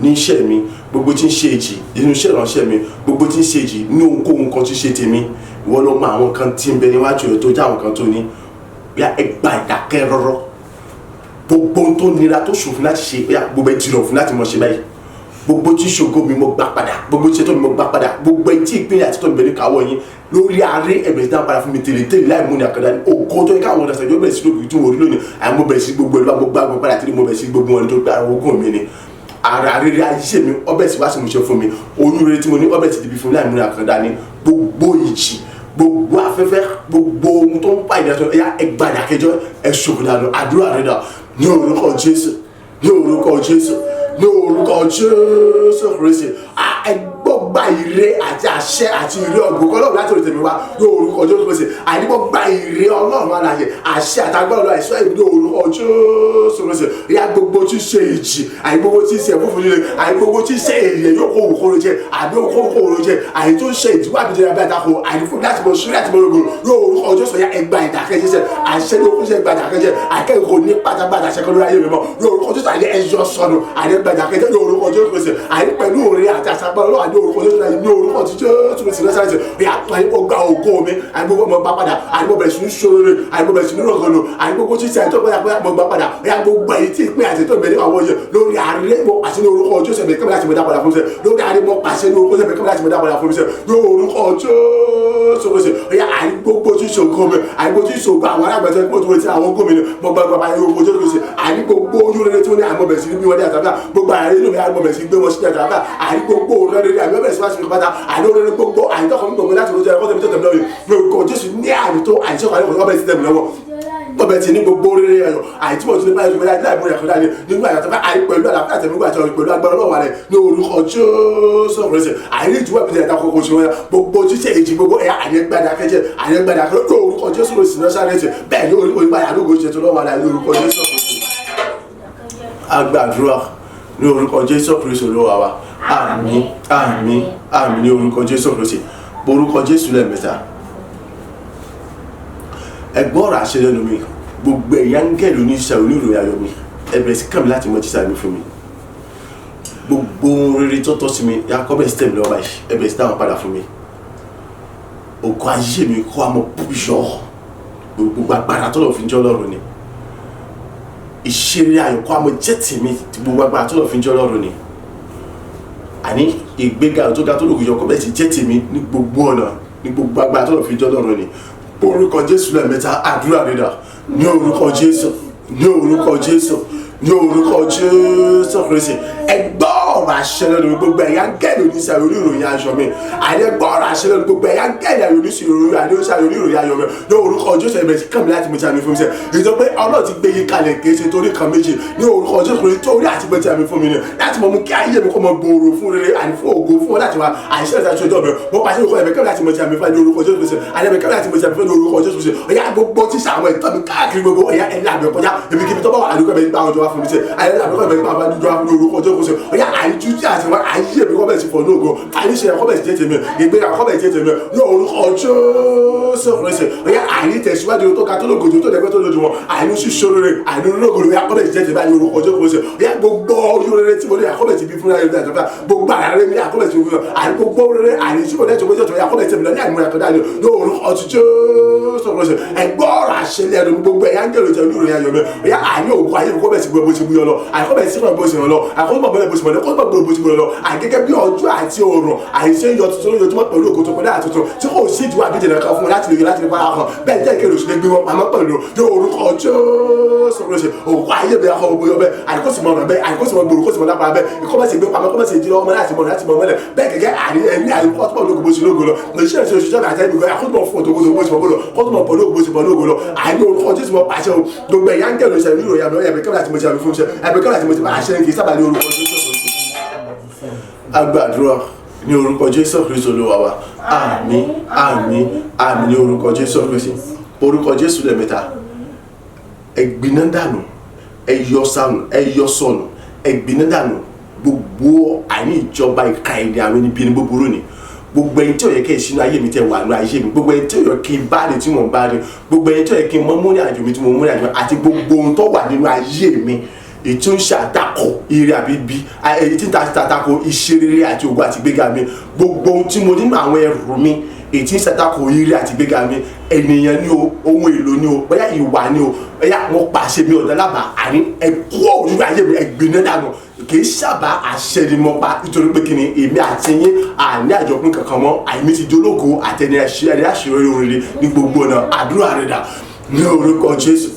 ní iṣẹ́ mi, gbogbo tí ń ṣe ìjì nínú iṣẹ́ ìránṣẹ́ mi, gbogbo tí ń ṣe ìjì ní ohunkóhun kan tí ń ṣe tèmi, ìwọ ló mọ àwọn kan tí ń bẹ níwájú rẹ tó jẹ́ àwọn kan tó ní yá. Ẹ gba ìdákẹ́ rọ́rọ́. Gbogbo ohun tó nira tó ṣòfin láti ṣe yá, gbogbo ẹ jìnnà fún láti mọ̀ ṣe báyìí. Gbogbo tí ṣògo mi, mo gbà padà. Gbogbo tí ṣètò mi, mo gbà padà. Gbogbo etí ìpínlẹ̀ àti tó ń bẹ ní káwọ́ yín lórí ààrẹ, ẹ̀bẹ̀rẹ̀ sí dáhùn padà fún mi tèlè tèlè láì mú ní àkàndá ní ògo tó yẹ káwọn ọ̀nà ṣàjọ bẹ̀rẹ̀ sí lóbi tí mo rí lónìí. Àìmọ́ bẹ̀rẹ̀ sí gbogbo ẹ̀rọ, mo gbà gbọ́ padà tí mo bẹ̀rẹ̀ sí gbogbo wọn nítorí pé ara ogún mi ni. Ara rere ayé mi ọbẹ̀ sí wá sí mo ṣe fún mi. Oyún rere tí mo ní ọbẹ̀ sí dìbí fún mi láì mú ní àkàndá ní. Gbogbo ìjì, gbogbo afẹ́fẹ́, gbogbo ohun tó ń pa ìdájọ́ ẹ̀yà ẹgbàdàkẹjọ́ ẹ̀ṣòfò dànù. Àdúrà rẹ̀ dà ní orúkọ Jésù, ní orúkọ Jésù, ní orúkọ Jésù Kristi. Ẹgbọ́gba ire àti àṣẹ àti ire ọ̀gbọ̀n Ọlọ́run láti orí tèmi wá ní orúkọ Jésù Kristi. Àìnígbọ́gba ire Ọlọ́run alààyè, àṣẹ àtàgbọ́n Ọlọ́run àìsàn ìbí ní orúkọ Jésù Kristi. Ìyá, gbogbo tí ń ṣe ìjì, àìgbogbo tí ń ṣe ẹ̀fúùfù líle, àìgbogbo tí ń ṣe èyẹ yóò kó òkòrò jẹ àbí òkò òkòrò jẹ, àì tó ń ṣe ìdíwọ́ àbíjẹ abẹ́ àtakò àìnífún láti mọ sórí àti mọ rògbò ní orúkọ Jésù. Ya, ẹgbà ìdákẹ́jẹ́, àṣẹ ní orúkọ ẹgbà ìdákẹ́jẹ́. Àìkẹ́kọ̀ọ́ ní pátápátá àṣẹ kan lórí ayé mi mọ́ ní orúkọ Jésù. Àìní ẹyọ sọnù, àìní ẹgbà ìdákẹ́jẹ́ ní orúkọ Jésù Kristi. Àìní pẹ̀lú òrè àti àṣàgbọ́n Ọlọ́run ní orúkọ Jésù, ní orúkọ tí Jésù Kristi lọ́sàrẹ́sì. Àìní ọgbà ògo mi, àìní gbogbo ọmọ gbà padà, àìní bẹ̀rẹ̀ sí ní ṣoore, àìní bẹ̀rẹ̀ sí ní rọ̀gọ̀lò, àìní gbogbo tí ṣe àìtọ́ gbọ́dọ̀ gbọ́dọ̀ gbà padà. Ẹ̀yà, gbogbo èyí tí ìpín àti ètò ìbẹ̀rẹ̀ àwọn yẹn lórí ààrẹ, mo pàṣẹ ní orúkọ Jésù, ẹ̀mí kẹ́mi láti mọ̀ dá padà fún mi sẹ́. Lórí ààrẹ, mo pàṣẹ ní orúkọ Jésù, ẹ̀mí kẹ́mi láti mọ̀ dá padà fún mi sẹ́ ní orúkọ Jésù Kristi. Ẹ̀yà, àìní gbogbo tí ṣe ògo mi, àìní gbogbo tí ṣe ògo àwọn alágbàtà tó ti àwọn gómìnà, mo gbà gbà ní orúkọ Jésù Kristi. Àìní gbogbo ojú rere tí wọ́n ní àmọ́ bẹ̀rẹ̀ sí ní bí wọ́n ní àtàbà, gbogbo ààrẹ inú mi àmọ́ bẹ̀rẹ̀ sí gbé wọn sí àtàbà. Àìní gbogbo rere àmọ́ bẹ̀rẹ̀ sí wá sí pátá. Àìní rere gbogbo àìní tọkọ gbogbo láti rojú ẹ̀kọ́ tẹ̀mí tó tẹ̀mí lọ́wọ́ ní orúkọ Jésù ní àìní tó àìní sọ̀kọ̀ àìní ọbẹ̀ sí tẹ̀mí lọ́wọ́ ọbẹ̀ tí ní gbogbo rere ẹ̀yọ̀ àìtí mọ̀ tí ní báyìí láì láì múra ẹ̀kọ́ dání nínú àyàtọ̀ bá àì pẹ̀lú àlàáfíà tẹ̀mí gbà àti pẹ̀lú agbára Ọlọ́run rẹ̀ ní orúkọ Jésù Kristi. Àìní ìjùwọ́ ìbílẹ̀ ẹ̀dá kókó ṣe wọn gbogbo ṣíṣe èjì gbogbo ẹ̀yà àyè gbàdá kẹjẹ àyè gbàdá kẹjẹ ní orúkọ Jésù Kristi Násárẹ́tì. Bẹ́ẹ̀ ní orúkọ ìgbà àdúgbò ṣe tó lọ́wọ́ rẹ̀ ní orúkọ Jésù Kristi. A gbàdúrà ní orúkọ Jésù Kristi Olúwa wa. Àmín, àmín, àmín ní orúkọ Jésù Kristi. Orúkọ Jésù lẹ́ẹ̀mẹ́ta. Ẹgbọ́n ọ̀rọ̀ àṣẹ lẹ́nu mi. Gbogbo ẹ̀yà ń gẹ̀lú ní iṣẹ́ oníròyìn ayọ̀ mi, ẹ bẹ̀rẹ̀ sí kàn mí láti mọ jísà mi fún mi. Gbogbo ohun rere tó tọ́ sí mi ya kọ́ bẹ̀rẹ̀ sí tẹ̀mí lọ́wọ́ báyìí, ẹ bẹ̀rẹ̀ sí dáhùn padà fún mi. Ògo ayé mi kó àmọ́ búyọ́, gbogbo agbára tó lọ fi ń jọ́ lọ́rùn ni. Ìṣeré ayọ̀ kó àmọ́ jẹ́ tèmi, gbogbo agbára tó lọ fi ń jọ́ lọ́rùn ni. Àní ìgbéga tó ga tó lògùn yọ kó bẹ̀rẹ̀ sí jẹ́ tèmi ní gbogbo ọ̀nà, ní gbogbo agbára tó lọ fi ń jọ́ lọ́rùn ni. Orúkọ Jésù lẹ́ẹ̀mẹ́ta, àdúrà dídà. Ní orúkọ Jésù, ní orúkọ Jésù, ní orúkọ Jésù Kristi. Ẹ gbọ́ ọ̀rọ̀ àṣẹ lẹ́nu gbogbo ẹ̀yà gẹ́lì oníṣẹ́ oníròyìn aṣọ mi. Àní ẹ gbọ́ ọ̀rọ̀ àṣẹ lẹ́nu gbogbo ẹ̀yà gẹ́lì oníṣẹ́ oníròyìn ayọ̀ mi. Ní orúkọ Jésù, ẹ̀bẹ̀ kàn mí láti mo ti àmì fún mi sẹ́. Èyí pé Ọlọ́run ti gbé yín kalẹ̀ kì í ṣe torí kan méjì. Ní orúkọ Jésù Kristi, torí àti pé ti àmì fún mi ni. Láti mọ mú kí ayé mi kó mọ gbòòrò fún rere àní fún ògo fún wọn láti wá àìṣe àti aṣojú ọbẹ̀. Mo pàṣẹ orúkọ ẹ̀bẹ̀ kàn mí láti mo ti àmì fún mi ní orúkọ Jésù Kristi. Àní ẹ̀bẹ̀ kàn mí láti mo ti àmì fún mi ní orúkọ Jésù Kristi. Ọ̀yá gbogbo tí sàwọn ìtọ́ mi káàkiri gbogbo ọ̀yá ẹ̀ lábẹ́ kọjá. Ibikíbi tó bá wà àdúgbò ẹ̀bẹ̀ gbà ọjọ́ wá fún mi sẹ́. Àyẹ̀ lábẹ́ kọjá ẹ̀bẹ̀ gbà ọjọ́ wá fún mi ní orúkọ Jésù Kristi. Ọ̀yá àìjú tí àti wọn ayé mi kọ́ bẹ̀ sí fọ̀ ní ògo. Àìníṣe ẹ̀kọ́ bẹ̀ sí jẹ́ tèmi. Ìgbéga kọ́ bẹ̀ sí jẹ́ tèmi. Ní orúkọ Jésù Kristi. Ọ̀yá àìní tẹ̀síwájú tó ga tó lógo tó dẹ̀gbẹ́ tó lójú wọn. Àìní ṣíṣe rere, àìní ológo ọ̀yá kọ́ bẹ̀ sí jẹ́ tèmi ní orúkọ Jésù Kristi. Ọ̀yá gbogbo ojú rere tí mo ní àkọ́ bẹ̀ sí bí fún ayé mi àtọ́fà. Gbogbo àrà rẹ̀ mi àkọ́ bẹ̀ sí fún mi. Àìní gbogbo rere, àìní tí mo ní ẹ̀jọ̀ méjì ọ̀yá kọ́ bẹ̀ sí mi lọ ní àìmúra kan dání. Ní orúkọ Jésù Kristi. Ẹ̀gbọ́ ọ̀rọ̀ àṣẹ lẹ́nu gbogbo ẹ̀yà ń gẹ̀rọ jẹ́ oníròyìn ayọ̀ mi. Ọ̀yá àìní ògo ayé mi kọ́ bẹ̀ sí gbogbo bó ṣe búyọ lọ. Àìkọ́ bẹ̀ sí bó ṣe lọ. Àìkọ́ bẹ̀ bó ṣe lọ. Kọ́ bẹ̀ bó ṣe lọ. Àgẹ́gẹ́ bí ọjọ́ àti òòrùn àìṣe yọ tuntun lójoojúmọ́ pẹ̀lú ògo tó pẹ̀lú àtúntò tí kò sí ìdíwọ́ àbíjẹ̀ nìkan fún wọn láti lè láti lè fara hàn. Bẹ́ẹ̀ jẹ́ ìkéde òṣèlú gbé wọn pamọ́ pẹ̀lú ní orúkọ Jésù Kristi. Ògo ayé mi akọ gbogbo yọ bẹ́ẹ̀. Àìkọ́ sì mọ ọ̀nà bẹ́ẹ̀. Àìkọ́ sì mọ gbòòrò kó sì mọ lápá bẹ́ẹ̀. Ìkọ́ bá sì gbé pamọ́ kó bá sì jí lọ́wọ́ láti mọ láti mọ mọ́lẹ̀. Bẹ́ẹ̀ gẹ́gẹ́ àrí ẹni àìkọ́ tó mọ̀ lógo bó ṣe lógo lọ. Lòṣìṣẹ́ ìṣòṣìṣẹ́ àti ẹni gbogbo àkótó fún òtòkótó bó ṣe mọ̀ bó lọ. Kó tó mọ̀ pọ̀ lógo bó ṣe mọ̀ lógo lọ. Àìní orúkọ Jésù mọ̀ pàṣẹ o. Gbogbo ẹ̀yà ń gẹ̀rọ ìṣẹ̀lẹ̀ ìròyìn àmì ọ̀yà ẹ̀bẹ̀ láti mo ṣe àmì fún iṣẹ́. Ẹ̀bẹ̀ kẹ́lá tí mo ti máa ṣe kì í sábà ní orúkọ Jésù Kristi. A gbàdúrà ní orúkọ Jésù Kristi Olúwa wa. Àmín, àmín, àmín ní orúkọ Jésù Kristi. Orúkọ Jésù lẹ́ẹ̀mẹ́ta. Ẹ gbiná dànù, ẹ yọ sànù, ẹ yọ sọnù, ẹ gbiná dànù. Gbogbo àìní ìjọba ìka èdè àwọn ẹni bí ẹni búburú ni. Gbogbo ẹni tí ò yẹ kí n sínú ayé mi tẹ wà nínú ayé mi, gbogbo ẹni tí ò yẹ kí n bá ní tí mò ń bá ní, gbogbo ẹni tí ò yẹ kí n mọ múni àjò mi tí mo múni àjò mi, àti gbogbo ohun tó wà nínú ayé mi èyí tí ó ń ṣàtakò ire àbí ibi, èyí tí ń ṣàtakò ìṣerere àti ògo àti ìgbéga mi, gbogbo ohun tí mo nínú àwọn ẹrù mi èyí tí ń ṣàtakò ire àti ìgbéga mi, ènìyàn ni o, ohun èlò ni o, bóyá ìwà ni o, bóyá mo pàṣẹ mi ọ̀dọ́ lábàá, àní ẹ kú òun ayé mi, ẹ gbiná dànù. Kì í sábà àṣẹ ni mo pa, nítorí pé kíni èmi àti yín àní àjọpín kankan mọ́. Àìmí ti dológo àtẹni ẹni àṣeyọrí oríire ní gbogbo ọ̀nà. Àdúrà rẹ̀ dà ní orúkọ Jésù,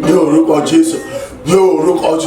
ní orúkọ Jésù, ní orúkọ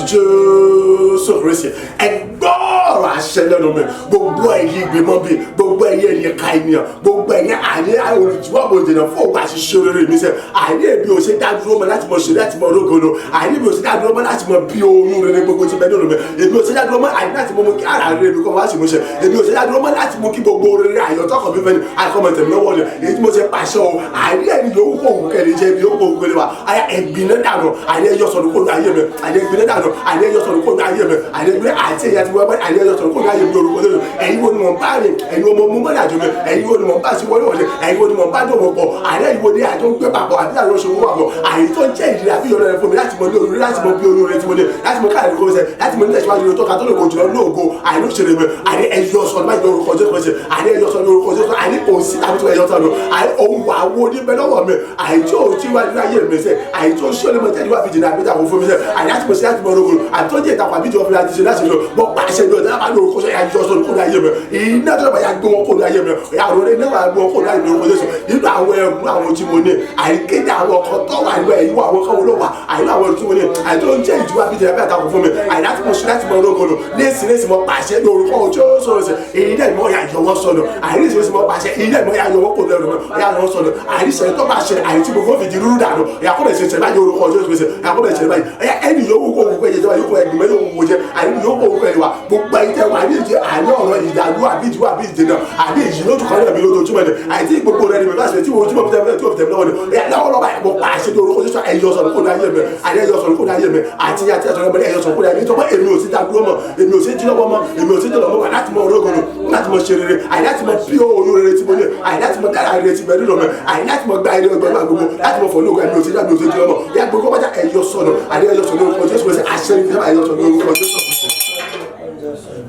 Jésù Kristi. Ẹ gbọ́ ọ̀rọ̀ àṣẹ lẹ́nu mi. Gbogbo ẹ̀yin ìgbìmọ̀ bíi, gbogbo ẹ̀yin ẹ̀yìn ka ènìyàn, gbogbo ẹ̀yin àní olùtúwọ̀bọ̀ ìdènà fún ògbà ṣiṣẹ́ rere mi sẹ́. Àní èmi ò ṣe dá dúró mọ́ láti mọ ṣe láti mọ rógolo. Àní èmi ò ṣe dá dúró mọ́ láti mọ bí oyún rere gbogbo ti bẹ nínú mi. Èmi ò ṣe dá dúró mọ́ àní láti mọ mú kí ara rere mi kọ́ wá sí mo ṣe. Èmi ò ṣe dá dúró mọ́ láti mú kí gbogbo rere àyọ̀tọ́kọ̀ mi fẹ́ ni àìkọ́mọ̀ tẹ̀mí lọ́wọ́ ni. Èyí tí mo ṣe pàṣẹ o, àní ẹni yòówù kó òwú kẹ́ni jẹ́ ibi yòówù kó òwú kẹ́ni wà. Àyà ẹ̀gbin náà dànù, àní ẹyọ sọ̀rọ̀ kó nu ayé mi, àní ẹ̀gbin náà dànù, àní ẹyọ sọ̀rọ̀ kó nu ayé mi, àní ẹ̀gbin àti ẹ̀yà tí wọ́n bá àní ẹyọ sọ̀rọ̀ kó nu ayé mi lórúkọ Jésù. Ẹ̀yin wo ni mò ń bá rìn? Ẹ̀yin wo mo mú mọ́lẹ̀ àjò mi? Ẹ̀yin wo ni mò ń bá sí wọlé wọlé? Ẹ̀yin wo ni mò ń bá dòwò pọ̀? Àní ẹ̀yin wo ni àjọ ń gbé papọ̀ àbí àjọ ṣòwò papọ̀? Àyè tó ń jẹ́ ìdílé àbí ìyọ̀rọ̀ rẹ̀ fún mi láti mọ ní orí, láti mọ bí orí rẹ̀ tí mo ní, láti mọ káàdì kó ṣe, láti mọ ní tẹ̀síwájú tó ka tó lè kó jùlọ ní ògo. Àní ó ṣeré mi, àní ẹyọ sọ̀rọ̀ báyìí lórúkọ Jésù Kristi. Àní ẹyọ sọ̀rọ̀ lórúkọ Jésù. Àní kò sí tàbí tó ẹyọ sọ̀rọ̀. Àní òun wà wó ní bẹ lọ́wọ́ mi. Àyè tí ò tí wá nínú ayé mi sẹ́. Àyè tó ṣe olè mọ jáde wá fi jìnnà àbí ìtàkùn fún mi sẹ́. Àní láti mọ sí láti mọ rogo. Àti tó jẹ́ ìtàkùn àbí ìjọba láti ṣe láti lọ. Mo pàṣẹ ní ọ̀dọ́ lábàá lórúkọ Jésù. Ẹyọ sọ̀rọ̀ kó ní ayé mi. Iná tó lọ́ba ya gbé wọn kó ní ayé mi. Ìyá àwọn olórí náà gbé wọn kó ní ayé mi lórúkọ Jésù. Nínú àwọn ẹrù àwọn tí mo ní, àìkéde àwọn ọkọ̀ tó wà nínú ẹ̀yìn àwọn kan ló wà. Àìní àwọn tí mo ní, àìtó ń jẹ́ ìjọba àbí ìjọba ìtàkùn fún mi. Àìní láti mọ sí láti mọ rogo lò. Léèsì mo pàṣẹ ní orúkọ Jésù. Èyí náà ìmọ̀ ya yọwọ́ sọnù. Àìní ìṣòro mo pàṣẹ, èyí náà ìmọ̀ ya yọwọ́ kó lẹ́nu mi. Ya yọwọ́ sọnù. Àìní ìṣẹ̀lẹ̀ tó bá ṣẹlẹ̀, àìní tí gbogbo fìdí rúrú dànù. Ìyá kọ́ bẹ̀ ṣe ṣẹlẹ̀ báyìí orúkọ Jésù Kristi. Ìyá kọ́ bẹ̀ ṣẹlẹ̀ báyìí. Ẹ̀yà ẹni yòówù kó òwú kẹ́yẹ jọba yòókù ẹ̀gbìnmẹ́ yòówù wò jẹ. Àìní yòówù kó òwú kẹ́yẹ wa. Gbogbo ayé tẹ wà ní ìdí àní ọ̀rọ̀ ìdàlú àbí ìdíwọ́ àbí ìdènà àbí ìyí lójú kan náà mi lójoojúmọ́ ni. Àìtí gbogbo rẹ ni mi bá ṣe tí ojúmọ́ fi tẹ̀lé tí ò fi tẹ̀lé lọ́wọ́ ni. Ẹ̀yà lọ́wọ́ lọ́wọ́ mo pàṣẹ ní orúkọ Jésù ẹ̀yọ sọ̀rọ̀ kó ní ayé mi. Àní ẹ̀yọ sọ̀rọ̀ kó ní ayé mi. Àti àti àti ọ̀rọ̀ ẹ̀yọ sọ̀rọ̀ kó ní ayé mi. Nítorí èmi ò sí dá dúró mọ́, èmi ò sí jí lọ́wọ́ mọ́, èmi ò sí dọ̀lọ́ mọ́ láti mọ orógùn, láti mọ ṣe rere, àyè láti mọ bí oyún rere tí mo ní, àyè láti mọ dára rere tí mo ní lọ́mọ, àyè láti mọ gba eré ọgbọ́n gbogbo, láti mọ fọlọ́gùn, èmi ò sí dá mi ò sí jí lọ́mọ. Ìyá gbogbo bàjá ẹ̀yọ sọ̀nà, àní ẹ̀yọ sọ̀rọ̀ orúkọ Jésù Kristi, àṣẹ ní ìjọba ẹ̀yọ sọ̀rọ̀ orúkọ Jésù Kristi.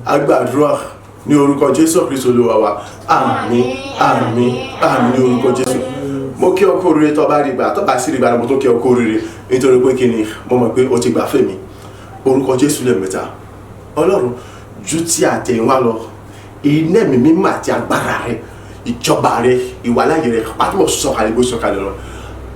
Agbàdúrà ní orúkọ Jésù Kristu Olúwa wa. Àmín, àmín, àmín ní orúkọ Jésù. Mo kí ọ kú oríire tó bá rí gbà, tó bá sì rí gbà, mo tún kí ọ kú oríire nítorí pé kí ni mo mọ̀ pé o ti gbà fèmí. Orúkọ Jésù lẹ́ẹ̀mẹ́ta. Ọlọ́run ju ti àtẹ̀yìnwá lọ, iná ẹ̀mí mímọ́ àti agbára rẹ, ìjọba rẹ, ìwàláyé rẹ, pàtó sọ̀kalẹ̀ bó sọ̀kalẹ̀ lọ.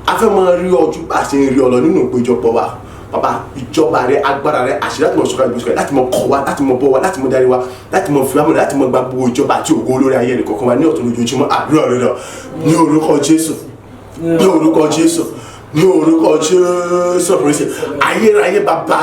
A fẹ́ máa rí ọjú bá a ṣe ń rí ọ lọ nínú ìpéjọpọ̀ wa. Bàbá, ìjọba rẹ, agbára rẹ, àṣírí láti mọ sọ̀kalẹ̀ bó sọ̀kalẹ̀, láti mọ kọ́ wa, láti mọ bọ́ wa, láti mọ darí wa, láti mọ fi wa mọ̀, láti mọ gba gbogbo ìjọba àti ògo lórí ayé ẹnì kọ̀ọ̀kan wa ní ọ̀tun lójoojúmọ́. Àdúrà rẹ lọ ní orúkọ Jésù, ní orúkọ Jésù, ní orúkọ Jésù Kristi. Ayérayé bàbá,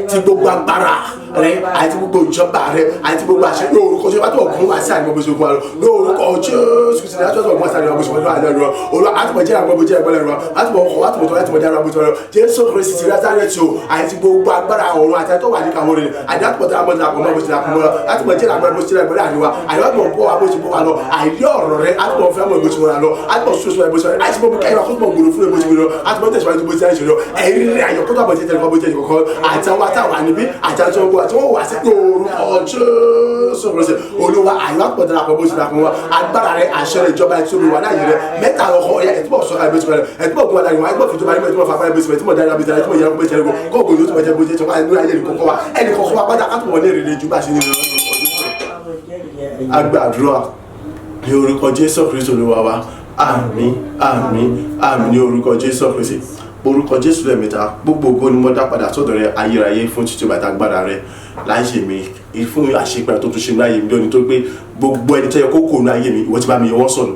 ti gbogbo agbára rẹ àti gbogbo ìjọba rẹ àti gbogbo àṣẹ ní orúkọ Jésù, àti ọkùnrin wá sí àdìmọ́ bó ṣe kún wa lọ ní orúkọ Jésù Kristi, àti ọkùnrin wá sí àdìmọ́ bó ṣe kún wa lọ. Olúwa, àtùmọ̀ jẹ́ àgbọ̀ bó jẹ́ àgbọ̀ lẹ́nu wa, àtùmọ̀ ọkọ̀, àtùmọ̀ tó, àtùmọ̀ dára bó ṣe lọ. Jésù Kristi ti Násárẹ́tì o, àti gbogbo agbára ọ̀run àti àtọ́wà ní kàwé rẹ̀, àti àtùmọ̀ tó àmọ́ àpò mọ́ bó ṣe àpò mọ́ lọ, àtùmọ̀ jẹ́ àgbọ̀ bó ṣe àgbọ̀ láàrin wa, àti àtùmọ̀ bọ́ wa bó ṣe bọ́ wa lọ, àìrí ọ̀rọ̀ rẹ, àtùmọ̀ fẹ́ mọ̀ bó ṣe wọ́n lọ, àtùmọ̀ sọ́sọ́ bó ṣe lọ, àti mọ̀ kẹ́yìn wa kó tó mọ̀ gbòòrò fún bó ṣe lọ, àtùmọ̀ tẹ̀síwájú bó ṣe lọ, ẹ̀rí rẹ̀ àyọ̀ kó tó àbọ̀ ṣe tẹ̀lé bó ṣe kọ̀ọ̀kan, àti àwọn àtàwà níbí, àti àwọn tó àti wọ́n wà sí orúkọ Jésù Kristi. Olúwa, àyọ̀ àpọ̀dára pọ̀ bó ṣe dàpọ̀ wọn, agbára rẹ, àṣẹ rẹ, ìjọba tí olúwa láàyè rẹ mẹ́ta ọkọ̀ ọ̀yà ẹ̀túbọ̀ sọ̀ka ìbí sọ̀rọ̀ ẹ̀túbọ̀ gun aláìwọ̀ ẹ̀túbọ̀ fìjọba ẹ̀túbọ̀ ẹ̀túbọ̀ fàfà ẹ̀túbọ̀ ẹ̀túbọ̀ dára bí dára ẹ̀túbọ̀ yẹra kó bẹ́ẹ̀ tẹ̀lé kó ògùn yóò túbọ̀ jẹ́ bó ṣe tọ́ka ẹ̀dúrà ẹ̀yẹ nìkọ̀kọ̀ wa ẹnì kọ̀ọ̀kan wa pátá ká túbọ̀ ní èrè ju bá ṣe ní ìrìn. Agbàdúrà ní orúkọ Jésù Kristi Olúwa wa. Àmín, àmín, àmín ní orúkọ Jésù Kristi. Orúkọ Jésù lẹ́ẹ̀mẹ́ta. Gbogbo ògo ni mo dá padà sọ́dọ̀ rẹ ayérayé fún títí bàtà agbára rẹ láyé mi, fún àṣepẹ́ tó tún ṣe láyé mi lónìí, tó pé gbogbo ẹni tó yẹ kó kò ní ayé mi, ìwọ ti bá mi yọ wọ́n sọnù.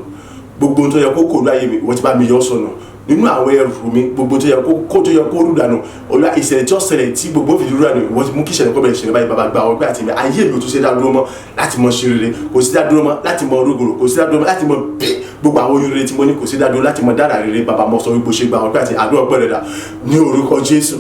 Gbogbo ohun tó yẹ kó kò ní ayé mi, ìwọ ti bá mi yọ sọnù. Nínú àwọn ẹrù mi, gbogbo tó yẹ kó tó yẹ kó rú dànù, Olúwa, ìṣẹ̀lẹ̀ tí ó ṣẹlẹ̀ tí gbogbo fi rú dànù, ìwọ ti mú kí ìṣẹ̀lẹ̀ kó bẹ̀rẹ̀ ṣẹlẹ̀ báyìí. Bàbá, gba ọgbẹ́ àti mi. Ayé mi ò tún ṣe dá dúró mọ́ láti mọ ṣe rere, kò sí dá dúró mọ́ láti mọ rúgòrò, kò sí dá dúró mọ́ láti mọ bí gbogbo àwọn oyún rere tí mo ní, kò sí dá dúró láti mọ dára rere. Bàbá, mo sọ wípé ṣe gba ọgbẹ́ àti àdúrà ọpẹ́ rẹ̀ dà ní orúkọ Jésù,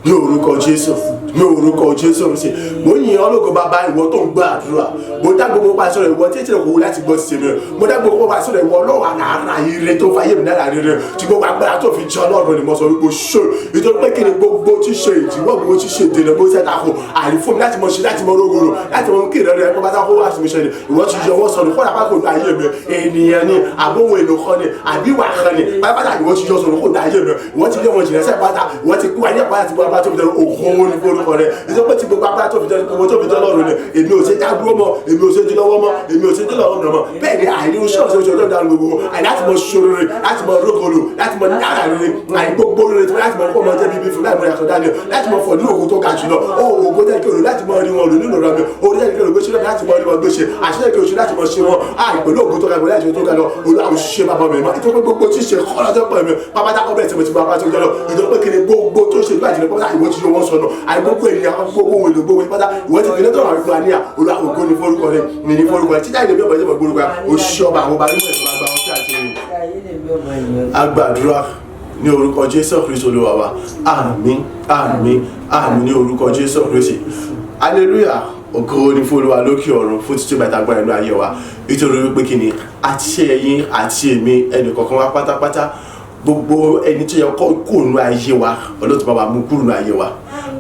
ní orúkọ Jésù, ní orúkọ Jésù Kristi. Mo yìn ọ́ lógo bàbá, ìwọ tó ń gbọ́ àdúrà. Mo dá gbogbo pa sọ̀rọ̀ ìwọ tí ètò ìkòwò láti gbọ́ sí mi. Mo dá gbogbo pa sọ̀rọ̀ ìwọ ọlọ́wà ara ire tó fayé mi lára rere tí gbogbo agbára tó fi jẹ́ Ọlọ́run ni mo sọ wípé ṣó nítorí pé kí ni gbogbo tí ṣe ìdíwọ́, gbogbo tí ṣe ìdènà, gbogbo tí ṣe tako àìfún mi láti mọ ṣe, láti mọ rógoro, láti mọ kí ìrẹ́rẹ́ ẹ̀kọ́ bá kó wá sí mi ṣe ni ìwọ ti yọ wọ́n sọnù kọ́ra pákó ní ayé mi. Ènìyàn ni àbóhun èlò kan ni àbí ìwà kan ni pátápátá, ìwọ ti yọ sọnù kó ní ayé mi. Ìwọ ti lé wọn jìnnà sẹ́yìn pátá, ìwọ ti kú ayé pátá ti gbogbo agbára tó fi jẹ́ ògo ní forúkọ rẹ. Nítorí pé tí gbogbo agbára tó fi jẹ́ gbogbo tó fi jẹ́ Ọlọ́run ni èmi ò ṣe dá dúró mọ́, èmi ò ṣe dín lọ́wọ́ mọ́, èmi ò ṣe dín lọ́wọ́ mọ́. Bẹ́ẹ̀ ni àìní oṣù ọ̀sẹ̀ oṣù ọjọ́ ìdáná gbogbo àìní láti mọ ṣòro rere, láti mọ rógolo, láti mọ náírà rere, àìní gbogbo rere tí wọ́n láti mọ kó mọ jẹ́ bíbí fún láì mọ yàtọ̀ dání, láti mọ fọ̀ ní ògo tó ga jùlọ ó ògo tẹ́ kí òru láti mọ rí wọn lò nínú ọ̀rọ̀ mi, orí tẹ́ kí òru gbéṣẹ́ láti mọ rí wọn gbéṣẹ́, àṣẹ kí oṣù láti mọ ṣe wọn àì pẹ̀lú ògo tó ga jùlọ láti tó ga lọ. Olú àwọn òṣìṣẹ́ bàbá mi mọ́ nítorí pé gbogbo tí ṣe kọ́ lọ́jọ́ pẹ̀ mi bàbá tá kọ́ bẹ̀rẹ̀ tí mo ti bàbá tó jọ lọ nítorí pé kí ni gbogbo tó ṣe ìlú àjẹlẹ pátá ìwọ ti yọ wọn sọnù, àì gbogbo ènìyàn gbogbo ohun èlò gbogbo pátá ìwọ ti fi lẹ́tọ̀ àwọn ìfúnra níyà. Olú àwọn ògo ní forúkọ rẹ ní ní forúkọ rẹ títà ìdèmí ọmọ ìjọba gbórúkọ rẹ òṣìṣẹ́ ọba àwọn ọba nímọ̀ ìjọba gba ọtí àti ìrìn. Agbàdúrà ní orúkọ Jésù Kristi Olúwa wa. Àmín, àmín, àmín ní orúkọ Jésù Kristi. Hallelujah. Ògo ní fún Olúwa lókè ọ̀run fún títí bàtà agbára inú ayé wa, nítorí wípé kí ni àti ẹ̀yin àti èmi ẹnì kọ̀ọ̀kan wa pátápátá, gbogbo ẹni tó yẹ kó kúrò nínú ayé wa, Ọlọ́run ti bá wa mú kúrò nínú ayé wa.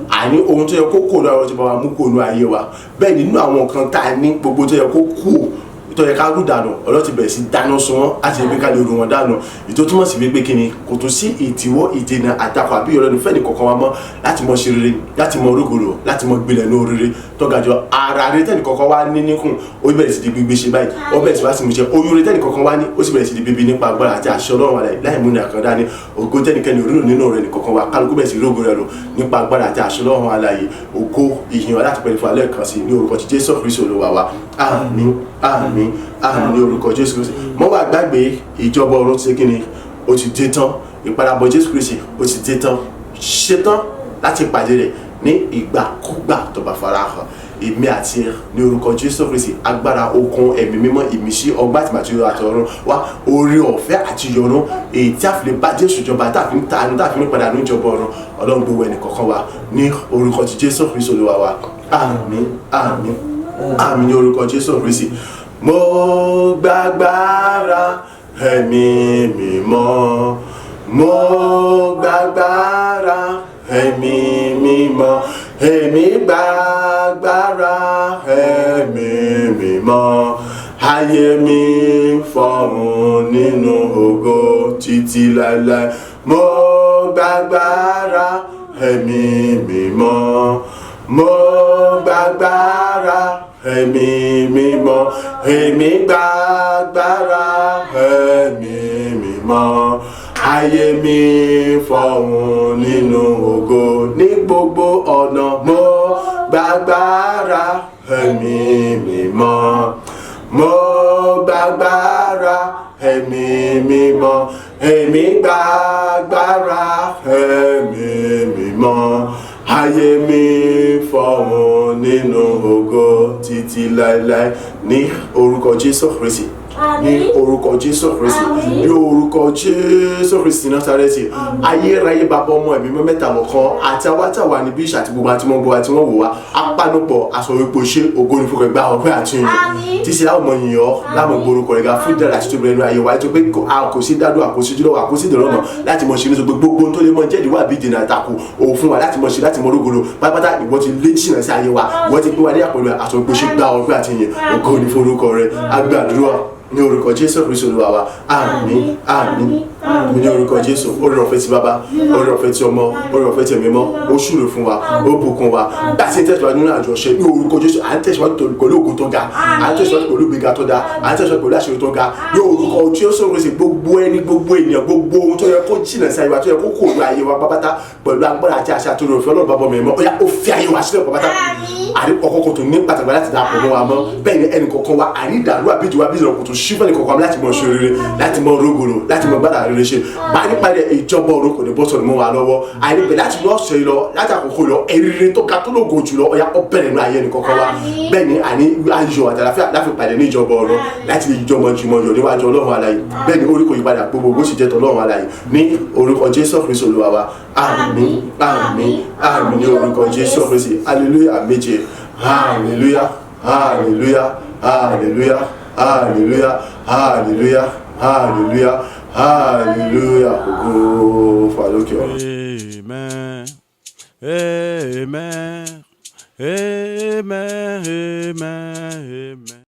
Àní ohun tó yẹ kó kúrò nínú ayé wa ti bá wa mú kúrò nínú ayé wa. Bẹ́ẹ̀ nínú àwọn nǹkan tá a ní, gbogbo tó yẹ kó kú, tó yẹ ká rú dànù, Ọlọ́run ti bẹ̀rẹ̀ sí dáná sun wọ́n láti rí pé ká lè rú wọn dànù. Ìtò túmọ̀ sí wípé kí ni kò tún sí ìdíwọ́, ìdènà, àtakò àbí ìyọlẹ́nu fẹ́ni kọ̀ọ̀kan wa mọ́ láti mọ ṣe rere, láti mọ rógòrò, láti mọ gbilẹ̀ ní orire tọ́gàjọ ara rẹ tẹ́nì kọ̀ọ̀kan wá ní níkùn, ó bẹ̀rẹ̀ sí di gbígbé ṣe báyìí, ó bẹ̀rẹ̀ sí wá sí mú ṣe oyún rẹ tẹ́nì kọ̀ọ̀kan wá ní, ó sì bẹ̀rẹ̀ sí di bíbí nípa agbára àti àṣẹ Ọlọ́run àlàyé láì múni àkàndá ní ògo tẹ́nikẹ́ni òrírò nínú rẹ nìkọ̀ọ̀kan wa, kálukú bẹ̀rẹ̀ sí rógo rẹ lò nípa agbára àti àṣẹ Ọlọ́run àlàyé. Ògo ìyìn wa láti pẹ̀lú fún alẹ́ kan sí ní orúkọ ti Jésù Kristi Olúwa wa. Àmín, àmín, àmín ní orúkọ Jésù Kristi. Mọ́ wá gbàgbé ìjọba ọ̀run ti kí ni ó ti dé tán, ìpadàbọ̀ Jésù Kristi ó ti dé tán, ṣetán láti pàdé rẹ̀ ní ìgbàkúgbà tó bá farahàn. Èmi àti ẹ ní orúkọ Jésù Kristi, agbára okun ẹ̀mí mímọ́, ìmísí ọgbà àti màtí àtọ̀run wá, orí ọ̀fẹ́ àti ìyọ́nú èyí tí a fi lè bá Jésù jọba, tá a fi ń ta tá a fi ń padà ní ìjọba ọ̀run, Ọlọ́run gbogbo ẹnì kọ̀ọ̀kan wa ní orúkọ ti Jésù Kristi Olúwa wa. Àmín, àmín, àmín ní orúkọ Jésù Kristi. Mo gbàgbára ẹ̀mí mímọ́, mo gbàgbára ẹ̀mí mímọ́, èmi gbàgbára ẹ̀mí mímọ́, ayé mi fọ̀hún nínú ògo títí láéláé. Mo gbàgbára ẹ̀mí mímọ́, mo gbàgbára ẹ̀mí mímọ́, èmi gbàgbára ẹ̀mí mímọ́, ayé mi fọ̀hún nínú ògo ní gbogbo ọ̀nà. Mo gbàgbára ẹ̀mí mímọ́, mo gbàgbára ẹ̀mí mímọ́, èmi gbàgbára ẹ̀mí mímọ́, ayé mi fọ̀hún nínú ògo títí láéláé. Ní orúkọ Jésù Kristi, ní Àmín. orúkọ Jésù Kristi, Àmín. ní orúkọ Jésù Kristi Násárẹ́tì. Ayérayé, bàbá, ọmọ, ẹ̀mí mímọ́ mẹ́ta lọ́kan, àti àwa tá wà níbí àti gbogbo àti wọ́n gbọ́ àti wọ́n wò wá, apánupọ̀ aṣọ wípé ṣé ògo ní fúnkẹ́, gba ọpẹ́ àti ìyìn. Àmín. Títí láwọn ọmọ yìnyín ọ láwọn gbórúkọ rẹ̀ ga fún dára àti tóbi ẹnu ayé wa, ètò pé a kò sí dádùn, àkóso jùlọ, àkóso ìdọ̀rọ̀mọ̀ láti mọ̀ ṣe ní sọ pé gbogbo ohun tó lè mọ jẹ́ ìdíwọ́ àbí ìdènà àtakò òun fún wa láti mọ̀ ṣe láti mọ̀ rógolo pátápátá. Ìwọ ti lé jìnnà sí ayé wa, ìwọ ti pín wa ní àpẹẹrẹ àṣọ pé ṣe gba ọpẹ́ àti ìyìn. Ògo ní forúkọ rẹ̀. Agbàdúrà ní orúkọ Jésù Kristu Olúwa wa. Àmín, àmín, àmín ní orúkọ Jésù. Oore ọ̀fẹ́ ti Bàbá, oore ọ̀fẹ́ ti Ọmọ, oore ọ̀fẹ́ ti Ẹ̀mí Mímọ́, ó ṣúre fún wa, ó bùkún wa. Bá a ṣe ń tẹ̀síwájú nínú àjọṣe, ní orúkọ Jésù, à ń tẹ̀síwájú pẹ̀lú ògo tó ga, à ń tẹ̀síwájú pẹ̀lú ìgbéga tó ga, à ń tẹ̀síwájú pẹ̀lú àṣírí tó ga ní orúkọ Jésù Kristi. Gbogbo ẹni, gbogbo ènìyàn, gbogbo ohun tó yẹ kó jìnà sí ayé wa, tó yẹ kó kó ayé wa pápátá, pẹ̀lú agbára àti àṣà tó lè fi Ọlọ́run Bàbá mi mọ́, ó yá, ó fi ayé wa sílẹ̀ pápátá. Àrí ọkọ̀ kò tó ní pàtàkì láti darapọ̀ mọ́ wa mọ́. Bẹ́ẹ̀ ni ẹnì kọ̀ọ̀kan wa, àrí ìdàrú àbíjù wa bíjù kò tó ṣí fún ẹnì kọ̀ọ̀kan láti mọ ṣe rere, láti mọ rógòrò, láti mọ gbádà rere ṣe bá nípa rẹ̀. Ìjọba ọ̀run kò ní bọ́ sọ̀rọ̀ mọ́ wa lọ́wọ́. Àrí bẹ̀ láti lọ́ ṣe lọ láti àkókò lọ, ẹ̀rí tó ga tó lógo jùlọ, ọ̀yà ó bẹ̀rẹ̀ nínú ayé ẹnì kọ̀ọ̀kan wa. Bẹ́ẹ̀ ni àní ayọ̀ àtàlàfíà láfi pàdé ní ìjọba ọ̀run, láti lè jọmọ jùmọ̀ yọ̀ níwájú Ọlọ́run alààyè. Bẹ́ẹ̀ ni orí kò yípadà, gbogbo bó sì jẹ́ tọ́lọ́run alààyè ní orúkọ Jésù Kristi Olúwa wa. Àmín, àmín, àmín ní orúkọ Jésù Kristi. Hallelujah méje. Hallelujah, hallelujah, hallelujah, hallelujah, hallelujah, hallelujah, hallelujah. Ògo fàlókè ọ̀run. Amen. Amen. Amen. Amen. Amen.